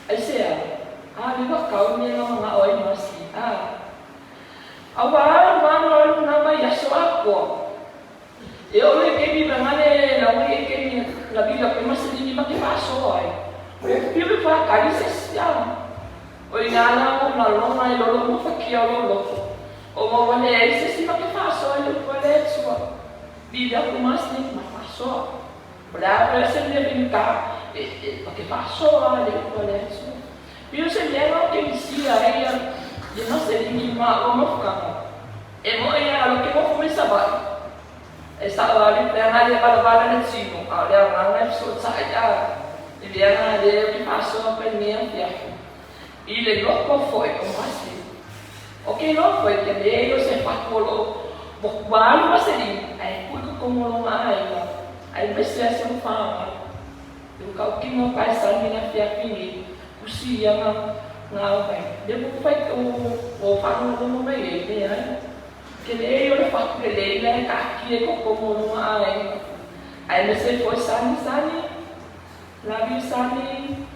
Ai se a. A li wa kau me nga nga oi masi. A. A ua alu alu alu na mai aso akoa. E oo le kemi ma ngale la ui e kemi la vila pe maselini ma ke faasoa ai. O le pio pe whakari se sia. O i ngā la o na longa e lolo mo whakia o loko. O mo wane e se si ma ke faasoa i le pua le atua. Vila ku maselini ma faasoa. O le a pea se mea pinka e ma ke faasoa i le pua le atua. Pio se mea o ke misia e ia i maselini ma o mofukanga. E mo e a lo ke mo fumi Savaii. E sa o ali pe nga le vala vala le tino. A o le au nganga e so tai a. I le anga le o ke faasoa pe mea fia. I le loko foi o masi. O ke loko e te le o se whakolo. Mo walu maselini. Ai kui ko komolo nga ai. Ai mese a se whaanga. E o kau kinga pai sani na fia pini. Kusi ia nga nga mai. Le mo fai o o whanau mo mai e me ai. Ke le o le whaku le le le ka ki e koko mo nga ai. Ai me se foi sani sani. Love you sani.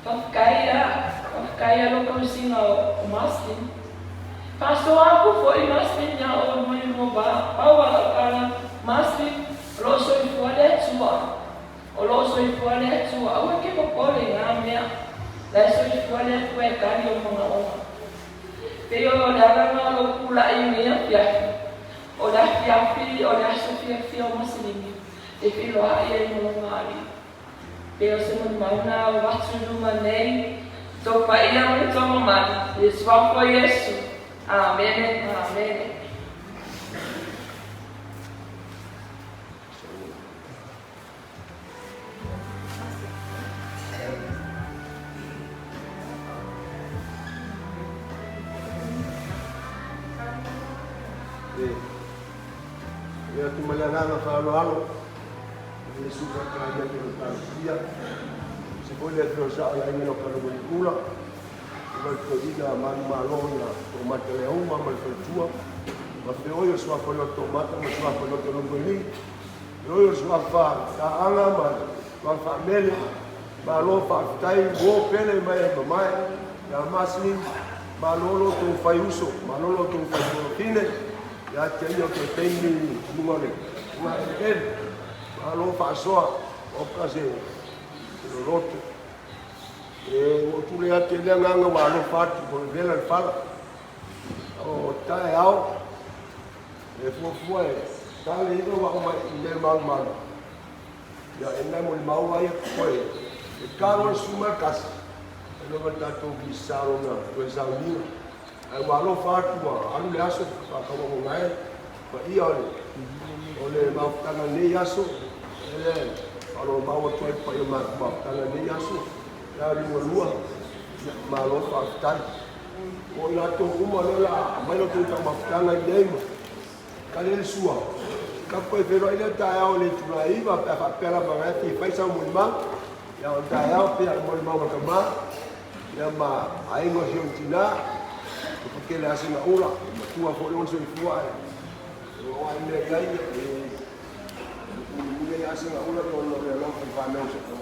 Whakaia, whakaia lo kausinga o Maslin. Whasoa aku foi Maslin ia o mai mo ba. Pau ala kala Maslin lo soifua le Atua. O lo soifua le Atua. Aua ke popole ngā mea. La soifua le Atua e kali o mga onga. Pei o le alanga o lo kula i mea fiafi. O le afiafi, o le aso fiafia o Maslini. E whiloa ia i mo ngā Pei o se mauna o watu luma nei. Tō paia o le tō mamani. Le suafa o Iesu. Amene, amene. E atu mai le agaga faaaloalo i le suka ka ia ke lo talosia. Se foi le afio sa o le aiga no ka longo i ula. O mai toeaina manumalo ia toomata le auma ma le faletua. Ma feoi o suafa o toomata ma suafa o longo i E oi o suafa taaga ma suafa mele. Malo faafetai mo pele mai e mamae. Ia Maslin, malo lo tou fai uso, malo lo tou fai tuafafine. Ia te ia o te taimi luga o le luga eleele. Malo faasoa o ka se loloto. E ua tule atu i le agaga ua alofa atu po o le vela le fala. O taeao e fuafua e tale iva ua uma i le malumalu. Ia e nai molimau ai koe. E kalo le suma e kasi. E lova le tatou visa lona toe sauniga. Ae ua alofa atu ua alu le aso faakauamogae paia o le o le mafutaga nei aso. E le faalolomau atu ai le paia o mafutaga nei aso. La lua lua. Ia malo faafetai. O i latou uma lea o le a aumai la outou taumafataga i inei ma kali ai le sua. Kapa e feiloai lea taeao i le itula e 9 pe a faapea lava na e fia fai sau molimau. Ia o le taeao pea le molimau a le tama ia ma aiga o si ona tina. E pakele lava sina ula, e matua foi lona soifua ae o ai mea i ai e mulimuli ai lava sina ula ona o le alofa i fanau sa o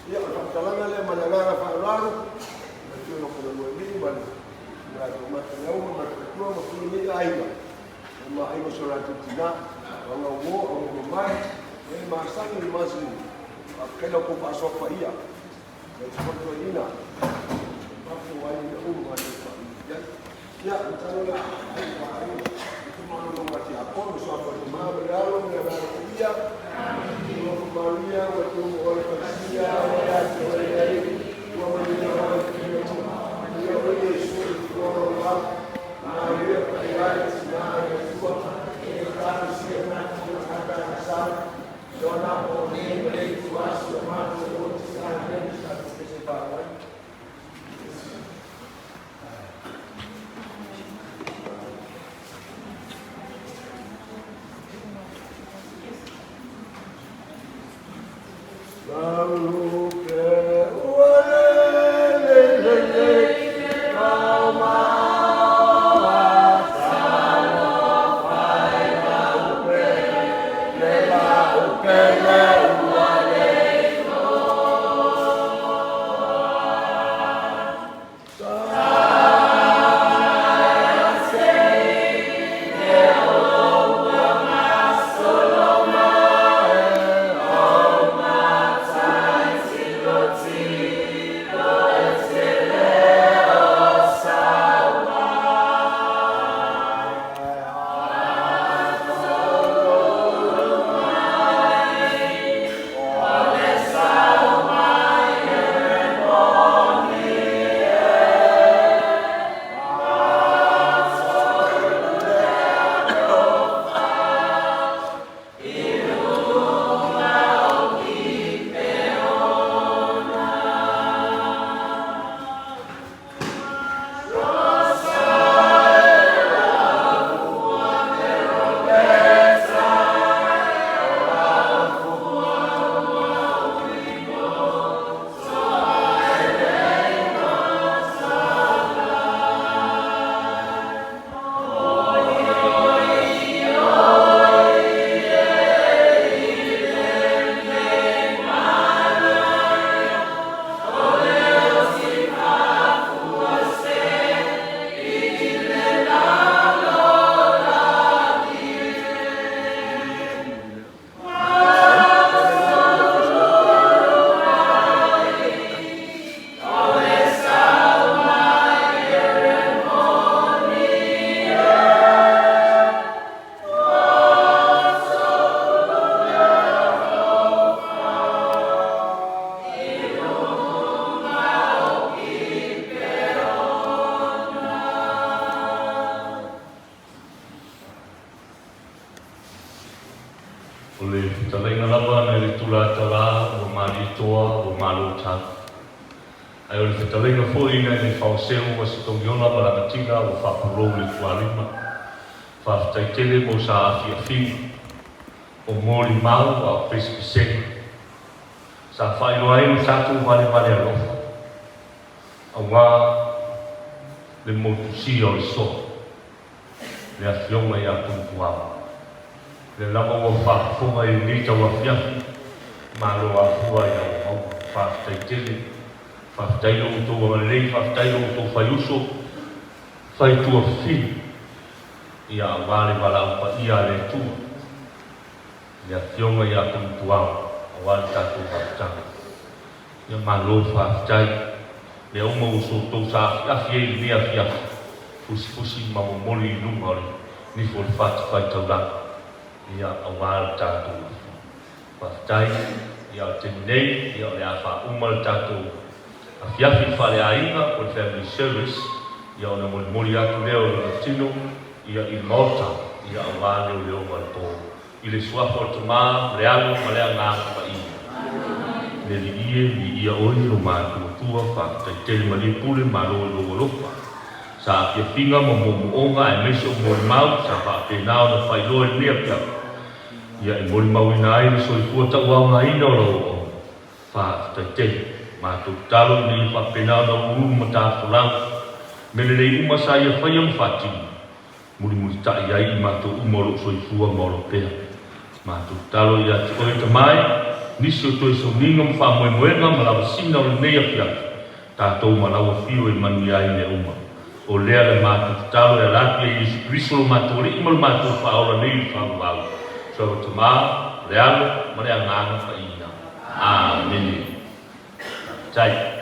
Ia, o le faamatalaga lea ma le agaga faaaloalo, i le afio o Lopalaualii ma le latou matalau ma le faletua ma pule nei aiga, ma aiga o so latou tina, o aga uo, o aga mamae, e masani le masani, faafetai la outou faasoa paia, e soatoina, faafofoga ai mea uma matou faaiai. Ia, masalo la, ai ma ai, i tumalolo ma tiakono, soafa le ma ma le alo, ma le agaga paia, ua maria, ua tumu o le falesia, ua ia te oe ai, ua manuia oe i te Ia oe Iesu i tuona o lau, maria paia e tina e Atua, e ekalesia na te tagata na sa, lona o nei ma le ituasi o matou o te sa nei sa te pese whāwai. Malu ke ua le le le le kau maua talofa i la upe le la upe le ua le O le fetalaiga lava nai le Tulatalā ua malietoa ua malotau. Ae o le fetalaiga foi nai le Faoseu ua setogiola ma lagatila ua faapulou le tualima. Faafetai tele mo sa afiafiga. O molimau a o pesepesega. Sa faailoa ai lo tatou valevale alofa. Auā le motusia o le soa. Le afioga ia Pulepuao. Lea lava ua faafofoga i lenei tauafiafi. Malo afua i lau maua. Faafetai tele. Faafetai lo outou agalelei, faafetai lo outou faiuso, faituafili, ia aua le valaau paia a le Atua, le Afioga ia Tuutuao, aua le tatou mafutaga. Ia malo faafetai. Mea uma ua outou saafiafi ai i lenei afiafi, fusifusi ma momoli i luga o le nifo o le fatafaitaulaga, ia aua le tatou faafetai. Ia o le taimi nei, ia o le a faauma le tatou afiafi faaleaiga po o le family service, ia ona molimoli atu lea o lona tino ia i le maota, ia aua leoleoga o le po. I le suafa o le Tamā, ma le Alo, ma le Agaga Paia. Le Alii e, viia oe lo matou Atua, faafetai tele malie pule, malo i lou alofa. Sa afiafiga ma moomooga aemaise o molimau sa faapena ona faailoa i lenei afiafi, ia e molimauina ai le soifua tauaogaina o lau auauna. Faafetai tele. Matou tatalo ina ia faapena ona uluulu matafolau mea lelei uma sa ia faia ma faatino, mulimulitai ai i matou uma o loo soifua ma ola pea. Matou tatalo ia te oe Tama e, nisi o toe sauniga ma faamoemoega ma lavasina o lenei afiafi, tatou ma lau afio e manuia ai mea uma. O lea le matou tatalo e ala atu ia Iesu Keriso lo matou Alii ma lo matou Faaola nei i le faavavau. Suafa Tama, le Alo ma le Agaga Paia. Amene. Faafetai.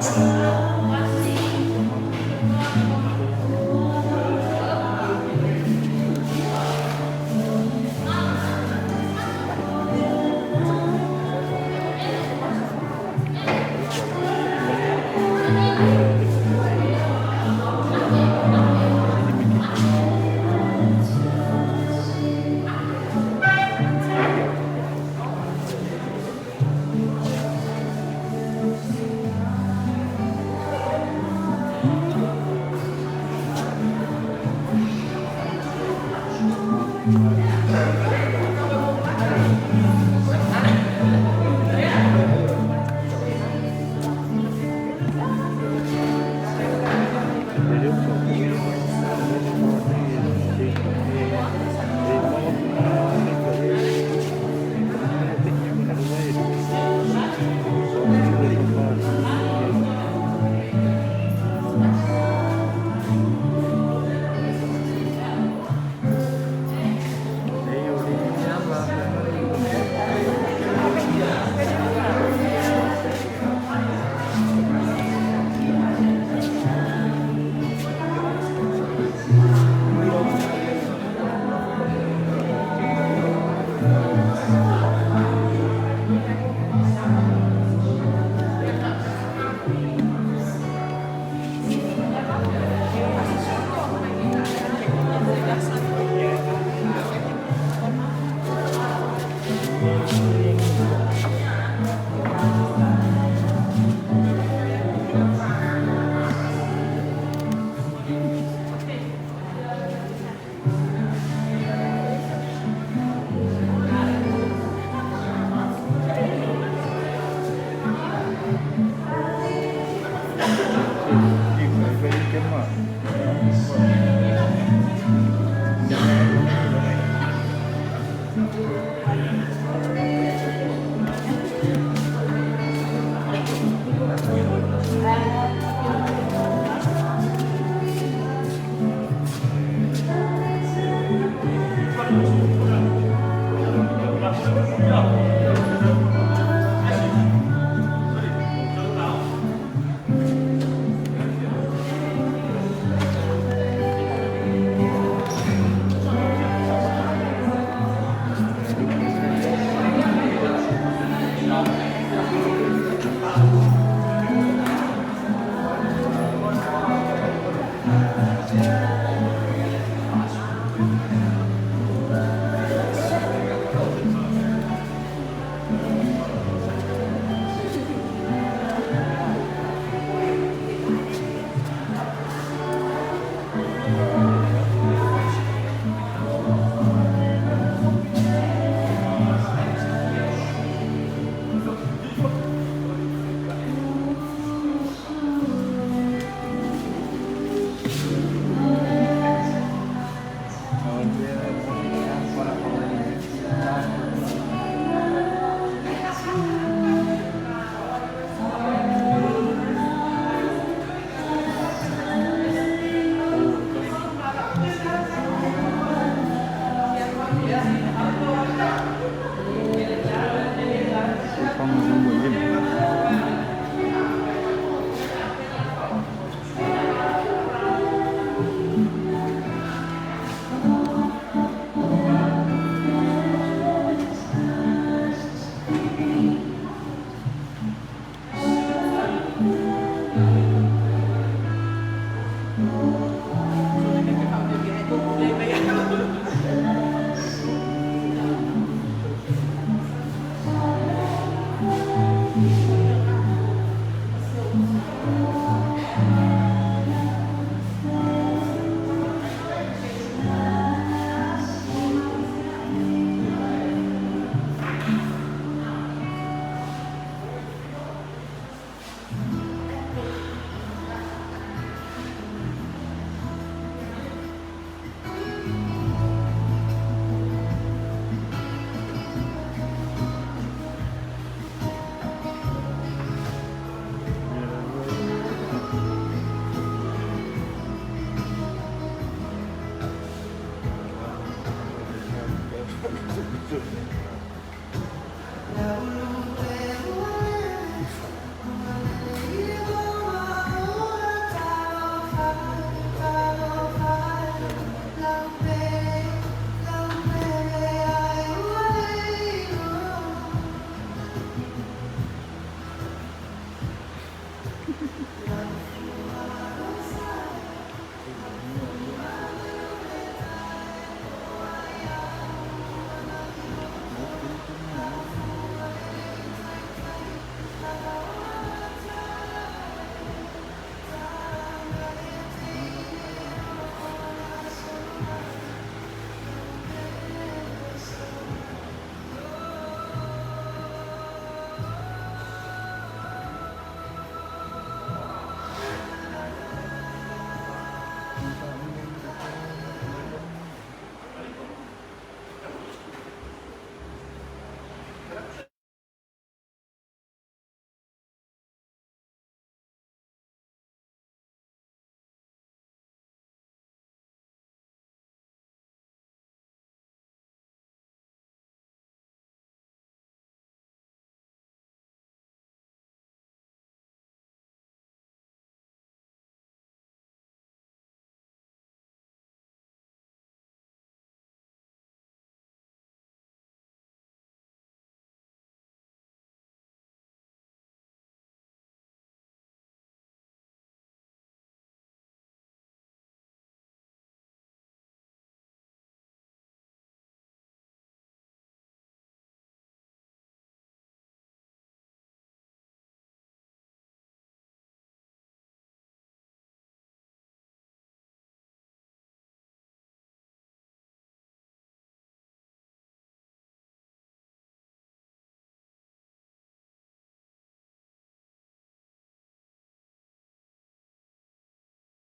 Yeah.